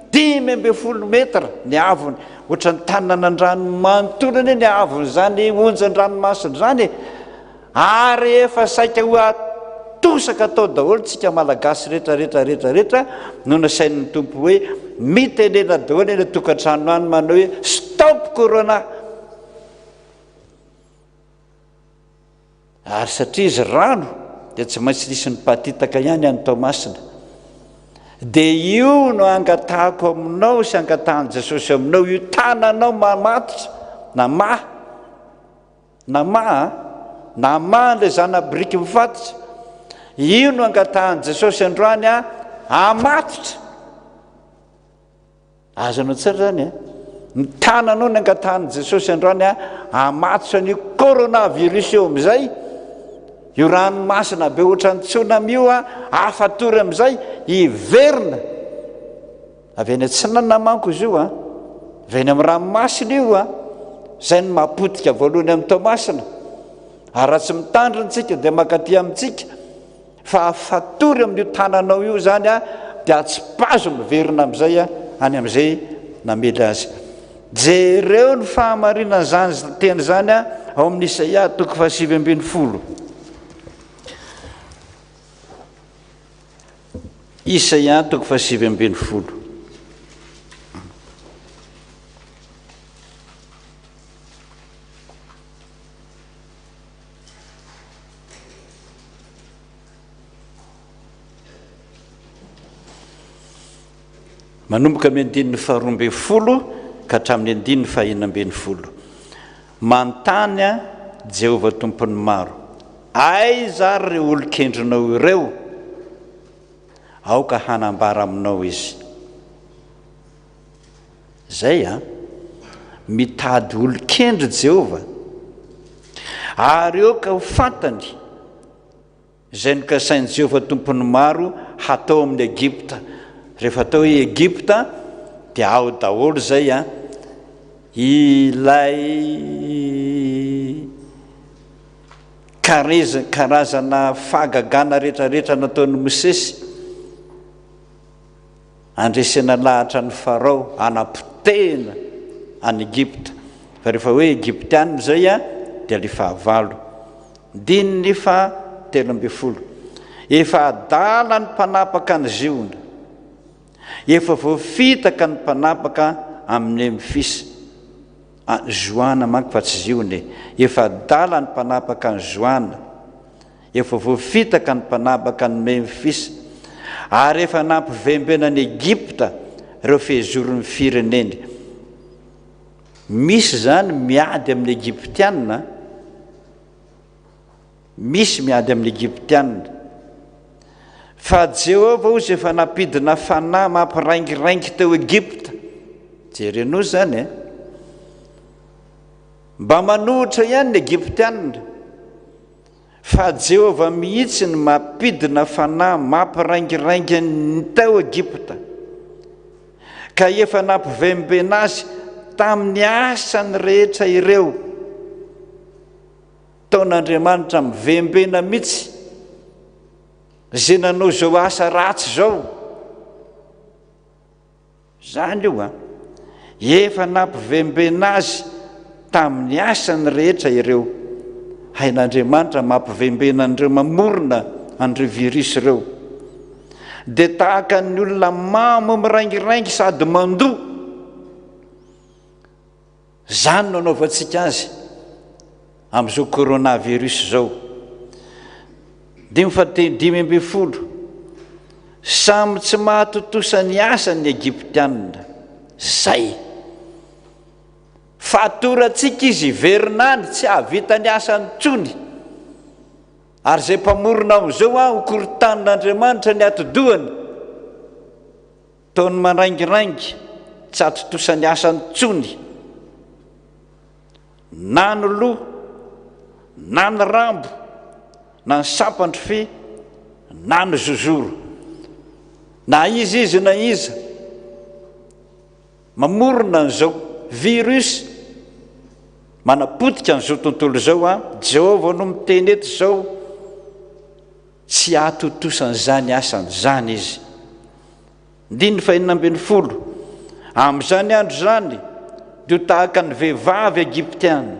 15 metra ny haavony, ohatran'ny tanànan-drano manontolo anie ny haavon'izany onjan-dranomasina izany e. Ary efa saika ho atosaka tao daholo tsika Malagasy rehetra rehetra rehetra rehetra no nasain'ny Tompo hoe mitenena daholo eny an-tokantrano any manao hoe stop corona. Ary satria izy rano dia tsy maintsy nisy nipatitaka ihany any Toamasina. Dia io no angatahako aminao sy angatahan'i Jesosy aminao, io tananao mamatotra na maha Namaha a! Namaha an'ilay zana-biriky mifatotra. Io no angatahan'i Jesosy androany a, hamatotra. Azonao tsara izany e? Ny tananao no angatahan'i Jesosy androany a, hamatotra an'io coronavirus io amin'izay. Io ranomasina be ohatran'ny tsunami io a, afatory amin'izay, hiverina. Avy any atsinanana manko izy io a! Avy any amin'ny ranomasina io a! Izay no mahapotika voalohany amin'i Toamasina. Ary raha tsy mitandrina isika dia mankaty amintsika fa afatory amin'io tananao io izany a, dia atsipazo miverina amin'izay a, any amin'izay namely azy. Jereo ny fahamarinan'izany teny izany a, ao amin'ny Isaia toko fahasivy ambin'ny folo. Isaia toko fahasivy ambin'ny folo. Manomboka amin'ny andininy faharoa ambin'ny folo ka hatramin'ny andininy fahenina ambin'ny folo. Manontany aho, Jehovah Tompon'ny maro, Aiza ary ireo olon-kendrinao ireo? Aoka hanambara aminao izy. Izay an! Mitady olon-kendry Jehovah, ary aoka ho fantany izay nokasain'i Jehovah Tompon'ny maro hatao amin'i Egypta. Rehefa atao hoe Egypta, dia ao daholo izay an! Ilay Kareza, karazana fahagagana rehetrarehetra nataon'i Mosesy. Handresena lahatra an'i Farao hanapotehina an'i Egypta. Fa rehefa hoe Egyptiana izay dia ilay fahavalo. Andininy faha 13. Efa adala ny mpanapaka an'i Ziona. Efa voafitaka ny mpanapaka amin'i Memfisa. Ah, Zoana manko fa tsy Ziona e. Efa adala ny mpanapaka an'i Zoana. Efa voafitaka ny mpanapaka an'i Memfisa. Ary efa nampivembena an'i Egypta ireo fehizoron'ny fireneny. Misy izany miady amin'ny Egyptiana. Misy miady amin'ny Egyptiana. Fa Jehovah hozy efa nampidina fanahy mampiraingiraingy teo Egypta. Jerenao izany e. Mba manohitra ihany ny Egyptiana. Fa Jehovah mihitsy no mampidina fanahy mampiraingiraingy ny teo Egypta. Ka efa nampivembena azy tamin'ny asany rehetra ireo. Taon'Andriamanitra mivembena mihitsy izay nanao izao asa ratsy izao. Izany io an. Efa nampivembena azy tamin'ny asany rehetra ireo. Hain'Andriamanitra mampivembena an'ireo mamorona an'ireo virus ireo. Dia tahaka ny olona mamo miraingiraingy sady mandoa. Izany no anaovantsika azy amin'izao coronavirus izao. Dimy fahatelo 15. Samy tsy mahatontosa ny asany ny Egyptianina. Zay. Fatorantsika izy hiverina any, tsy hahavita ny asany intsony. Ary izay mpamorona amin'izao an, ho korontanin'Andriamanitra ny atidohany. Taony maraingiraingy, tsy hatontosa ny asany intsony, na ny loha, na ny rambo, na ny sampan-drofia, na ny zozoro. Na iza izy na iza, mamorona an'izao virus manapotika an'izao tontolo izao an, Jehovah no miteny eto izao, Tsy hahatontosa an'izany asany izany izy. Andininy fahenina ambin'ny folo. Amin'izany andro izany dia ho tahaka ny vehivavy egyptiana,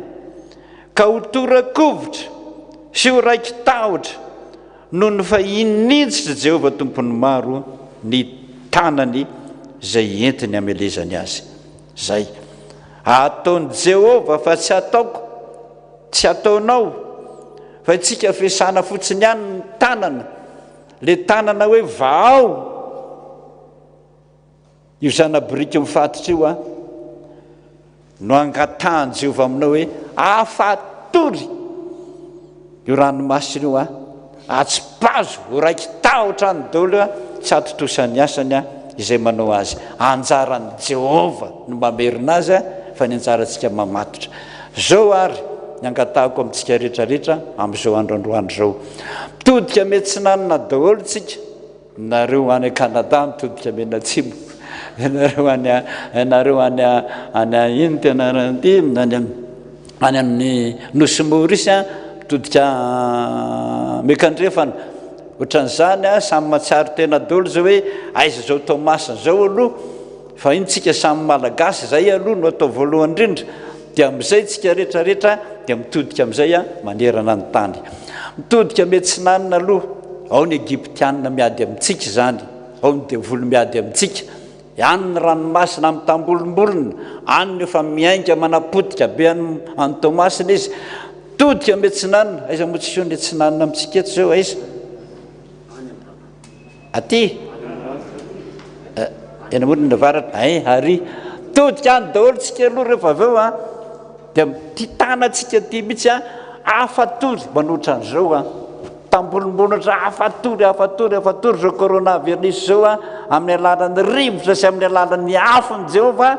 ka ho tora-kovitra sy ho raiki-tahotra noho ny fahininjitr'i Jehovah Tompon'ny maro ny tanany izay entiny hamelezany azy. Izay ataon'i Jehovah fa tsy ataoko, tsy ataonao. Fa itsika fesana fotsiny ihany ny tanana, le tanana hoe vahao io zana-biriky mifatotra io an, no angatahan'i Jehovah aminao hoe afatory io ranomasina io an, atsipazo ho raiki-tahotra any daholo an, tsy hatontosa ny asany an, izay manao azy. Anjaran'i Jehovah no mamerina azy an, fa ny anjarantsika mamatotra. Zao ary ny angatahako amintsika rehetra rehetra amin'izao andro androany izao. Mitodika miatsinanana daholo tsika, nareo any Canada mitodika mianatsimo, ianareo any ianareo any any ino ty anarany ity, any any amin'ny Nosy Maurice mitodika miakandrefana. Ohatran'izany samy mahatsiaro tena daholo zao hoe aiza izao Toamasina izao aloha. Fa iny tsika samy Malagasy izay aloha no atao voalohany indrindra dia amin'izay tsika rehetra rehetra dia mitodika amin'izay manerana ny tany. Mitodika miatsinanana aloha, ao ny Egyptiana miady amintsika izany, ao ny devoly miady amintsika, any ny ranomasina mitambolimbolina, any no efa miainga manapotika be any any Toamasina izy. Mitodika miatsinanana, aiza moa tsika io ny atsinanana amintsika eto izao aiza? Aty? Eny amorony avaratra, ay, ary. Todika any daholo tsika aloha rehefa avy eo an. Dia ty tanantsika ty mihitsy an, afatory manoatra an'izao an. Tambolombonotra afatory, afatory, afatory izao coronavirus izao an, amin'ny alalan'ny rivotra sy amin'ny alalan'ny afon'i Jehovah,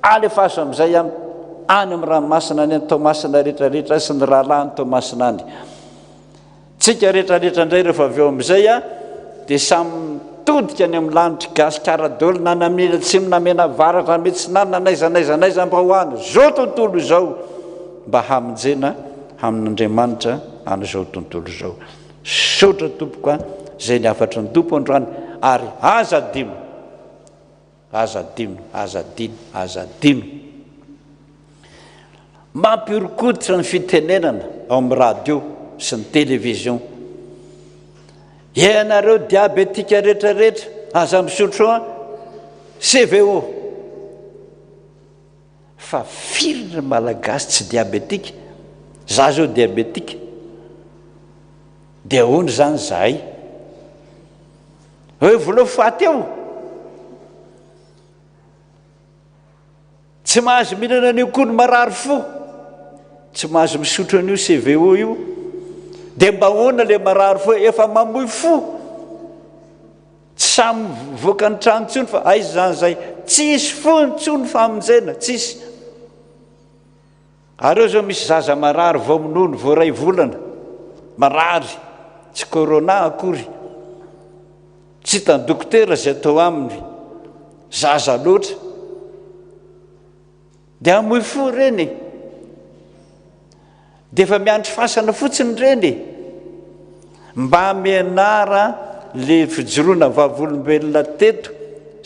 alefaso amin'izay an, any amin'ny ranomasina any, Toamasina rehetra rehetra sy ny rahalahin'i Toamasina any. Tsika rehetra rehetra indray rehefa avy eo amin'izay a, dia samy mitodika any amin'ny lanitr'i Gasikara daholo na any amin'ny atsimo na mianavaratra na miatsinanana n'aiza n'aiza n'aiza mba ho any izao tontolo izao mba hamonjena amin'Andriamanitra an'izao tontolo izao. Misaotra tompoko a, izay ny hafatry ny Tompo androany ary aza adino. Aza adino, aza adino, aza adino. Mampihoron-koditra ny fitenenana ao amin'ny radio sy ny télévision. Ianareo diabetika rehetra rehetra, aza misotro an CVO. Fa firy ny Malagasy tsy diabetika? Za zao diabetika. Dia ahoana izany zahay? Hoe volao faty eo. Tsy mahazo mihinana an'io koa ny marary fo. Tsy mahazo misotro an'io CVO io. Dia mba ahoana ilay marary fo efa mamoy fo. Tsy samy mivoaka ny trano intsony fa aiza izany izay. Tsisy fo intsony famonjena, tsisy. Ary eo izao misy zaza marary vao minono, vao iray volana. Marary, tsy corona akory. Tsy hitan'ny dokotera izay atao aminy. Zaza loatra. Dia hamoy fo ireny e. Dia efa miandry fasana fotsiny ireny e. Mba mianara le fijoroana vavolombelona teto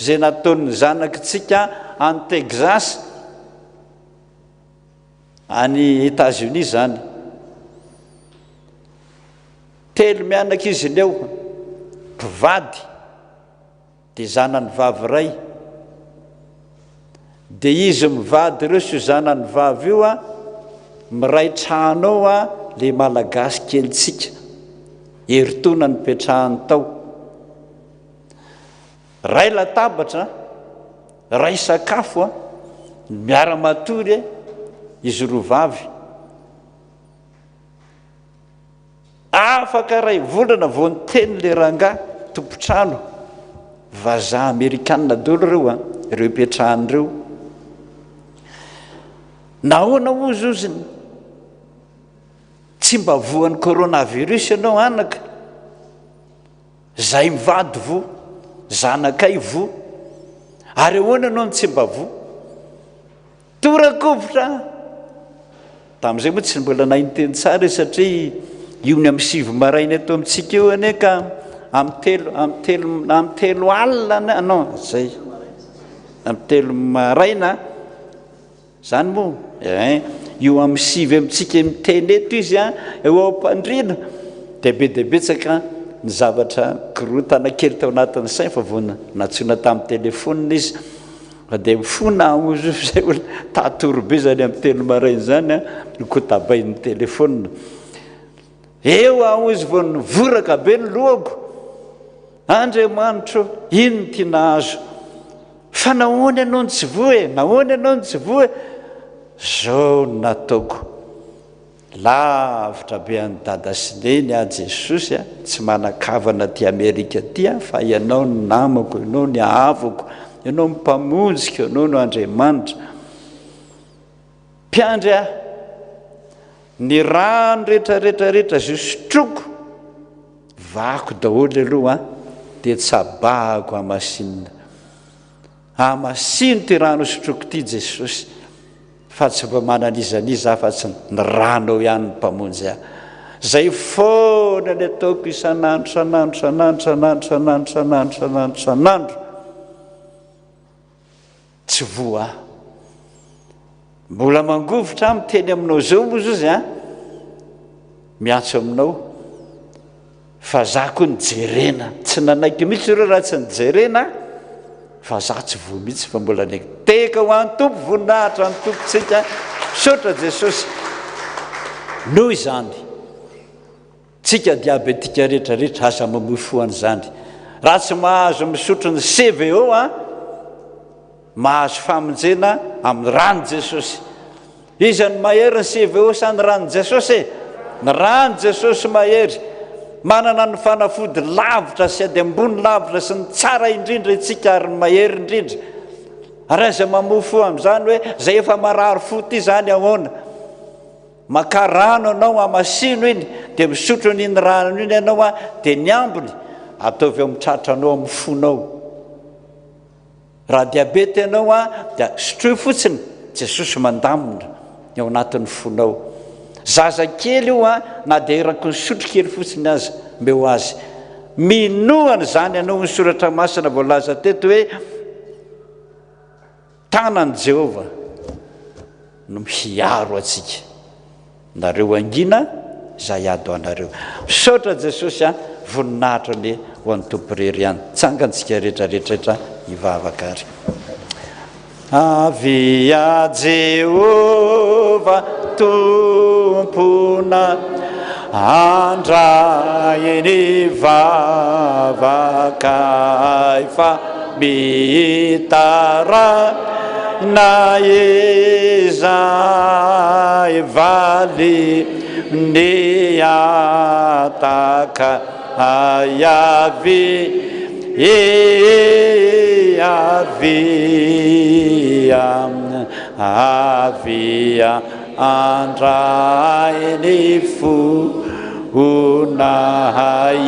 izay nataon'ny zanakitsika any Texas. Any Etats-Unis izany. Telo mianaka izy ireo, mpivady, dia zanany vavy iray. Dia izy mivady ireo sy io zanany vavy io a, miray trano ao a, le malagasy kelintsika, herintaona nipetrahany tao. Ray latabatra, ray sakafo, miara-matory izy roa vavy. Afaka ray volana vao niteny le rangahy tompon-trano, vazaha amerikana daholo ireo an, ireo ipetrahany ireo. Nahoana hozy hozy tsy mba voan'ny coronavirus ianao anaka? Zay mivady voa, zanakay voa, ary ahoana ianao no tsy mba voa? Torakovitra aho! Tamin'izay moa tsy mbola nahay niteny tsara izy satria io ny amin'ny sivy maraina eto amintsika io anie ka amin'ny telo amin'ny telo amin'ny telo alina anie non zay amin'ny telo maraina Zany moa eh, io amin'ny sivy amintsika miteny eto izy an, eo am-pandriana dia be dia betsaka ny zavatra korontana kely tao anatin'ny sainy fa vao nantsoina tamin'ny telefonina izy fa dia mifona aho izy izay olona tatory be zany amin'ny telo maraina izany an, no kotabain'ny telefonina. Eo aho izy vao nivoraka be ny lohako. Andriamanitro, inona ity nahazo? Fa nahoana ianao no tsy voa e? Nahoana ianao no tsy voa e? Zao no nataoko. Lavitra be an'i Dada sy Neny aho Jesosy a, tsy manan-kavana aty Amerika aty aho fa ianao no namako, ianao no havako, ianao no mpamonjiko, ianao no Andriamanitra. Mpiandry ahy, ny rano rehetra rehetra rehetra izay sotroiko, vahako daholo aloha an, dia tsabahako hamasinina. Hamasino ity rano sotroiko ity Jesosy, fa tsy mba manana iza n'iza afa-tsy ny ranao ihany ny Mpamonjy ahy. Izay foana ny ataoko isan'andro, isan'andro, isan'andro, isan'andro, isan'andro, isan'andro, isan'andro, isan'andro. Tsy voa aho. Mbola mangovitra aho miteny aminao izao moa izy an, miantso aminao fa za koa nijerena, tsy nanaiky mihitsy ireo raha tsy nijerena fa za tsy voa mihitsy fa mbola nitehaka ho an'ny Tompo, voninahitra ny Tompontsika, misaotra Jesosy. Noho izany, tsika diabetika rehetra rehetra aza mamoy fo an'izany. Raha tsy mahazo misotro ny CVO an, Mahazo famonjena amin'ny ran'i Jesosy. Iza no mahery ny CVO sa ny ran'i Jesosy e? Ny ran'i Jesosy mahery. Manana ny fanafody lavitra sy ady ambony lavitra sy ny tsara indrindra isika ary ny mahery indrindra. Ary aza mamoa fo amin'izany hoe izay efa marary fo ity izany ahoana? Makà rano ianao, hamasino iny, dia misotro an'iny rano iny ianao dia ny ambiny ataovy eo amin'ny tratranao amin'ny fonao. Raha diabeta ianao an, dia sotroy fotsiny, Jesosy mandamina ny ao anatin'ny fonao. Zaza kely io an, na dia eraky ny sotro kely fotsiny aza, omeo azy. Minoa an'izany ianao, hoy ny soratra masina voalaza teto hoe. Tanan'i Jehovah no hiaro antsika. Nareo hangina izahay ady ho anareo. Misaotra Jesosy a, voninahitra anie ho an'ny Tompo irery ihany. Tsangantsika rehetra rehetra rehetra hivavaka ary. Avia Jehovah Tompona handray ny vavakay fa mitaraina izay valy ny ataka. Avia, avia, avia handray ny fonay.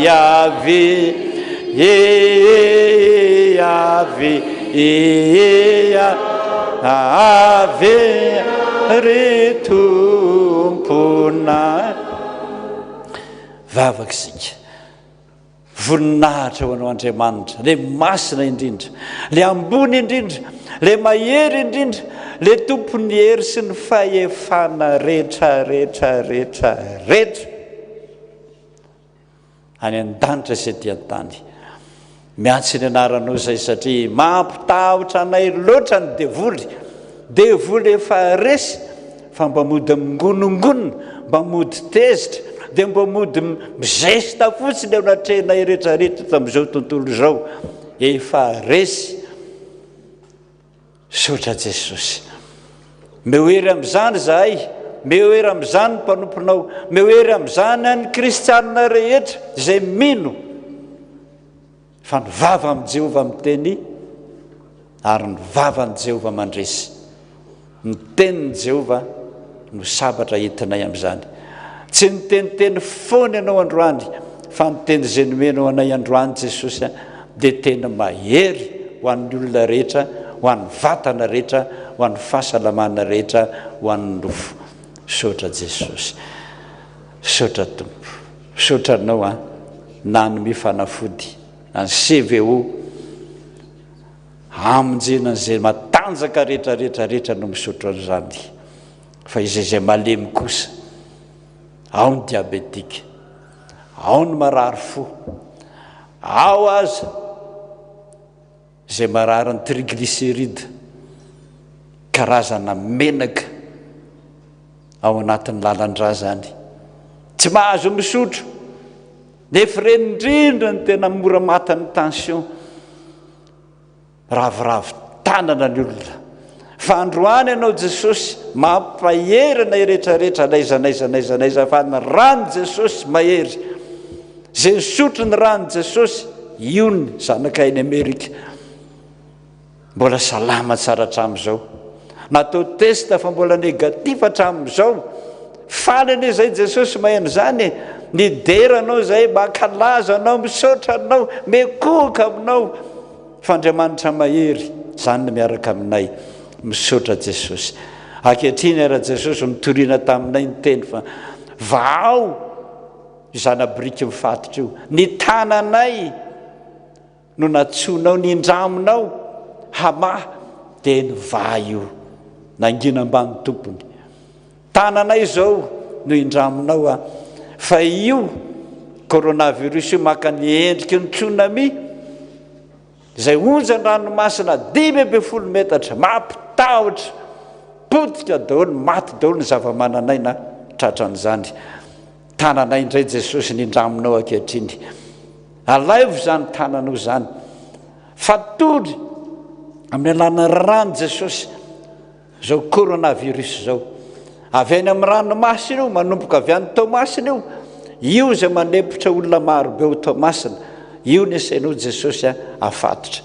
Avia, avia, avia ry Tomponay. Vavaka isika. Voninahitra ho anao Andriamanitra, le masina indrindra, le ambony indrindra, le mahery indrindra, le tompon'ny hery sy ny fahefana rehetra rehetra rehetra rehetra any an-danitra sy aty an-tany. Miantso ny anaranao izay satria mampitahotra anay loatra ny devoly. Devoly efa resy fa mba mody mingonongonona, mba mody tezitra, dia mba mody mizesta fotsiny eo anatrehanay rehetrarehetra eto amin'izao tontolo izao. Efa resy. Misaotra Jesosy. Meo hery amin'izany izahay, meo hery amin'izany ny mpanomponao, meo hery amin'izany ny kristianina rehetra izay mino fa ny vava amin'i Jehovah miteny ary ny vavan'i Jehovah mandresy. Ny tenin'i Jehovah no sabatra entinay amin'izany. Tsy niteniteny foana ianao androany, fa ny teny izay nomenao anay androany Jesosy dia teny mahery ho an'ny olona rehetra, ho an'ny vatana rehetra, ho an'ny fahasalamana rehetra, ho an'ny nofo. Misaotra Jesosy. Misaotra Tompo. Misaotra Anao an, nanome fanafody an'ny CVO. Hamonjena an'izay matanjaka rehetra rehetra rehetra no misotro an'izany fa izay izay malemy kosa, ao ny diabetika, ao ny marary fo, ao aza izay marary ny triglycéride, karazana menaka ao anatin'ny lalan-drà izany, tsy mahazo misotro, nefa ireny indrindra no tena mora matin'ny tension. Ravoravo tanana ny olona. Fa androany ianao Jesosy mampahery anay rehetra rehetra n'aiza n'aiza n'aiza n'aiza fa ny ran'i Jesosy mahery. Izay nisotro ny ran'i Jesosy io ny zanakay any Amerika. Mbola salama tsara hatramin'izao. Natao test fa mbola négatif hatramin'izao. Faly anie izay Jesosy maheno izany e. Nidera anao izay, mankalaza anao, misaotra anao, mikohoka aminao. Fa Andriamanitra mahery, izany no miaraka aminay. Misaotra Jesosy. Ankehitriny ara Jesosy nitoriana taminay ny teny fa vahao io zana-biriky mifatotra io. Ny tananay no natsoinao nindraminao hamaha dia nivaha io. Nangina ambany tompony. Tananay izao no indraminao a! Fa io coronavirus io maka ny endriky ny tsunami izay onjan-dranomasina 15 metatra, mampitahotra, potika daholo, maty daholo ny zava-manan'aina tratran'izany. Tananay indray Jesosy ny indraminao ankehitriny. Alaivo izany tananao izany. Fatory amin'ny alalan'ny rano Jesosy. Izao coronavirus izao. Avy any amin'ny ranomasina io, manomboka avy any Toamasina io. Io izay manempotra olona maro be ao Toamasina. Io ny asainao Jesosy afatotra.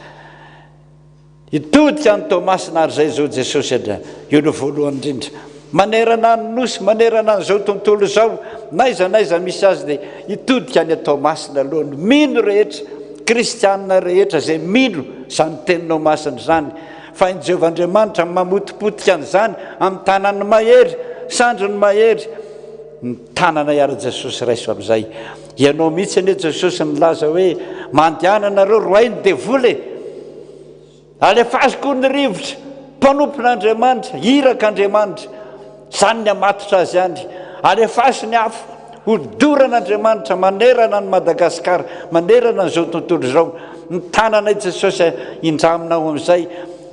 Hitodika any Toamasina ary izay izao Jesosy a. Io no voalohany indrindra. Manerana ny nosy, manerana an'izao tontolo izao, n'aiza n'aiza misy azy dia hitodika any Toamasina aloha ny mino rehetra, kristianina rehetra izay mino izany teninao masina izany. Fa i Jehovah Andriamanitra mamotipotika an'izany amin'ny tanany mahery, sandriny mahery. Ny tananay ary Jesosy raiso amin'izay. Ianao mihitsy anie Jesosy nilaza hoe mandehana nareo roahy ny devoly e. Alefaso koa ny rivotra. Mpanompon'Andriamanitra, irak'Andriamanitra. Izany ny hamatotra azy any. Alefaso ny afo, hodoran'Andriamanitra manerana an'i Madagasikara, manerana an'izao tontolo izao. Ny tananay Jesosy indraminao amin'izay.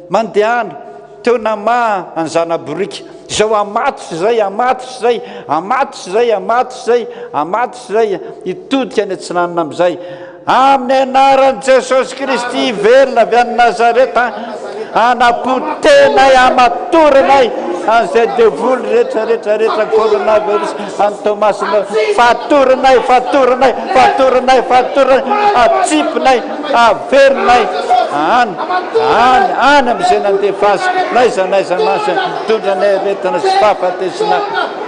Mandehana, teo namaha an'i Zanaboriaka. Izao hamatotra izay, hamatotra izay, hamatotra izay, hamatotra izay, hamatotra izay, hitodika any atsinanana amin'izay. Amin'ny anaran'i Jesosy Kristy velona avy any Nazareta, anapotenay, amatoranay an'izay devoly rehetra rehetra rehetra coronavirus any Toamasina, fatoranay, fatoranay, fatoranay, fatoranay, atsipinay, averinay any, any, any amin'izay nandefa azy, n'aiza n'aiza n'aiza, mitondra ny aretina sy fahafatesana.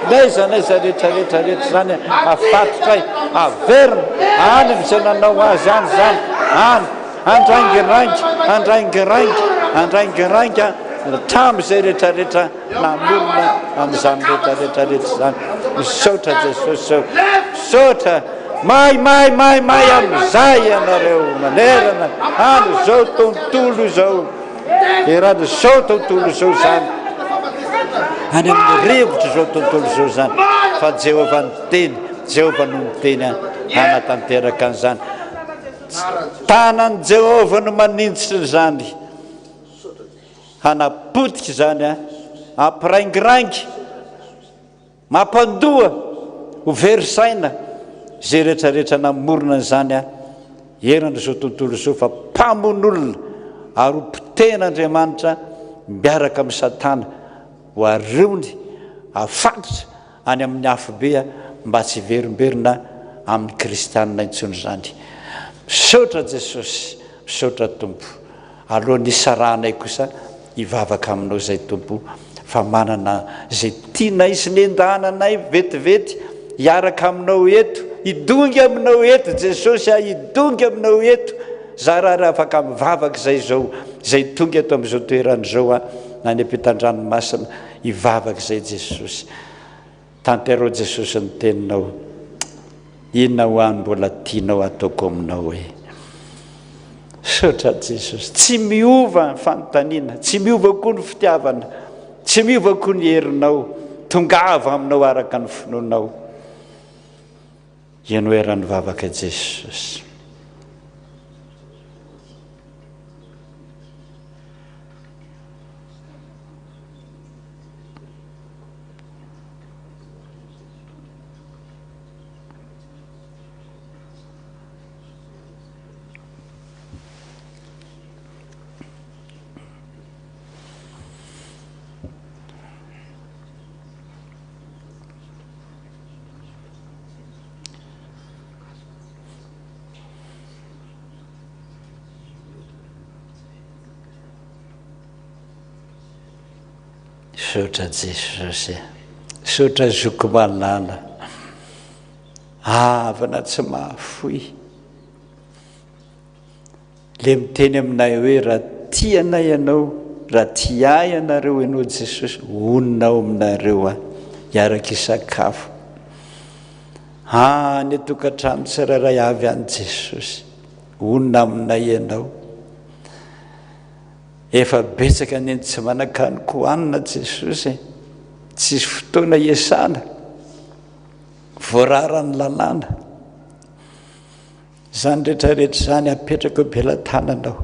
N'aiza n'aiza rehetra rehetra rehetra izany afatotray, averina any amin'izay nanao azy any izany, any, andraingirainga, andraingirainga, andraingirainga, hatramin'izay rehetra rehetra namorona an'izany rehetra rehetra rehetra izany. Misaotra Jesosy ô, misaotra, may may may may amin'izay ianareo manerana an'izao tontolo izao. Eran'izao tontolo izao izany, any amin'ny rivotr'izao tontolo izao izany, fa Jehovah niteny, Jehovah no niteny hanatanteraka an'izany. Tanan'i Jehovah no maninjitra izany, hanapotika izany, hampiraingiraingy. Mampandoa ho very saina izay rehetra rehetra namorona an'izany aho eran'izao tontolo izao fa mpamono olona ary ho potehin'Andriamanitra miaraka amin'i Satana ho ariony afatotra any amin'ny afobe mba tsy hiverimberina amin'ny kristianina intsony izany. Misaotra Jesosy, misaotra Tompo. Alohan'ny hisarahanay kosa hivavaka aminao izay Tompo fa manana izay tianay sy nendahananay vetivety hiaraka aminao eto, hidongy aminao eto Jesosy a, hidongy aminao eto, za raha ary afaka mivavaka izay izao, izay tonga eto amin'izao toerana izao a, na any ampitan-dranomasina, hivavaka izay Jesosy. Tanteraho Jesosy ny teninao. Inona hoa no mbola tianao ataoko aminao e? Misaotra Jesosy. Tsy miova ny fanontaniana, tsy miova koa ny fitiavana, tsy miova koa ny herinao. Tongava aminao araka ny finoanao. Henoy eran'ny vavaka Jesosy. Misaotra Jesosy e. Misaotra zoky malala. Havana tsy mahafoy. Le miteny aminay hoe raha tia anay ianao, raha tia ahy ianareo ianao Jesosy, honina ao aminareo aho, hiaraka hisakafo. Any an-tokantrano tsirairay avy any Jesosy, honina aminay ianao. Efa betsaka anie ny tsy manan-kanin-kohanina Jesosy e! Tsisy fotoana hiasana, voararan'ny lalàna. Izany rehetra rehetra izany apetrako eo am-pelatananao.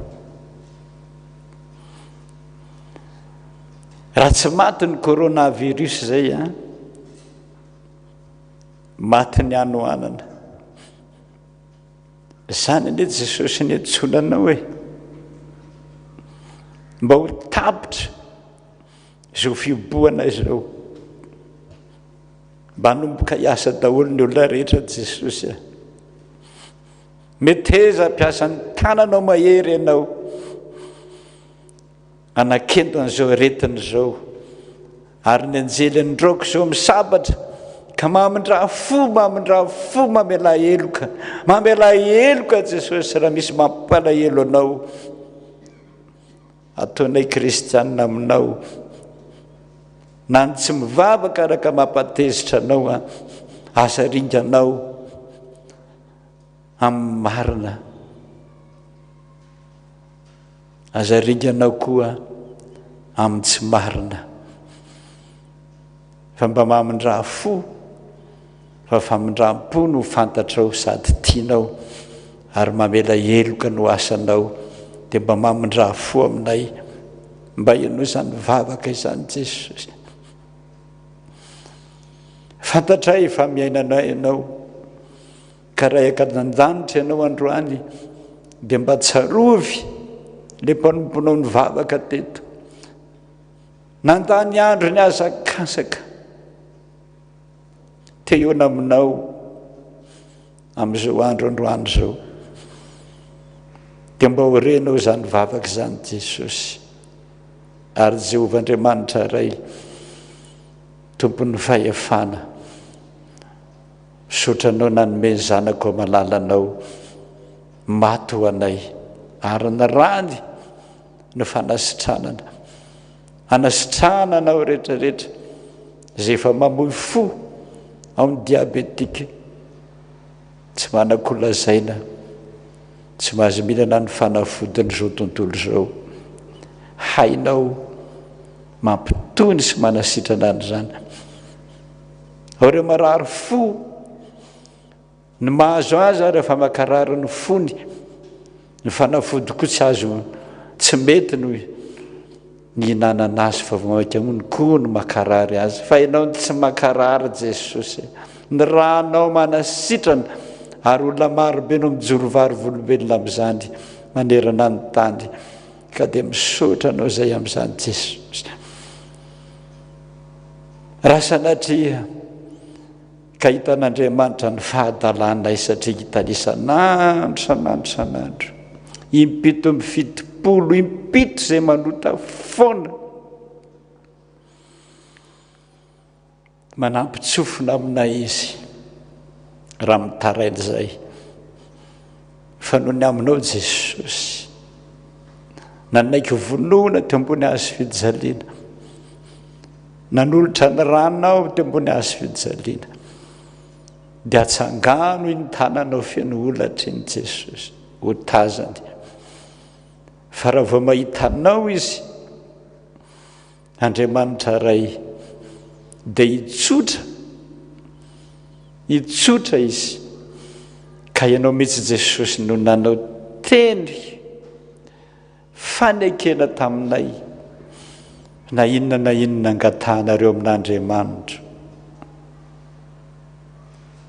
Raha tsy maty ny coronavirus izay an, maty ny hanoanana. Izany anie Jesosy niantsoana anao e! Mba ho tapitra izao fihobohana izao. Mba hanomboka hiasa daholo ny olona rehetra Jesosy a! Meteza hampiasa ny tananao mahery ianao. Hanakento an'izao aretina izao. Ary ny anjely andraoko izao misabatra ka mamindrà fo, mamindrà fo, mamelà heloka. Mamelà heloka Jesosy raha misy mampalahelo anao. Ataonay kristianina aminao. Na ny tsy mivavaka araka mampatezitra anao, aza ringanao amin'ny marina. Aza ringanao koa. amin'ny tsy marina fa mba mamindrà fo fa famindram-po no fantatrao sady tianao ary mamela heloka no asanao dia mba mamindrà fo aminay mba henoy izany vavaka izany Jesosy. Fantatray fa miaina anay ianao ka raha hiaka-dandanitra ianao androany dia mba tsarovy le mpanomponao nivavaka teto. Nandany andro nihazakazaka te hihaona aminao amin'izao andro androany izao. Dia mba ho renao izany vavaka izany Jesosy. Ary Jehovah Andriamanitra Ray, Tompon'ny fahefana, misaotra Anao nanome ny Zanakao malalanao maty ho anay, ary ny rany no fanasitranana. Hanasitrahana anao rehetra rehetra izay efa mamoy fo ao ny diabetika, tsy manan-kolazaina. Tsy mahazo mihinana ny fanafodin'izao tontolo izao. Hainao mampitony sy manasitrana an'izany. Ao ireo marary fo, ny mahazo azy ary efa mankarary ny fony. Ny fanafody koa tsy azo, tsy mety no nihinanana azy fa vao mainka hono koa no mankarary azy. Fa ianao no tsy mankarary Jesosy. Ny ranao manasitrana ary olona maro be no mijoro vary-volombelona amin'izany manerana ny tany. Ka dia misaotra anao izay amin'izany Jesosy. Raha sanatria Ka hitan'Andriamanitra ny fahadalanay satria hitany isan'andro, isan'andro, isan'andro. Impito amby 70, impito izay manota foana. Manampy tsofina aminay izy raha mitaraina izay. Fa noho ny aminao Jesosy, nanaiky vonoina teo ambony hazo fijaliana. Nanolotra ny ranao teo ambony hazo fijaliana. Dia atsangano iny tananao feno holatra iny Jesosy, ho tazany. Fa raha vao mahita anao izy, Andriamanitra Ray, dia hitsotra, hitsotra izy. Ka ianao mihitsy Jesosy no nanao teny Fanekena taminay, na inona na inona angatahanareo amin'Andriamanitra,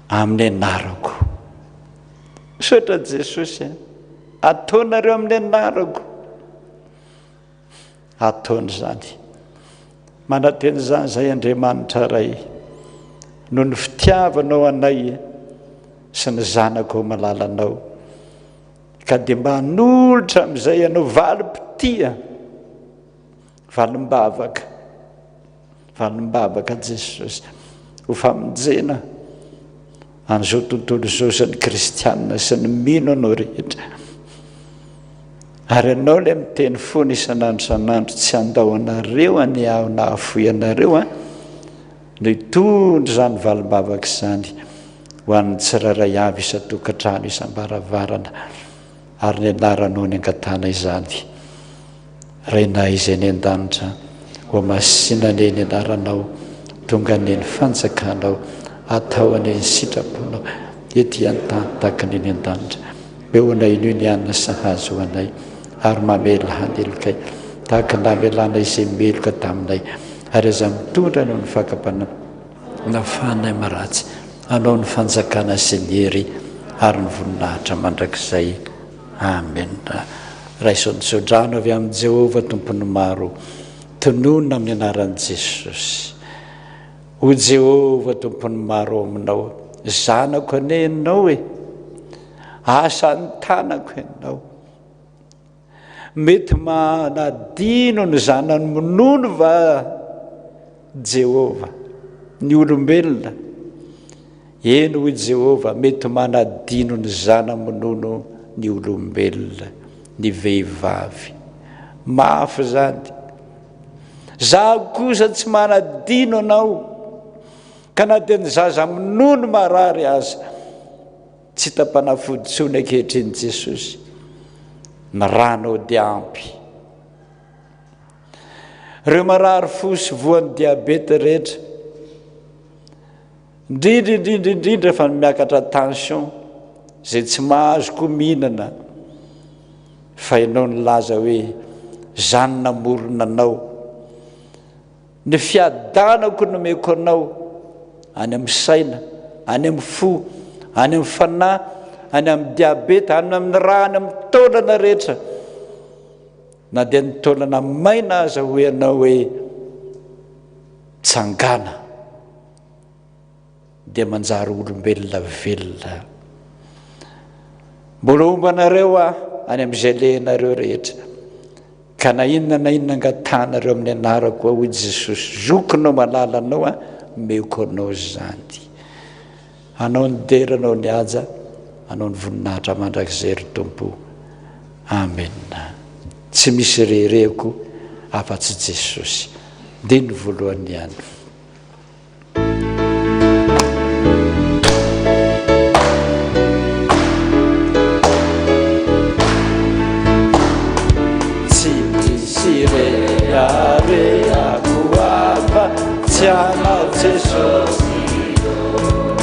amin'ny anarako. Misaotra Jesosy a! Ataonareo amin'ny anarako. Ataony izany. Manantena izany izay Andriamanitra Ray, noho ny fitiavanao anay sy ny zanakao malalanao. Ka dia mba hanolotra amin'izay ianao valim-pitia, valim-bavaka, valim-bavaka Jesosy, ho famonjena an'izao tontolo izao sy ny kristianina sy ny mino anao rehetra. Ary ianao ilay miteny foana isan'andro isan'andro, tsy handao anareo anie aho na hahafoy anareo an. No hitondra izany valim-bavaka izany ho an'ny tsirairay avy isan-tokantrano, isam-baravarana, ary ny anaranao ny angatahana izany. Rainay izay any an-danitra, hohamasina anie ny anaranao, tonga anie ny fanjakanao, atao anie ny sitraponao, ety an-tany tahaka ny any an-danitra. Omeo anay anio ny hanina sahaza ho anay, ary mamelà ny helokay, tahaka ny namelànay izay meloka taminay. Ary aza mitondra anao ny fakam-panahy na fanahy maratsy, anao ny fanjakana sy ny hery ary ny voninahitra mandrakizay. Amena. Raiso ny tsodrano avy amin'i Jehovah Tompon'ny maro, tononina amin'ny anaran'i Jesosy. O Jehovah Tompon'ny maro ao aminao, zanako anie ianao e! Asan'ny tanako ianao. Mety manadino ny zanany minono va Jehovah, ny olombelona? Eny, hoy Jehovah, mety manadino ny zana-minono ny olombelona, ny vehivavy. Mafy izany. Izaho kosa tsy manadino anao, ka na dia ny zaza minono marary aza, Tsy hita-panafody intsony ankehitriny Jesosy, ny ranao dia ampy. Ireo marary fo sy voan'ny diabeta rehetra, indrindra indrindra indrindra fa ny miakatra tension, izay tsy mahazo koa mihinana, fa ianao nilaza hoe za no namorona anao, ny fiadanako nomeko anao any amin'ny saina, any amin'ny fo, any amin'ny fanahy, any amin'ny diabeta, any amin'ny rà, any amin'ny taolana rehetra. Na dia ny taolana maina aza hoy ianao hoe tsangana dia manjary olombelona velona. Mbola homba anareo aho any amin'izay lehinareo rehetra. Ka na inona na inona angatahanareo amin'ny anarako aho hoy Jesosy, zokinao malalanao aho, omeko anao izany. Anao ny dera, Anao ny haja, Anao ny voninahitra mandrakizay ry Tompo. Amen. Tsy misy reherehako afa-tsy Jesosy. Ndiny voalohany ihany. Tsy misy reharehako afa-tsy Anao Jesosy.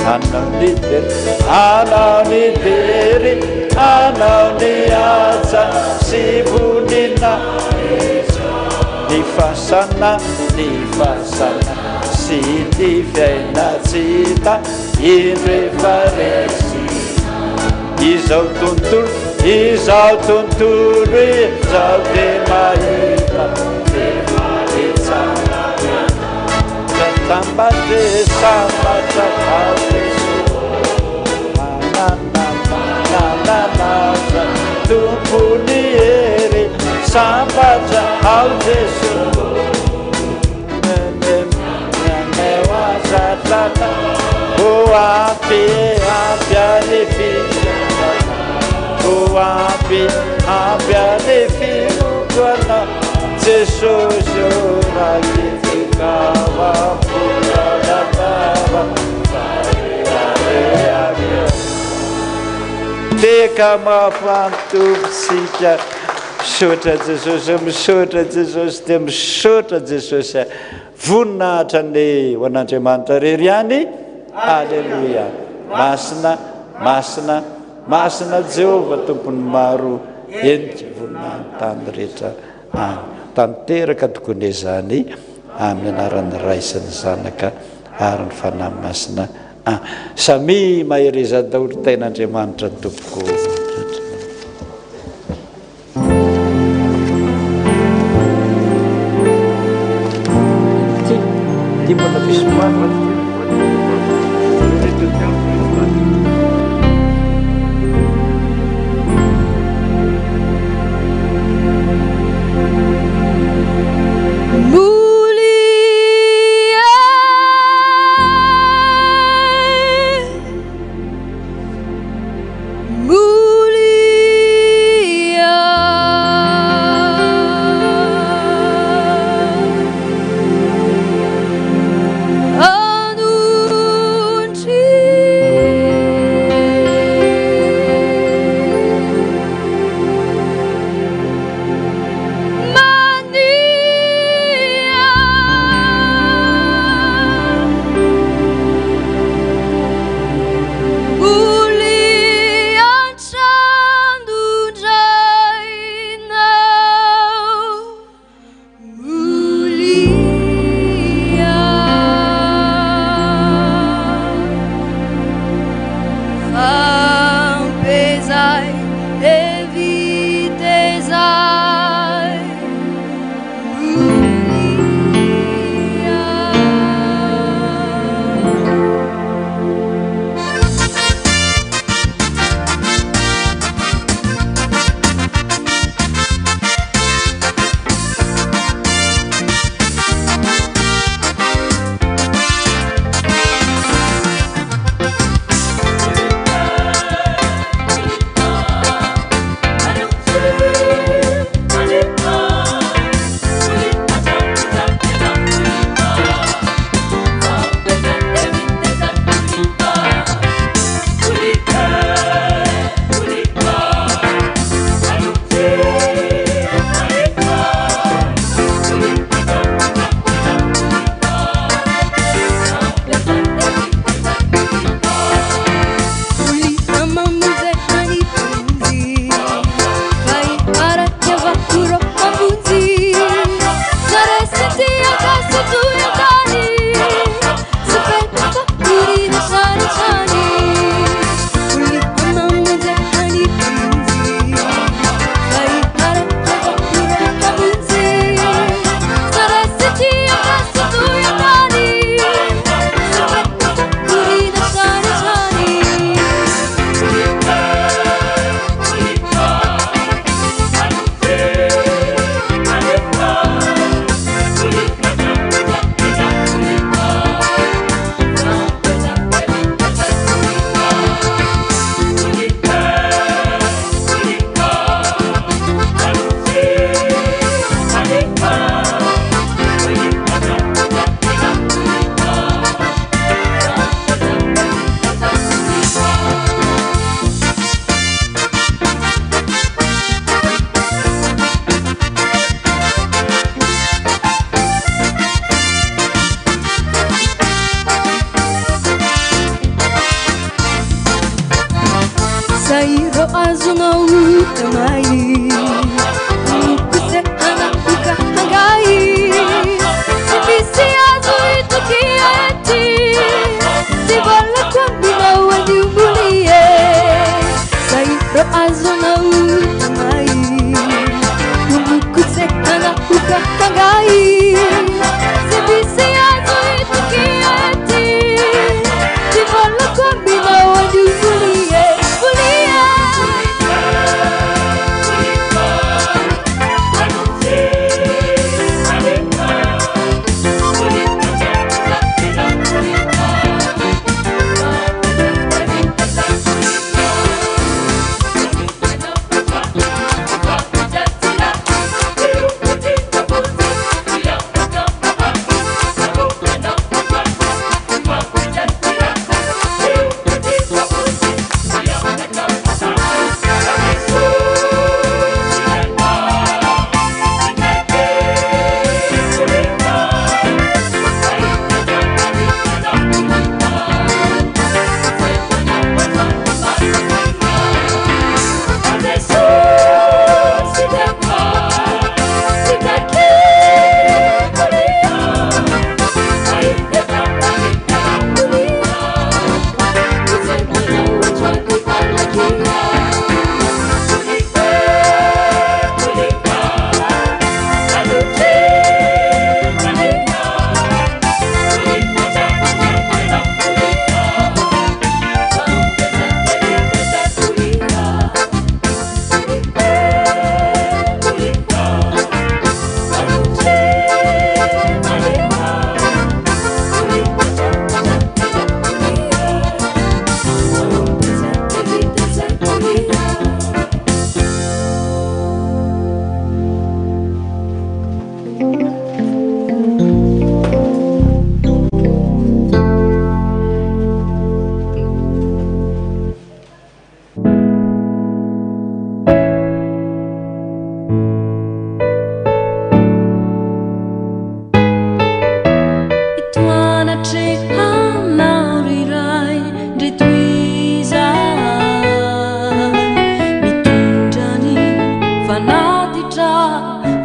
Anao ny dery, anao ny dery, anao ny haja sy voninahitra. Ny fasana, ny fasana sy ny fiaina tsy hita, indro efa resy. Izao tontolo, izao tontolo izao dia mahita, dia mahita. Sambatra sambatra ao Manana manana asa Tompon'ny hery Sambatra ao Jeso Naneo asa tata Ho ampy ampy any fiainana Ho ampy ampy any finoana Jesosy ô raikitra Teka mahafantompitsika Misaotra Jesosy misaotra Jesosy dia misaotra Jesosy Voninahitra anie ho an'Andriamanitra rery ihany Aleloia Masina masina masina Jehovah Tompon'ny maro Henika voninahiny tany rehetra any. Tanteraka tokoa anie izany amin'ny anaran'ny Ray sy ny Zanaka ary ny Fanahy Masina. An. Samia mahereza daholo tain'Andriamanitra tompoko. Ty mbola misy maro. tamay Mokotse hanaoka hangay Tsy misy azo itokia ety Ty volako aminao anio molie Zay ro azonao tamay Mokotse hanaoka hangay Tsy misy azo itokia ety Ty volako aminao anio molie Molie.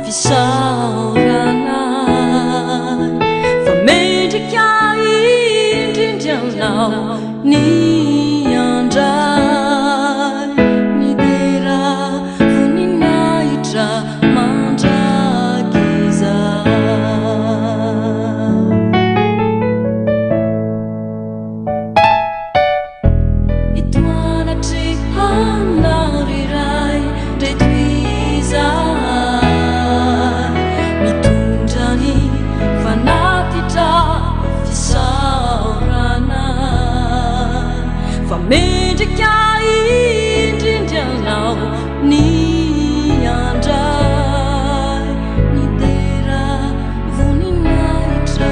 Fisaorana fa mendrika indrindra anao ny andray ny dera voninahitra mandrakizay. Itoanatry anao ry Ray, ndreto izahay mitondra ny fanatitra fisaorana fa mendrika indrindra anao ny andray ny dera voninahitra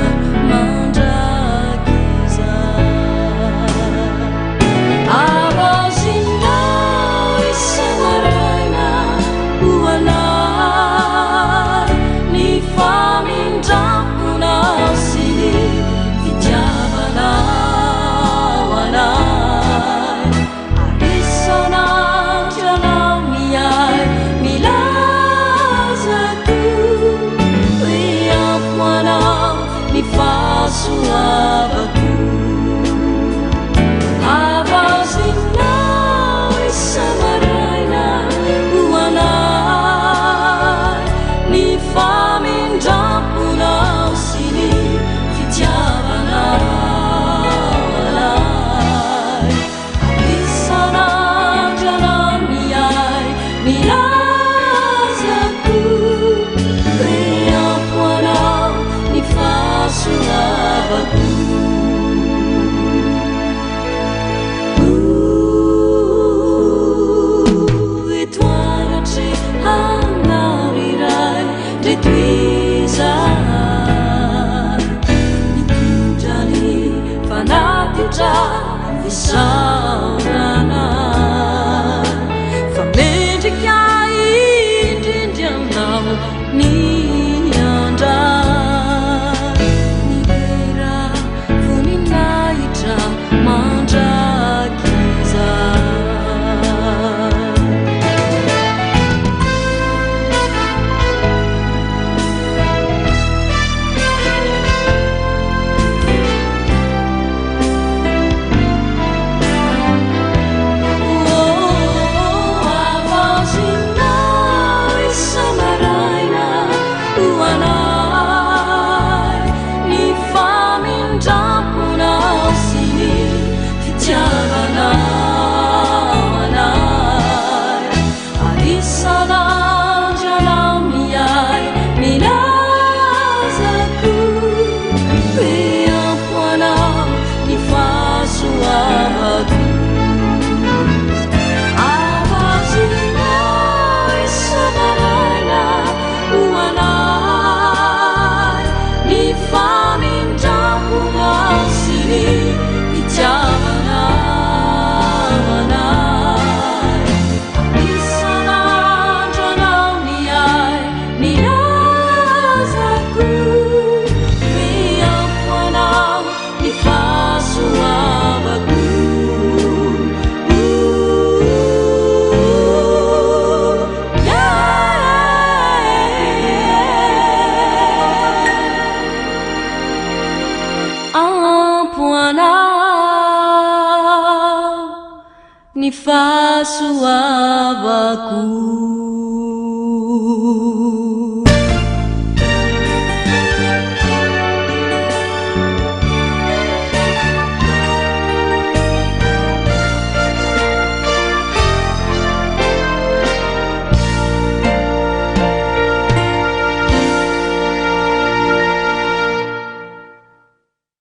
mandrakizay. Avaozinao isa-maraina ho anay ny famindram-ponao sy ny fitiavanao anay. Ary isan'andro ianao miahy milaza koa hoe ampy ho anao ny fahasoavako. Avaozinao isa-maraina ho anay ny famindram-ponao sy ny fitiavanao anay. Isan'andro ianao miahy milaza koa hoe ampy ho anao ny fahasoavako. Etoanatry anao ry Ray, ndreto izahay mitondra ny fanatitra fisaorana fa mendrika indrindra anao ny andray ny dera voninahitra mandrakizay. Ampy ho anah ny fahasoavako.